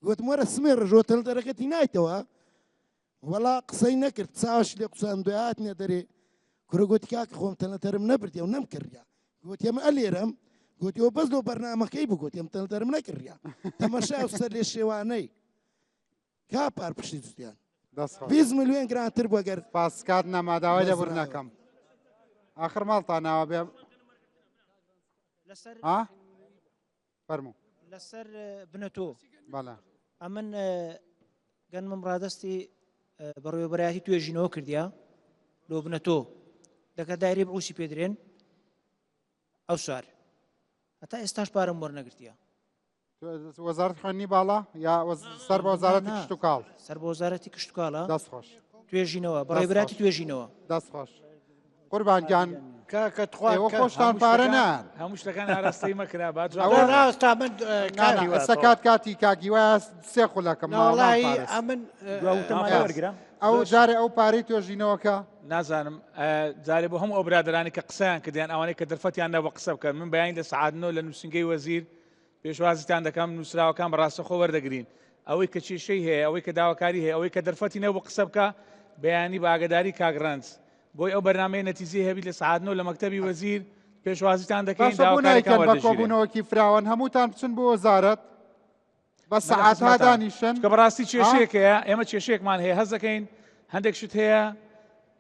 گوتم وەرە سمێ ڕەش تەلتەرەکەتی نایتەوە وەڵا قسەی نەکرد چاوش لێ قوسان دوای هاتنە دەرێ کورە گوتی کاکە خۆم تەنەتەرم نەبردی و نەمکردیا گوتی ئەمە ئەلێرەم گوتی ئەو بەس لۆ بەرنامەکەی بوو گوتی ئەم تەنەتەرم نەکردیا تەمەشا و سەر لێ شێوانەی کا پار پشتی جوتیان 20 میلیۆن گرانتر بوو گەر سپاس کات نەما داوای لێبوردن نەکەم ئاخر ماڵتان ناوە بێ لەسەر ها فەرموو لەسەر بنەتۆ بەڵێ ئەمن گەنمم ڕادستی بەڕێوەبەرایەتی توێژینەوە کردیا لۆ بنەتۆ دەکە دایری بڕوسی پێدرێن ئەو سوار هەتا ئێستاش پارەم وەرنەگرتیە وەزارەت خوێندنی باڵا یا سەر بە وەزارەتی کشتتوکاڵ سەر بە وەزارەتی کشتتوکاڵە دەست خۆش توێژینەوە بەڕێبراتی توێژینەوە دەست خۆش قوربان گیان کاکە تخوا ئێوە خۆشتان پارە نان هەموو شتەکان ئاراستەی مەکرا با جواب ئەوە بدەن. ڕاستە من نا، نا، ئێستا کات کاتی کاک هیوایە سێ خولەکەم ماوە مام ناوەڵی فارس. ئەمن دوا وتەمان ئێ، وەرگرە. ئەو جارێ ئەو پارەی توێژینەوەکە نازانم ئە، جارێ بۆ هەموو ئەو برادەرانی کە قسەیان کردیان ئەوانەی کە دەرفەتیان نەبوو قسە بکەن من بەیانی لە سەعات نۆ لە نووسینگەی وەزیر پێشوازیتان دەکەم نووسراوەکان بە ڕاستەخۆ وەردەگرین ئەوەی کە کێشەی هەیە ئەوەی کە داواکاری هەیە ئەوەی کە دەرفەتی نەبوو قسە بکە بەیانی بە ئاگاداری کاک ڕەنج بۆی ئەو بەرنامەیە نەتیجەی هەبی لە سەعات نۆ لە مەکتەبی وەزیر پێشوازیتان دەکەین باشە بۆ داواکاریەکان نایکەن بە وەردەگیرێن. کۆبوونەوەکی فراوان هەمووتان بچن بۆ وەزارەت بە سەعاتها دانیشن چونکە بەڕاستی کێشەیەک هەیە ئێمە کێشەیەکمان هەیە هەست دەکەین هەندێک شت هەیە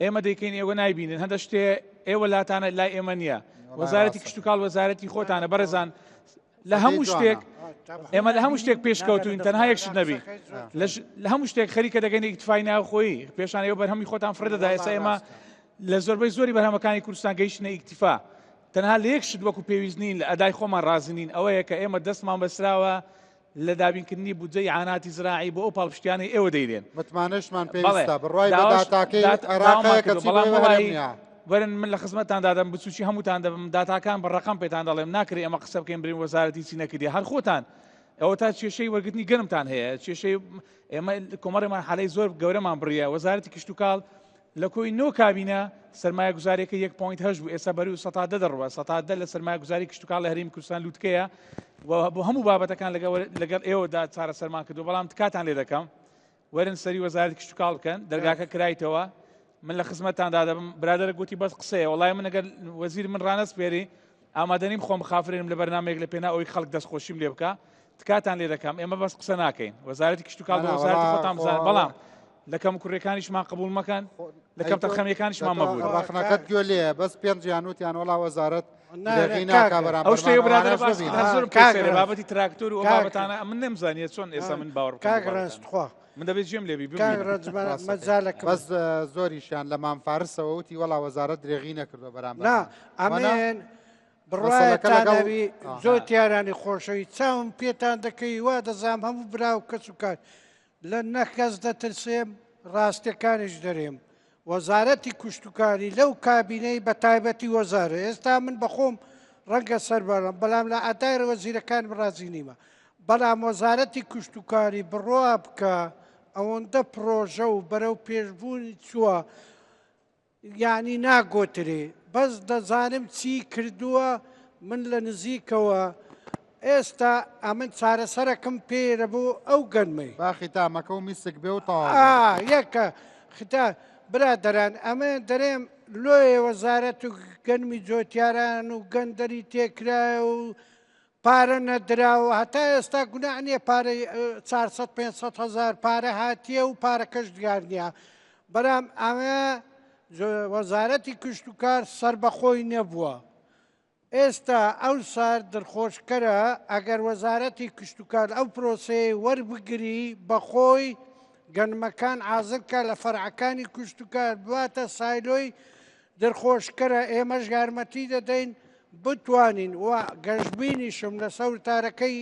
ئێمە دەیکەین ئێوە نایبینن هەندە شتێ ئێوە لاتانە لای ئێمە نییە وەزارەتی کشتتوکاڵ وەزارەتی خۆتانە بەڕێزان لە هەموو شتێک ئێمە لە هەموو شتێک پێشکەوتوین تەنها یەک شت نەبی لە هەموو شتێک خەریکە دەگەین ئیکتفای ناوخۆیی پێشان ئێوە بەرهەمی خۆتان فڕێ دەدا ئێستا ئێمە لە زۆربەی زۆری بەرهەمەکانی کوردستان گەیشتنە ئیکتفا تەنها لە یەک شت وەکو پێویست نین لە ئەدای خۆمان ڕازی نین ئەوەیە کە ئێمە دەستمان بەسراوە لە دابینکردنی بودجەی ئیعاناتی زراعی بۆ ئەو پاڵپشتیانەی ئێوە دەیرێن. متمانەشمان بەڵێ پێویستە بڕوای بە داواش داتاکەی دات عێراق داوامان هەیە کردووە کەچی بەڵام بۆ ئێوە هەرێم وەڵاهی نییە. وەرن من لە خزمەتتان دادەم بچووکی هەمووتان دەبم داتاکان بە ڕەقەم پێتان دەڵێم ناکرێ ئێمە قسە بکەین برین وەزارەت هیچی نەکردیە هەر خۆتان ئەوەتا کێشەی وەرگرتنی گەنمتان هەیە کێشەی ئێمە کۆمەڵێمان حالەی زۆر گەورەمان بڕیە وەزارەتی کشتوکاڵ لە کۆی نۆ کابینە سەرمایەگوزاریەکە یەک point هەشت بوو ئێستا بەرەو سەتا دە دەڕوا سەتا دە لە سەرمایەگوزاری کشتوکاڵ لە هەرێمی کوردستان لوتکەیە و بۆ هەموو بابەتەکان لەگەڵ لەگەڵ ئێوەدا چارەسەرمان کردو بەڵام تکاتان لێ دەکەم وەرن سەری وەزارەتی کشتوکاڵ بکەن دەرگاکە کرایتەوە من لە خزمەتتاندا دەبم برادەرە گوتی بەس قسەیە وەڵای من ئەگەر وەزیر من ڕانەسپێری ئامادەنیم خۆم بخافرێنم لە بەرنامەیەک لە پێناو ئەوەی خەڵک دەستخۆشیم لێ بکا تکاتان لێ دەکەم ئێمە بەس قسە ناکەین وەزارەتی کشتوکاڵ بە وەزارەتی خۆتان بزانن بەڵام لە کەم کوڕەکانیشمان قبول مەکەن لە کەم تەرخەمیەکانیشمان مەبوون ڕەخنەکەت گوێ لێیە بەس پێنجیان وتیان وەڵا وەزارەت درێغی ناکا بەرامبەرمان ئەو شتێک برادەر ئەوانەش باس ببینن. هەر زۆرم پێ سەیرە بابەتی تراکتۆر و ئەو بابەتانە من نەمزانیە چۆن ئێستا من باوەڕ بکەم کاک بەو ڕەنج بابەتانە. تخوا من دەبێت جێم لێبی کاک ببینم. ڕەنج ڕاستەکەی. مەجالەکەم بەس زۆریشیان لە مام فارسەوە وتی وەڵا وەزارەت درێغی نەکردووە نا بەرامبەرمان وەنا ئەمن مەسەلەکە بڕوایتان لەگەڵ هەبی ئاها. جۆتیارانی خۆشەوی چاوم پێتان دەکەی وا دەزانم هەموو برا و کەس و کار لە نە کەس دەترسێم ڕاستیەکانیش دەرێم وەزارەتی کوشتوکاری لەو کابینەی بە تایبەتی وەزارە ئێستا من بەخۆم ڕەنگە سەربەرم بەڵام لە ئەدای وەزیرەکان ڕازی نیمە بەڵام وەزارەتی کوشتوکاری بڕوا بکە ئەوەندە پرۆژە و بەرەو پێشبوونی چووە یانی ناگۆترێ بەس دەزانم چی کردووە من لە نزیکەوە ئێستا ئەمن چارەسەرەکم پێرە بۆ ئەو گەنمەی. با ختامەکە و میسک بێ و تەواو بێ. ئا یەکە ختا برادەران ئەمە دەرێم لۆیە وەزارەت و گەنمی جۆتیاران و گەندەری تێکرایە و پارە نەدراوە هەتا ئێستا گوناح نییە پارەی 400 500 هزار پارە هاتیە و پارەکەش دیار نییە بەرام ئەمە وەزارەتی کشتوکار سربەخۆی نەبووە ئێستا ئەو سار دڵخۆشکەرە ئەگەر وەزارەتی کشتوکار ئەو پرۆسەیە وەربگری بەخۆی گەنمەکان عازرکە لە فەرعەکانی کشتوکار بواتە سایلۆی دڵخۆشکەرە ئێمەش یارمەتی دەدەین بتوانین و گەشببینیشم لەسەر وتارەکەی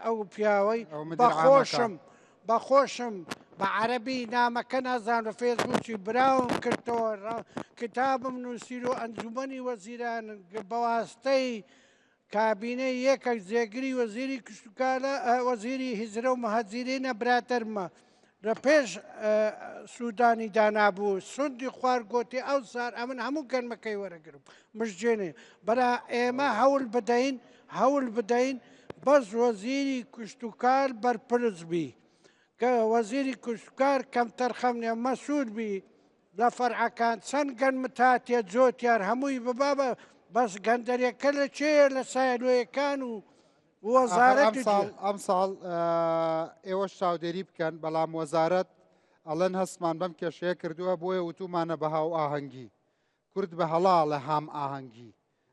ئەو پیاوەی بەخۆشم بەخۆشم بە عەربی نامەکە نازان لە فێسبووکی براوم کردەوە کتابم نووسیر و ئەنجومەنی وەزیران بەواستەی کابینەی یەکەک جێگری وەزیری کشتوکالە وەزیری هیجرە و مهاجرینە برادەرمە لە پێش سوودانی دانابوو سوندی خوار گۆتی ئەو سار ئەمن هەموو گەنمەکەی وەرەگرم مژجێنێ بەرا ئێمە هەول بدەین هەول بدەین بەس وەزیری کشتوکال بەرپرس بی کە وەزیری کشتوکار کەمتەرخەم نیە مەسوول بی لە فەرعەکان چەند گەنمت هاتیە جۆتیار هەمووی ببا بە بەس گەندەرێکە لە چێیە لە سایلۆیەکان و وەزارەت ئەمساڵ ئەمساڵ ئێوەش چاودێری بکەن بەڵام وەزارەت ئەڵێن هەستمان بەم کێشەیە کردووە بۆیە وتومانە بە هاو ئاهەنگی کورد بە هەڵا لە هام ئاهەنگی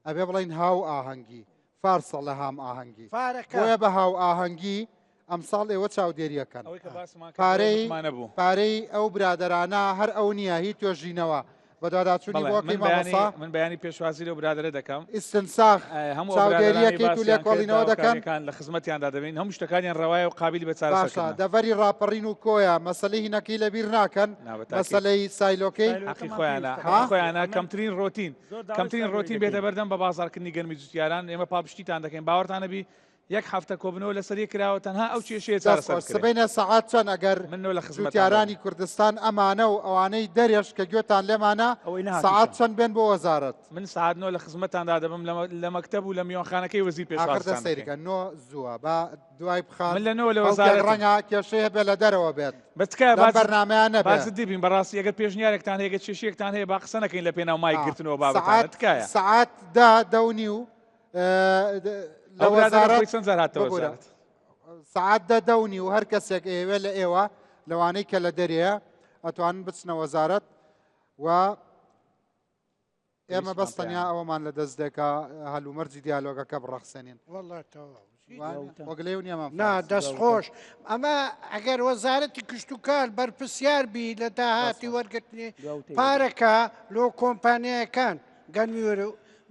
ئەبێ بڵین هاو ئاهەنگی فارسە لە هام ئاهەنگی بۆیە بە هاو ئاهەنگی ئەمساڵ ئێوە چاودێریەکەن پارەی پارەی ئەو برادرانە هەر ئەو نییە هی توێژینەوە بەدواداچوونی بۆ من بەیانی من بەیانی پێشوازی لەو برادەرە دەکەم استنساخ هەموو چاودێریەکەیت و لێکۆڵینەوە دەکەن لە خزمەتیاندا دەبین هەموو شتەکانیان ڕەوایە و قابلی بە چارەسەر دەڤەری ڕاپەڕین و کۆیە مەسەلەی هینەکەی لەبیر ناکەن مەسەلەی سایلۆکەی حەقی خۆیانە حەقی خۆیانە کەمترین ڕۆتین کەمترین ڕۆتین بێتە بەردەم بە بازاڕکردنی گەنمی جوتیاران ئێمە پاڵپشتیتان دەکەین باوەڕتان نەبی یەک هەفتە کۆبنەوە لەسەر یەک کراوە تەنها ئەو کێشەیە چارەسەر بکرێت. سبەینێ سەعات چەند ئەگەر من لە خزمەتان جوتیارانی کوردستان ئەمانە و ئەوانەی دەرێش کە گوێتان لێمانە سەعات چەند بێن بۆ وەزارەت؟ من سەعات نۆ لە خزمەتاندا دەبم لە مەکتەب و لە میوانخانەکەی وەزیر ئاخر دە پێشوازتان سەیرکە دەکەین. نۆ زووە با دوای بخات من لە نۆ لە خەڵکێک وەزارەتم. ڕەنگە کێشەی هەبێ لە دەرەوە بێت بەس تکایە لەم با بەرنامەیە با نەبێ. جدی بین بەڕاستی ئەگەر پێشنیارێکتان هەیە گەر کێشەیەکتان هەیە با قسە نەکەین لە پێناو مایک ئا گرتنەوە بابەتانە سەعات تکایە. سەعات دە دە و نیو لە وەزارەت چەند جار هاتە وەزارەت سەعات دە دە و نیو هەر کەسێک ئەیەوێ لە ئێوە لەوانەی کە لە دەرەیە ئەتوانن بچنە وەزارەت و ئێمە بەس تەنیا ئەوەمان لە دەست دێکە هەلومەرجی دیالۆگەکە بڕەخسێنین نا دەست خۆش ئەمە ئەگەر وەزارەتی کشتتوکال بەرپرسیار بی لە داهاتی وەرگرتنی پارەکە لۆ کۆمپانیایەکان گەنمی وەرە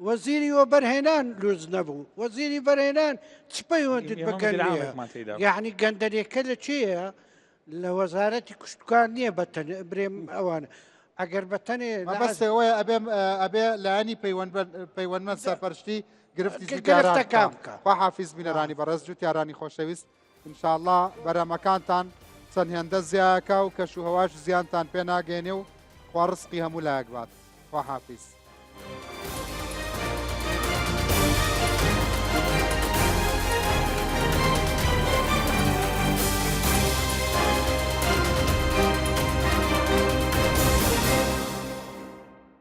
وەزیری وەبەرهێنان لوز نەبوو وەزیری بەرهێنان چ پەیوەندت بە گەنمیە یعنی گەندەرێکە لە چێیە لە وەزارەتی کشتتوکال نییە بە برێم ئەوان ئەگەر بە تەنێ مەبەست ئەوەیە ئەبێ ئەبێ لایەنی پەیوەندمەند سەرپەرشتی گرفتی گرفتەکان بکە. خواحافیز بینەرانی بەڕێز جوتیارانی خۆشەویست انشاءاللە بەرهەمەکانتان چەند هێندە زیاکا و کەش و هەواش زیانتان پێ ناگەێنێ و خوا ڕزقی هەموو لایەک بات خواحافیز.